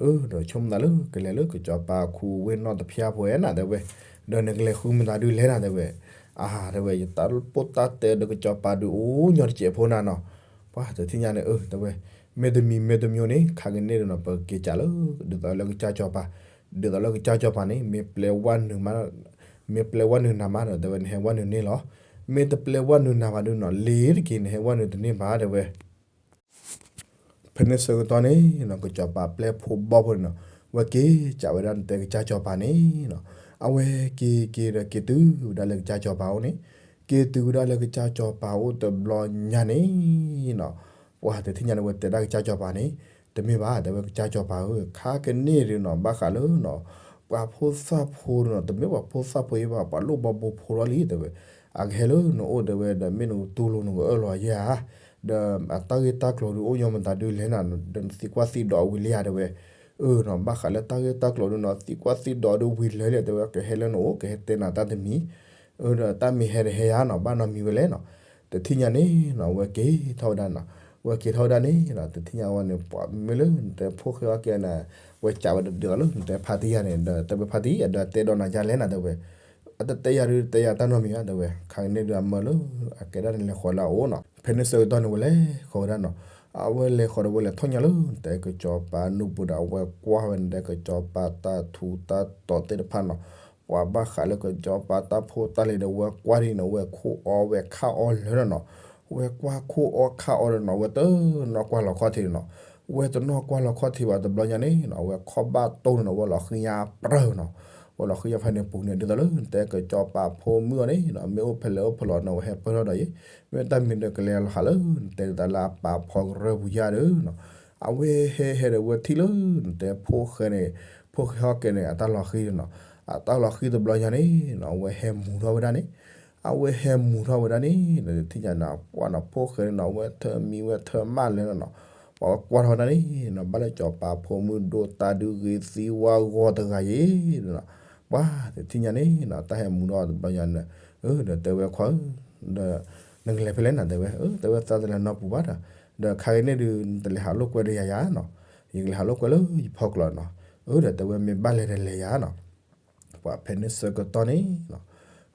အၢ ဒီးဆိကမိၣ်သးလၢကလဲၤလၢကစီၤပၤအခူအဝ့ၢ်နီၢ်တဖၠါဖိဧဲနၤတဲဝဲ, ဒီးနကလဲၤဃုမတၤဒုးလဲၣ်နၤတဲဝဲ, အါ တဲဝဲ ယတၢ်ပိၢ်တၢ်တဲဒီးကစီၤပၤဒုးအိၣ်ညီတစဲးဖိနၤနီၤ, ပှၤတထံၣ်ညါန့ၣ် အၢ တဲဝဲ, မ့ၢ်တမံၤမ့ၢ်တမံၤန့ၣ် ခါကန့ၣ်ဒုးနီၤ ပက့ၤကးလၢ ဒ်သိးလၢကစၢ်စီၤပၤ, ဒ်သိးလၢကစၢ်စီၤပၤန့ၣ် မ့ၢ်ပျဲဝဲနုာ်မး, မ့ၢ်ပျဲဝဲနုာ်နၤမးဒီး တဲဝဲ နဟဲဝဲနုာ်န့ၣ်လီၤ. မ့ၢ်တပျဲဝဲနုာ်နၤဘၣ်ဒုးနီၤ လ့ၤတက့ၤ နဟဲဝဲနုာ်တန့ၢ်ဘၣ် တဲဝဲ ဖဲန့ၣ်ဆၢကတီၢ်န့ၣ်နီၤ ကစီၤပၤပျဲဖိဘီၣ်ဖိန့ၣ်နီၤ, ဝဲက့ၤကးဝဲဒၣ်နတဲကစၢ်စီၤပၤန့ၣ်နီၤ, အဝဲက့ၤက့ၤဒီးက့ၤတုၤဝဲဒၣ်လၢကစၢ်စီၤပၤအိၣ်န့ၣ်, က့ၤတုၤဝဲဒၣ်လၢကစၢ်စီၤပၤအိၣ်တဘျီညါန့ၣ်နီၤ, ပှၤတထံၣ်ညါန့ၣ် ဝဲတဲဒၣ်ကစၢ်စီၤပၤန့ၣ်, တမ့ၢ်ဘၣ် တဲဝဲကစၢ်စီၤပၤဧၢ, ခါကန့ၣ်ဒုးနီၤ ဘၣ်ဃးလၢနီၤ ပှၤဖိသၣ်ဖိဒုးနီၤ တမ့ၢ်ပှၤဖိသၣ်ဖိယဲဘၣ် ပှၤလိၣ်ဘီဘိဖိထီၣ်လံ တဲဝဲ, အကဟဲလၢနအိၣ်တဲဝဲ ဒီးမ့ၢ်နကတူၢ်လိာ်နကအၢၣ်လီၤယဲဧါ, ဒီးအတၢ်ဂ့ၢ်တၢ်ကျိၤဒုးအိၣ်ညီမတၤဒုးလဲၣ်နၤ ဒီးနသံကွၢ်သံဒိးဝံၤလံဧါ တဲဝဲ, အၢနီၤ ဘၣ်ဃးလၢတၢ်ဂ့ၢ်တၢ်ကျိၤဒုးနီၤ သံကွၢ်သံဒိးဒုးဝံၤလၢာ်လံ တဲဝဲ ကဟဲလၢနအိၣ် ကဟဲတဲနၤတၢ်တမံၤ, အၢ ဒီးတၢ်မ့ၢ်ဟဲတဟဲယါနီၤ ဘၣ်နီတမံၤဝဲလဲၣ်နီၤ, တထံၣ်ညါန့ၣ်နီၤ ဝဲက့ၤထီၣ်ဝဲဒၣ်နီၤ, ဝဲက့ၤထီၣ်ဝဲဒၣ်န့ၣ်နီၤ တထံၣ်ညါဝဲန့ၣ် ပှၤမ့ၢ်လၢနတဲဖိၣ်ဃဲအီၣ်ကဲန့ၣ်, ဝဲကးဝဲဒၣ်ဒ်သိးလၢနတဲဖါတံၢ်ယၤန့ၣ် ဒီးတဲဝဲဖါတံၢ် အဒီးတဲဒီးနၤယါလဲၣ်နၤ တဲဝဲ, အတတဲယၤဒုးတဲယၤတၢ်နီတမံၤဧါ တဲဝဲ, ခါကန့ၣ်ဒုးအမၢလၢ အကဲဒၣ်န့ၣ်လဲၤဃီၤလၢအအိၣ်နီၤ, ဖဲန့ၣ်ဆၢကတီၢ်န့ၣ်ဝဲလဲၤဃီၤဝဲဒၣ်နီၤ, အဝဲလဲၤဃီၤဒီးဝဲလဲၤထီၣ်ညါလၢ နတဲကစီၤပၤနူၢ်ပူၤဒီး အဝဲကွၢ်ဝဲနတဲကစီၤပၤတၢ်ထူးတၢ်တီၤသ့ၣ်တဖၣ်နီၤ, ပှၤဘၣ်ဃးလၢကစီၤပၤတၢ်ဖိတၢ်လံၤဒီး ဝဲကွၢ်ဒ်နီၤ ဝဲခိၣ်အီဝဲခါအီလၢာ်နီၤ, ဝဲကွၢ်ခိၣ်အီခါအီဒီးနီၤ ဝဲတနီၢ်ကွၢ်လီၤခီၣ်ထံးနီၤ, ဝဲတနီၢ်ကွၢ်လီၤခီၣ်ထံးဘၣ်တဘျီညါန့ၣ်နီၤ ဝဲခီၣ်ဘၣ်တိၢ်န့ၣ်နီၤ ဝဲလီၤဃံညါပြၢၢ်နီၤ, ဝဲလီၤဃံညါဖဲန့ၣ်ပူၤန့ၣ် ဒ်သိးလၢနတဲကစီၤပၤဖိမုၣ်အီၤန့ၣ်နီၤ မ့ၢ်အိၣ်ဖဲလဲၣ်အိၣ်ဖဲလဲၣ်နီၤ ဝဲဟဲပၢၢ်ထီၣ်ဒီးအံၤ, မ့ၢ်တၢ်မံၤဒီးကလဲၤလီၤဟးလၢ နတဲဒ်သိးလၢအပာ်ဖီကရၢပူၤယါဒီးနီၤ, အဝဲဟဲဟဲဒီးဝဲထံၣ်လၢ နတဲဖိၣ်ဃဲန့ၣ်, ဖိၣ်ဃဲဟီၣ်ကဲန့ၣ် အတၢ်လီၤဃံန့ၣ်နီၤ, အတၢ်လီၤဃံတဘျီညါန့ၣ်နီၤ အဝဲဟဲမူၤထီၣ်ဝဲဒၣ်န့ၣ် အဝဲဟဲမူၤထီၣ်ဝဲဒၣ်န့ၣ် နတထံၣ်ညါနီၤ ပှၤနီၤ ဖိၣ်ဃဲန့ၣ်နီၤ အဝဲထၢမံၤဝဲထၢမးလဲၣ်နီၤ, ပှၤဝဲကွၢ်ထီၣ်ဝဲဒၣ်န့ၣ်နီၤ ဘၣ်လၢစီၤပၤဖိမုၣ်ဒိၣ်တၢ်ဒုးဂ့ၤသံဝါဂီၤတဂၤအံၤနီၤ, ပှၤတထံၣ်ညါန့ၣ်နီၤ တၢ်ဟဲမူၤထီၣ်တဘျီညါန့ၣ်, အၢ ဒီးတဲဝဲခွါဧၢ, ဒီး နကလဲၤဖဲလဲၣ်နၤ တဲဝဲ, အၢ တဲဝဲသးတလဲၤနီတပူၤဘၣ်ဒီး, ဒီးခါက့ၤန့ၣ်ဒုး နတလဲၤဟးလိာ်ကွဲဒီးယၤယၤနီၤ, ယကလဲၤဟးလိာ်ကွဲလၢယဖီကျိးနီၤ, အၢ ဒီးတဲဝဲမ့ၢ်ဘၣ်လဲၤဒီးလဲၤယၤနီၤ ပှၤဖဲန့ၣ်ဆၢကတီၢ်န့ၣ်နီၤ,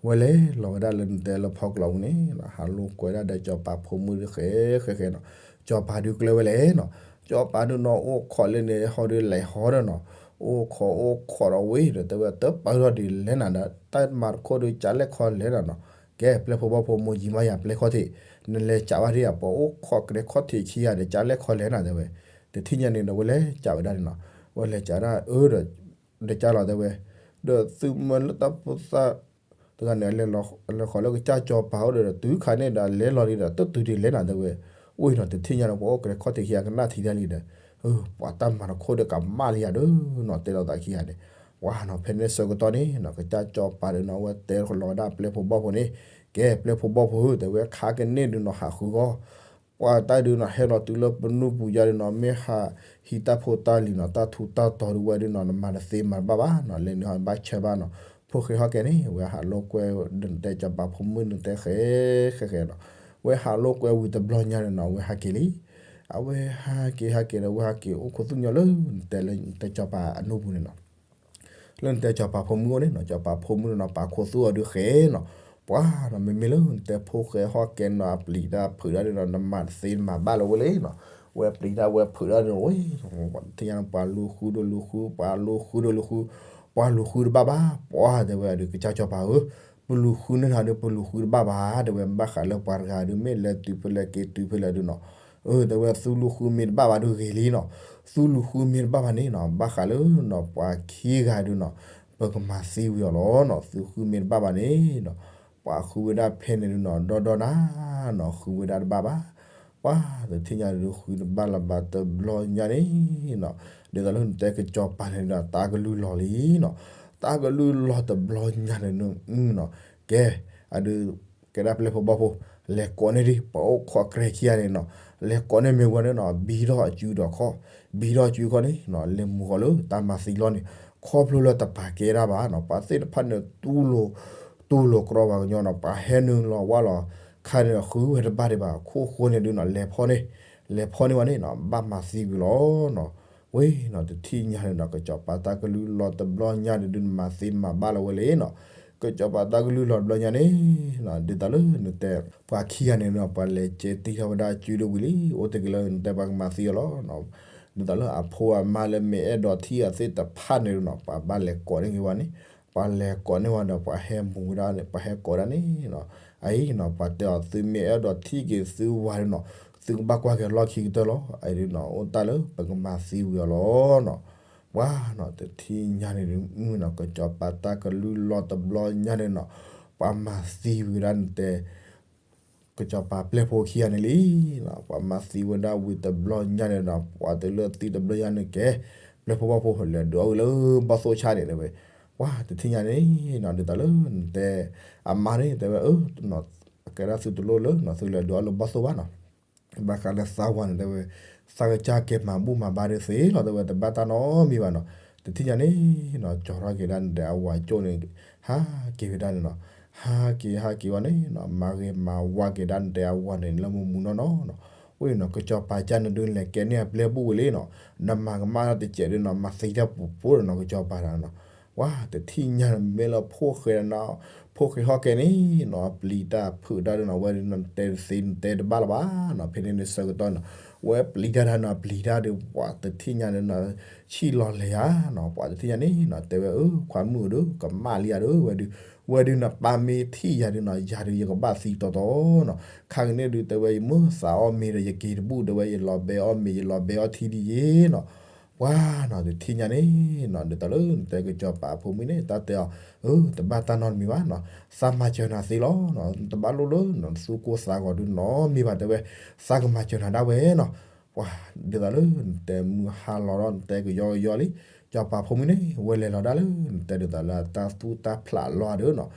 ဝဲလဲၤလီၤဝဲဒၣ်လၢနတဲလၢဖီကျိးပူၤန့ၣ်နီၤ ဟးလိာ်ကွဲဒၣ်ဒီးစီၤပၤဖိမုၣ်ဒုးဃဲဃဲဃဲနီၤ, စီၤပၤဒုးကျဲဝဲလဲၣ်နီၤ, စီၤပၤဒုးနီၤ အိၣ်ခိးလၢန့ၣ် ဟီၣ်ဒုးလဲၤဟီၣ်ဒီးနီၤ, အိၣ်ခိးအိၣ်ခိးဒီးဝဲဒီး တဲဝဲတပာ်ထီၣ်ဒ်လဲၣ်နၤဒီး တၢ်မၤတခိၣ်ဒုးကၢ်လဲၣ်ခီလဲၣ်နၤနီၤ, ကဲ ပျဲၢ်ဖိဘီၣ်ဖိမိၢ်ယံၤမးယၤပျဲၢ်ခီၣ်ထံး, နလဲၤကးဘၣ်ဒ်ယၤ ပှၤအိၣ်ခိးကရဲခီၣ်ထံးခံဂၤဒီး ကၢ်လဲၣ်ခီလဲၣ်နၤ တဲဝဲ, တထံၣ်ညါန့ၣ်ဒီး ဝဲလဲၤကးဝဲဒၣ်န့ၣ်နီၤ, ဝဲလဲၤကးဒၣ်အၢဒီး ဒီးကၢ်လီၤတဲဝဲ, ဒီးသုမၢလၢတၢ်ဖိသၣ် တဂၤန့ၣ် လဲၤဃီၤလၢကစၢ်စီၤပၤအိၣ်ဒီး တုၤခါန့ၣ်ဒီး လဲၤလီၤဒံးဒီး တတုၤဒံးလဲၣ်နၤတဲဝဲ, အိၣ်နီၤ တထံၣ်ညါဒီး ပှၤအိၣ်ကရဲခီၣ်ထံးခံဂၤကနၣ်ထံဒၣ်လံဒီး, ပှၤတၢ်မၤတခိၣ်ဒီးကမၣ်လံယၤဒီးနီၤ တဲလီၤသးခံဂၤန့ၣ်, ပှၤနီၤ ဖဲန့ၣ်ဆၢကတီၢ်န့ၣ်နီၤ ကစၢ်စီၤပၤဒီးနီၤ အဝဲတဲလီၤဝဲဒၣ်ပျဲၢ်ဖိဘီၣ်ဖိန့ၣ်, ကဲ ပျဲၢ်ဖိဘီၣ်ဖိဧၢ တဲဝဲ ခါကန့ၣ်ဒုးနီၤ ဟးဃုဂီၢ် ပှၤတၢ်ဒုးနီၤ ဟဲလီၤတုၤလၢပနူၢ်ပူၤယါဒုးနီၤ မ့ၢ်ဟးဟံးတၢ်ဖိတၢ်လံၤနီၤ တၢ်ထူးတၢ်တီၤဒုးဝဲဒုးနီၤ နမၤတသ့မၤတဘၣ်ဘၣ်နီၤ လဲၤနုာ်ဟးဘၣ်ဆၢဘၣ်နီၤ, ဖိၣ်ဃဲဟီၣ်ကဲန့ၣ် ဝဲဟးလိာ်ကွဲ ဒီးနတဲစီၤပၤဖိမုၣ်နတဲဃဲ ဃဲဃဲနီၤ, ဝဲဟးလိာ်ကွဲဝံၤတဘျီညါန့ၣ်နီၤ အဝဲဟးက့ၤလံ, အဝဲဟးက့ၤဟးက့ၤဒီး အဝဲဟးက့ၤအိၣ်ခိးသူၣ်ညီလၢ နတဲလၢနတဲစီၤပၤအနူၢ်ပူၤန့ၣ်နီၤ လၢနတဲစီၤပၤဖိမုၣ်အိၣ်န့ၣ်နီၤ စီၤပၤဖိမုၣ်န့ၣ်နီၤ ပာ်ခိးသူၣ်အီၤဒုးဃဲနီၤ, ပှၤနီၤ မ့မ့ၢ်လၢနတဲဖိၣ်ဃဲဟီၣ်ကဲနီၤ အပျံၤတၢ်ဖုးတၢ်ဒုးနီၤ နမၤတသ့နမၤဘၣ်လၢၤဝဲလံနီၤ, ဝဲပျံၤတၢ်ဝဲဖုးတၢ်ဒုးနီၤ ဝဲ ထံၣ်ညါန့ၣ် ပှၤလူၤဃုဒီးလူၤဃု ပှၤလူၤဃုဒီးလူၤဃု, ပှၤလူၤဃုတဘၣ်ဘၣ်, ပှၤတဲဝဲဒုး ကစၢ်စီၤပၤဧၢ, ပလူၤဃုန့ၢ်နၤဒုး ပလူၤဃုတဘၣ်ဘၣ် တဲဝဲ ဘၣ်ဃးလၢပှၤတဂၤဒုး မ့ၢ်လဲၤတုၤဖဲလဲၣ်က့ၤတုၤဖဲလဲၣ်ဒုးနီၤ, အၢ တဲဝဲ သုလူၤဃုမ့ၢ်တဘၣ်ဘၣ်ဒုးဂ့ၤလံနီၤ, သုလူၤဃုမ့ၢ်တဘၣ်ဘၣ်န့ၣ်နီၤ ဘၣ်ဃးလၢနီၤ ပှၤခံဂၤဒုးနီၤ ပကမၤသံဝံၤအီၤလီၤနီၤ, သုဃုမ့ၢ်တဘၣ်ဘၣ်န့ၣ်နီၤ, ပှၤဃုဝဲဒၣ်ဖဲန့ၣ်ဒုးနီၤ ဒီဒီနၤနီၤ ဃုဝဲဒၣ်တဘၣ်ဘၣ်, ပှၤတထံၣ်ညါဒုးဃုတဘၣ်လၢၤဘၣ်တဘျီညါန့ၣ်နီၤ, ဒ်သိးလၢနတဲကစီၤပၤန့ၣ်ဒီး တၢ်ကလုၢ်လီၤလံနီၤ, တၢ်ကလုၢ်လီၤတဘျီညါန့ၣ်နီၤ, ကဲ အဒုး ကဲဒၣ်ပျဲၢ်ဖိဘီၣ်ဖိ လဲၤကိးန့ၢ်ဒံး ပှၤအိၣ်ခိးကြဲခံဂၤန့ၣ်နီၤ, လဲၤကိးန့ၢ်မ့ၢ်ဝဲန့ၣ်နီၤ ဘံထီၣ်အစုဒီးခီၣ်, ဘံထီၣ်အစုခီၣ်န့ၣ်နီၤ လဲၤမူၤဃီၤလၢတၢ်မၤသံလီၢ်န့ၣ်, ခီဖျိလၢတပာ်ကဲဒၣ်ဘၣ်နီၤ ပှၤသ့ၣ်တဖၣ်န့ၣ် တူၢ်လိာ် တူၢ်လိာ်ကြီပှၤကညီနီၤ ပှၤဟဲနုာ်လီၤဝါလီၤခါန့ၣ်ဒီး ဃုဝဲတဘၣ်ဒံးဘၣ် ခိၣ်ဃိန့ၣ်ဒုးနီၤ လဲၤဖီန့ၣ်, လဲၤဖီန့ၣ်ဝဲန့ၣ်နီၤ ဘၣ်မၤသံကွံာ်လီၤနီၤ, ဝဲနီၤ တထံၣ်ညါန့ၣ်နီၤ ကစီၤပၤတၢ်ကလုၢ်လီၤတဘျီညါန့ၣ်ဒုး နမၤသ့မၤဘၣ်လၢၤဝဲလံနီၤ, ကစီၤပၤတၢ်ကလုၢ်လီၤတဘျီညါန့ၣ်, ဒ်သိးလၢနတဲ ပှၤခံဂၤန့ၣ်ဒီး ပှၤလဲၤကဲတ့ထီၣ်ဝဲဒၣ်စုဒိၣ်ဝံၤလံ, အိၣ်တ့ၢ်က့ၤလၢနတဲပှၤကမၤသံအီၤလီၤ. ဒ်သိးလၢအဖိအမါလၢမ့ၢ်အဲၣ်ဒိးထံၣ်အသ့ၣ်တဖၣ်န့ၣ်နီၤ ပှၤဘၣ်လဲၤကိးန့ၢ်က့ၤဝဲန့ၣ်, ပှၤလဲၤကိးန့ၢ်ဝဲဒီး ပှၤဟဲမူၤဝဲဒၣ်န့ၣ် ပှၤဟဲကိးဒၣ်န့ၣ်နီၤ, အအံၤနီၤ ပှၤတဲအီၤ သုမ့ၢ်အဲၣ်ဒိးထံၣ်က့ၤသုဝၤန့ၣ်နီၤ သုကဘၣ်ကွၢ်က့ၤလီၢ်ခံကတၢၢ်လီၤ. အအံၤနီၤ အိၣ်တ့ၢ်လၢပကမၤသံဝံၤအီၤလီၤနီၤ. ပှၤနီၤ တထံၣ်ညါန့ၣ်ဒုးနီၤ ကစီၤပၤတၢ်ကလုၢ်လီၤတဘျီညါန့ၣ်နီၤ ပှၤမၤသံဝံၤဒၣ်နတဲ ကစီၤပၤပျဲၢ်ဖိခံဂၤန့ၣ်လံ. ပှၤမၤသံဝဲဒၣ်ဝံၤတဘျီညါန့ၣ်ဒီး ပှၤတလၢသံတဘျီညါန့ၣ်ကဲ ပျဲၢ်ဖိဘီၣ်ဖိလဲၤဒုးအီၣ်ဝံၤလၢဘီၣ်သိၣ်ဆၣ်န့ၣ်တဲဝဲ, ပှၤတထံၣ်ညါန့ၣ်နီၤ ဒ်သိးလၢနတဲ အမါန့ၣ်တဲဝဲ အကဲဒၣ်သုတလိၣ်လၢနီၤ သုလဲၤဒုးအီၣ်လၢဘီၣ်သိၣ်ဘၣ်နီၤ. ဘၣ်ဃးလၢသးဝၤန့ၣ်တဲဝဲ သးကစၢ်ကဲမၤဘူၣ်မၤဘါဒုးသ့လီၤ တဲဝဲ တဘၣ်တၢ်နီတမံၤဘၣ်နီၤ. တထံၣ်ညါန့ၣ်နီၤ ကၠီထီၣ်က့ၤဒၣ်နတဲအဝၤကၠိၣ်န့ၣ် ဟးက့ၤဝဲဒၣ်န့ၣ်နီၤ. ဟးက့ၤဟးက့ၤဝဲန့ၣ်နီၤ မၤဂ့ၤမၤဝါက့ၤဒၣ်နတဲအဝၤန့ၣ် လၢမုၢ်မုၢ်နီၢ်နီၢ်နီၤ. အိၣ်န့ၣ်နီၤ ကစီၤပၤကၢ်န့ၣ်ဒုးလဲၤကဲန့ၢ်အပျဲၢ်ဘူၣ်ဝံၤလံနီၤ. နမၤကမၣ်တစဲးဒုးနီၤ မၤသံတၢ်ပူၤပူၤဒီးနီၤ ကစီၤပၤနီၤ. ပှၤတထံၣ်ညါန့ၣ် မ့ၢ်လၢဖိၣ်ဃဲနီၤ ဖိၣ်ဃဲဟီၣ်ကဲန့ၣ်နီၤ ပျံၤတၢ်ဖုးတၢ်ဒုးနီၤ ဝဲဒုးနီၤ နတဲတသ့နတဲတဘၣ်လၢၤဘၣ်နီၤ. ဖဲန့ၣ်န့ၣ်ဆၢကတီၢ်နီၤ ဝဲပျံၤတၢ်တၢ်နီၤ ပျံၤတၢ်ဒုး ပှၤတထံၣ်ညါန့ၣ်နီၤ ဆံၣ်လီၤလဲၤဧါနီၤ. ပှၤတထံၣ်ညါန့ၣ်နီၤ တဲဝဲ အခွါမုၣ်အဒုး ကမၣ်လံဧါဒုး ဝဲဒုး ဝဲဒုးနီၤ ပၢ်မ့ၢ်ထံၣ်ယၤဒုးနီၤ ယၤဒုးယကဘၣ်သံတီတီနီၤ. ခါကန့ၣ်ဒုး တဲဝဲ ယမ့ၢ်သးအီၣ်မ့ၤဒီး ယက့ၤတဘူၣ် တဲဝဲ ယလီၤဘဲအီၣ်မ့ၤ ယလီၤဘဲအီၣ်ထံဒ်ယ့နီၤ. ပှၤနီၤ တထံၣ်ညါန့ၣ်နီၤ ဒ်သိးလၢနတဲကစီၤပၤဖိမုၣ်န့ၣ် တၢ်တဲအီၤ အၢ တဘၣ်တၢ်နီတမံၤဘၣ်နီၤ. သးမၤစၢၤနၤသ့လီၤနီၤ တဘၣ်လိၣ်လၢနီၤ သူၣ်ကိၢ်သးဂီၤဒုးနီတမံၤဘၣ် တဲဝဲ သးကမၤစၢၤနၤဒၣ်ဝဲနီၤ. ပှၤဒ်သိးလၢနတဲမုၢ်ဟါလီၤဒီး နတဲကယီကယီလံ ကစီၤပၤဖိမုၣ်န့ၣ် ဝဲလဲၤလီၤဒၣ်လၢ နတဲဒ်သိးလၢတၢ်သူၣ်တၢ်ဖျးလီၤဒုးနီၤ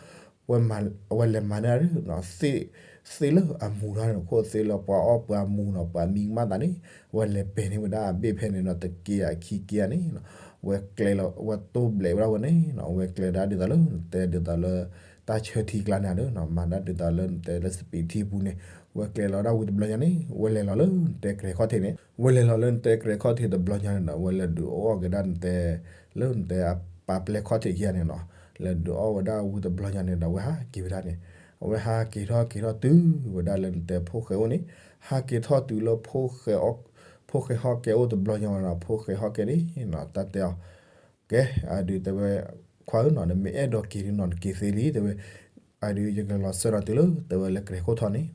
ဝဲလဲၤမၤန့ၢ်ဒုးနီၤ သ့ၣ်လၢအမူၤထီၣ်န့ၣ် ခိၣ်သ့ၣ်လၢပှၤအီၣ်ပှၤမူၤနီၤ ပှၤမံကမၣ်သးန့ၣ် ဝဲလဲၤပဲာ်န့ၢ်ဝဲဒၣ်အဘ့ၣ်ဖဲန့ၣ်နီၤ တက့ယၤခံက့ယၤန့ၣ်နီၤ ဝဲကျဲလီၤ ဝဲတိၢ်ဘျဲးဝဲဒၣ်ဝဲန့ၣ်နီၤ ဝဲကျဲဒၣ်ဒ်သိးလၢ နတဲဒ်သိးလၢ တၢ်ဆၢထံကျါန့ၣ်ဒုးနီၤ မၤဒၣ်ဒ်သိးလၢနတဲလၢစပံးထံပူၤန့ၣ် ဝဲကျဲလီၤဒၣ်ဝံၤတဘျီညါန့ၣ် ဝဲလဲၤလီၤလၢနတဲကြဲၤခီၣ်ထံးန့ၣ် ဝဲလဲၤလီၤလၢနတဲကြဲၤခီၣ်ထံးတဘျီညါန့ၣ်နီၤ ဝဲလဲၤဒုးအီၣ်က့ၤဒၣ်နတဲ လၢနတဲအပၢ်ပျဲၢ်ခီၣ်ထံးခံဂၤန့ၣ်နီၤ လဲၤဒုးအီၣ်ဝဲဒၣ်ဝံၤတဘျီညါန့ၣ်ဒီး ဝဲဟးက့ၤဝဲဒၣ်န့ၣ် အဝဲဟးက့ၤထီၣ်က့ၤထီၣ်တုၤဝဲဒၣ်လၢနတဲဖိၣ်ဃဲအိၣ်န့ၣ် ဟးက့ၤထီၣ်တုၤလၢ ဖိၣ်ဃဲဟီၣ်ကဲအိၣ်တဘျီညါဝဲနီၤ ဖိၣ်ဃဲဟီၣ်ကဲန့ၣ်နီၤ တၢ်တဲအီၤ ကဲ အဒုးတဲဝဲ ခွါဧၢနီၤ နမ့ၢ်အဲၣ်ဒိးက့ၤဒုးနီၤ နက့ၤသ့လံ တဲဝဲ အဒုးယကလီၤစၢၤဒီးတုၤလၢ တဲဝဲလၢကြဲၤခိၣ်ထီးန့ၣ်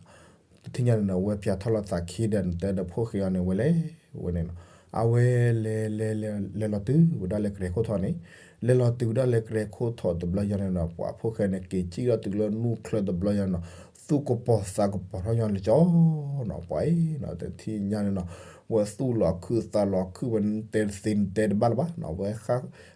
တထံၣ်ညါန့ၣ်နီၤ ဝဲပၠးထီၣ်လီၤသးခံဒီး နတဲဒီးဖိၣ်ဃဲအီၤန့ၣ် ဝဲလဲၤဝဲန့ၣ်နီၤ အဝဲလဲၤလဲၤလဲၤလဲၤလီၤတုၤဝဲဒၣ်လၢကြဲၤခိၣ်ထီးန့ၣ် လဲၤလီၤတုၤဝဲဒၣ်လၢကြဲၤခိၣ်ထီးတဘျီညါန့ၣ်နီၤ ပှၤဖိၣ်ဃဲန့ၣ် က့ၤစံၣ်ထီၣ်တုၤလၢနူၢ်ချၢတဘျီညါန့ၣ်နီၤ သူၣ်ကပီၤသးကပီၤထီၣ်ညီလၢကၠီနီၤ ပှၤအံၤနီၤ တထံၣ်ညါန့ၣ်နီၤ ဝဲသူၣ်လီၤခုသးလီၤခု ဝဲနတဲတသ့နတဲတဘၣ်လၢၤဘၣ်နီၤ ဝဲ ဒ်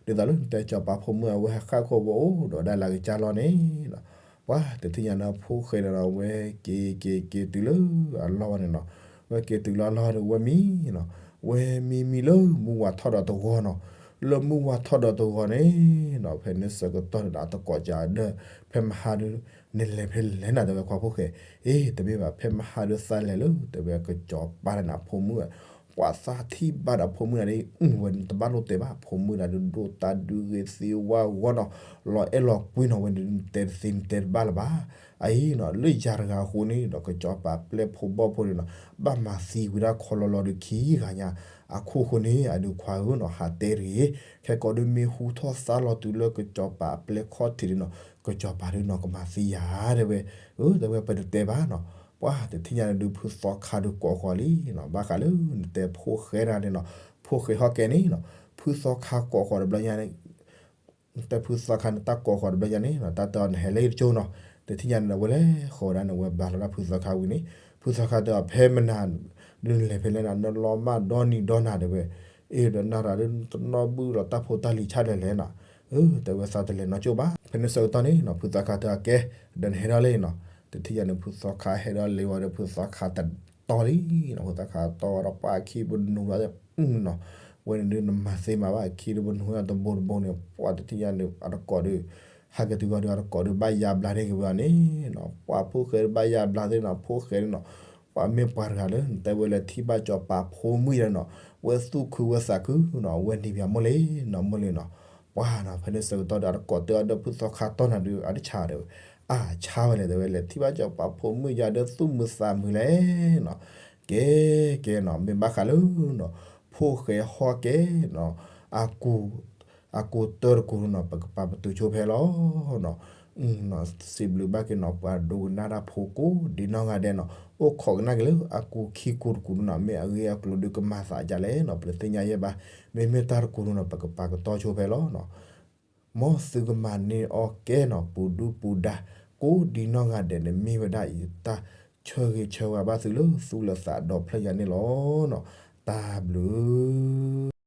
သိးလၢနတဲစီၤပၤဖိမုၣ်အဝဲဟဲဃၣ်ခိၣ်ဝဲအိၣ်ဒီးဒၣ်လၢကစၢ်လီၢ်န့ၣ်နီၤ ပှၤတထံၣ်ညါန့ၣ် ဖိၣ်ဃဲန့ၣ်ဒီး ဝဲက့ၤက့ၤက့ၤတုၤလၢအလီၢ်န့ၣ်နီၤ ဝဲက့ၤတုၤလၢအလီၢ်န့ၣ် ဝဲမံနီၤ ဝဲမံမံလၢမုၢ်ဝါထီၣ်ဒီးတဂီၤနီၤ လၢမုၢ်ဝါထီၣ်ဒီးတဂီၤန့ၣ်နီၤ ဖဲန့ၣ်ဆၢကတီၢ်န့ၣ်ဒီး အတကိးကဒီး ဖဲမဟါဒုး နလဲၤဖဲလဲၣ်နၤ တဲဝဲခွါဖိၣ်ဃဲ အ့ တမ့ၢ်ဘၣ် ဖဲမဟါဒုးသးလဲၤလၢ တဲဝဲကစီၤပၤန့ၣ် ဖိမုၣ် ပှၤသးထံၣ်ဘၣ်ဒီးဖိမုၣ်န့ၣ် ဝဲတဘၣ်လိၣ်တဲဘၣ် ဖိမုၣ်ဒၣ်ဒုးဒိၣ်တၢ်ဒုးဂ့ၤသ့ဝါဂီၢ်နီၤ လီၤအဲၣ်လီၤကွံနီၤ ဝဲနတဲတသ့နတဲတဘၣ်လၢၤဘၣ် အအံၤနီၤ လၢယၤတဂၤအဃိန့ၣ်ဒီး ကစီၤပၤပျဲၢ်ဖိဘီၣ်ဖိန့ၣ်နီၤ ဘၣ်မၤသံဝဲဒၣ်ခီလီၤလီၤဒုးခံဂၤညါ အခိၣ်ဃိန့ၣ် အဒုးခွါဧၢနီၤ ဟးတဲတဂ့ၤ ခဲကိးဒုးမ့ၢ်ဟူထီၣ်သါလီၤတုၤလၢကစီၤပၤပျဲၢ်ခီၣ်ထံးန့ၣ်နီၤ ကစီၤပၤဒုးနီၤ ကမၤသံယၤ တဲဝဲ အၢ တဲဝဲပတတဲဘၣ်နီၤ ပှၤတထံၣ်ညါန့ၣ်ဒုး ဖုသီခါဒုးကိးဃီၤလံနီၤ ဘၣ်ဃးလၢနတဲဖိၣ်ဃဲတဂၤန့ၣ်နီၤ ဖိၣ်ဃဲဟီၣ်ကဲန့ၣ်နီၤ ဖုသီခါကိးဃီၤတဘျီညါန့ၣ် တဲဖုသီခါန့ၣ် တၢ်ကိးဃီၤတဘျီညါန့ၣ်နီၤ တၢ်တဲအီၤနဟဲလၢယတကၠိနီၤ တထံၣ်ညါန့ၣ်ဒီး ဝဲလဲၤဃီၤဝဲဒၣ်န့ၣ် ဝဲဘျါလီၤဒၣ်ဖုသီခါဝံၤန့ၣ် ဖုသီခါတဲအီၤ ဖဲမနၤ ဒုးနလဲၤဖဲလဲၣ်နၤ နလီၤမၢ်ဒီနံၤဒီနၤ တဲဝဲ အ့ဒီးနၤရၤဒုးတနီၣ်ဘုၣ်လီၤတၢ်ဖိတၢ်လံၤဆၣ်ဒၣ်လဲၣ်နီၤ အၢ တဲဝဲသးတလဲၤနီၢ်ကၠိဘၣ် ဖဲန့ၣ်ဆၢကတီၢ်န့ၣ်နီၤ ဖုသီခါတဲအီၤ ကဲ ဒီးနဟဲထီၣ်လံနီၤ တထံၣ်ညါန့ၣ် ဖုသီခါဟဲထီၣ်လံဝံၤဒီး ဖုသီခါတတီလံနီၤ ဖုသီခါတီဝဲဒီးပှၤခံပနူၤဒီး ဝဲန့ၣ်ဒုးနမၤသ့မၤဘၣ် ခံဒုးပနူၤဝဲတဘိတဘိန့ၣ် ပှၤတထံၣ်ညါန့ၣ် အတကိးဒုး ဟဲက့ၤတုၤဝဲဒီး အတကိးဒုးဘၣ်ယါဘျါန့ၢ်က့ၤဝဲန့ၣ်နီၤ ပှၤဖိၣ်ဃဲဒုးဘၣ်ယါဘျါသ့ၣ်နီၤ ဖိၣ်ဃဲန့ၣ်နီၤ ပှၤမ့ၢ်ပှၤတဂၤလၢ နတဲဝဲလၢထံၣ်ဘၣ်စီၤပၤဖိမုၣ်ယါနီၤ ဝဲသူၣ်ခုဝဲသးခုနီၤ ဝဲနံၤပၠးမိၢ်လ့နီၤ မိၢ်လ့နီၤ ပှၤနီၤ ဖဲန့ၣ်ဆၢကတီၢ်ဒီး အတကိးတၢ်အဒီပုၢ်သီခါတီၢ်နၤဒီး အတဆါဒီး အါဆါဝဲလဲၣ် တဲဝဲလဲၣ် ထံၣ်ဘၣ်ကီးပှၤဖိမုၣ်ယါဒီးသူၣ်မုာ်သးမုာ်လဲၣ်နီၤ. ကဲ ကဲနီၤ မ့ၢ်ဘၣ်ဃးလၢနီၤ ဖိၣ်ဃဲဟီၣ်ကဲနီၤ အကူ အကူတၢတကူနီၤ ပကပာ်ပတုာ်ဆိဖဲလီၤနီၤ. စံးဘျုးဘၣ်က့ၤနီၤ ပှၤဒိကနၣ်တၢ်ဖိကိးဒ်နီၢ်ဂၤဒဲးနီၤ အိၣ်ခိးကနၣ်က့ၤလၢအကူခံကူတကူနီၤ မ့ၢ်အဂ့ၢ်အကျိၤဒုးကမၤသးဒ်လဲၣ်နီၤ ပတသ့ၣ်ညါယဲဘၣ်. မ့မ့ၢ်တၢ်တကူနီၤ ပကပာ်ကတီၢ်ဆိဖဲလီၤနီၤ. မ်သုကမၤန့ၢ်အီၣ်ကဲနီၤ ပူၤဒုၣ်ပူၤဒါ ကိးဒ်နီၢ်ဂၤဒဲးန့ၣ် မ့ၢ်ဝဲဒၣ်အံၤတၢ်ဆၢဂ့ၤဆၢဝါဘၣ်သုလၢ သူၣ်လၢသးဒီဖျၢၣ်ညါန့ၣ်လီၤနီၤ. တၢ်ဘျုး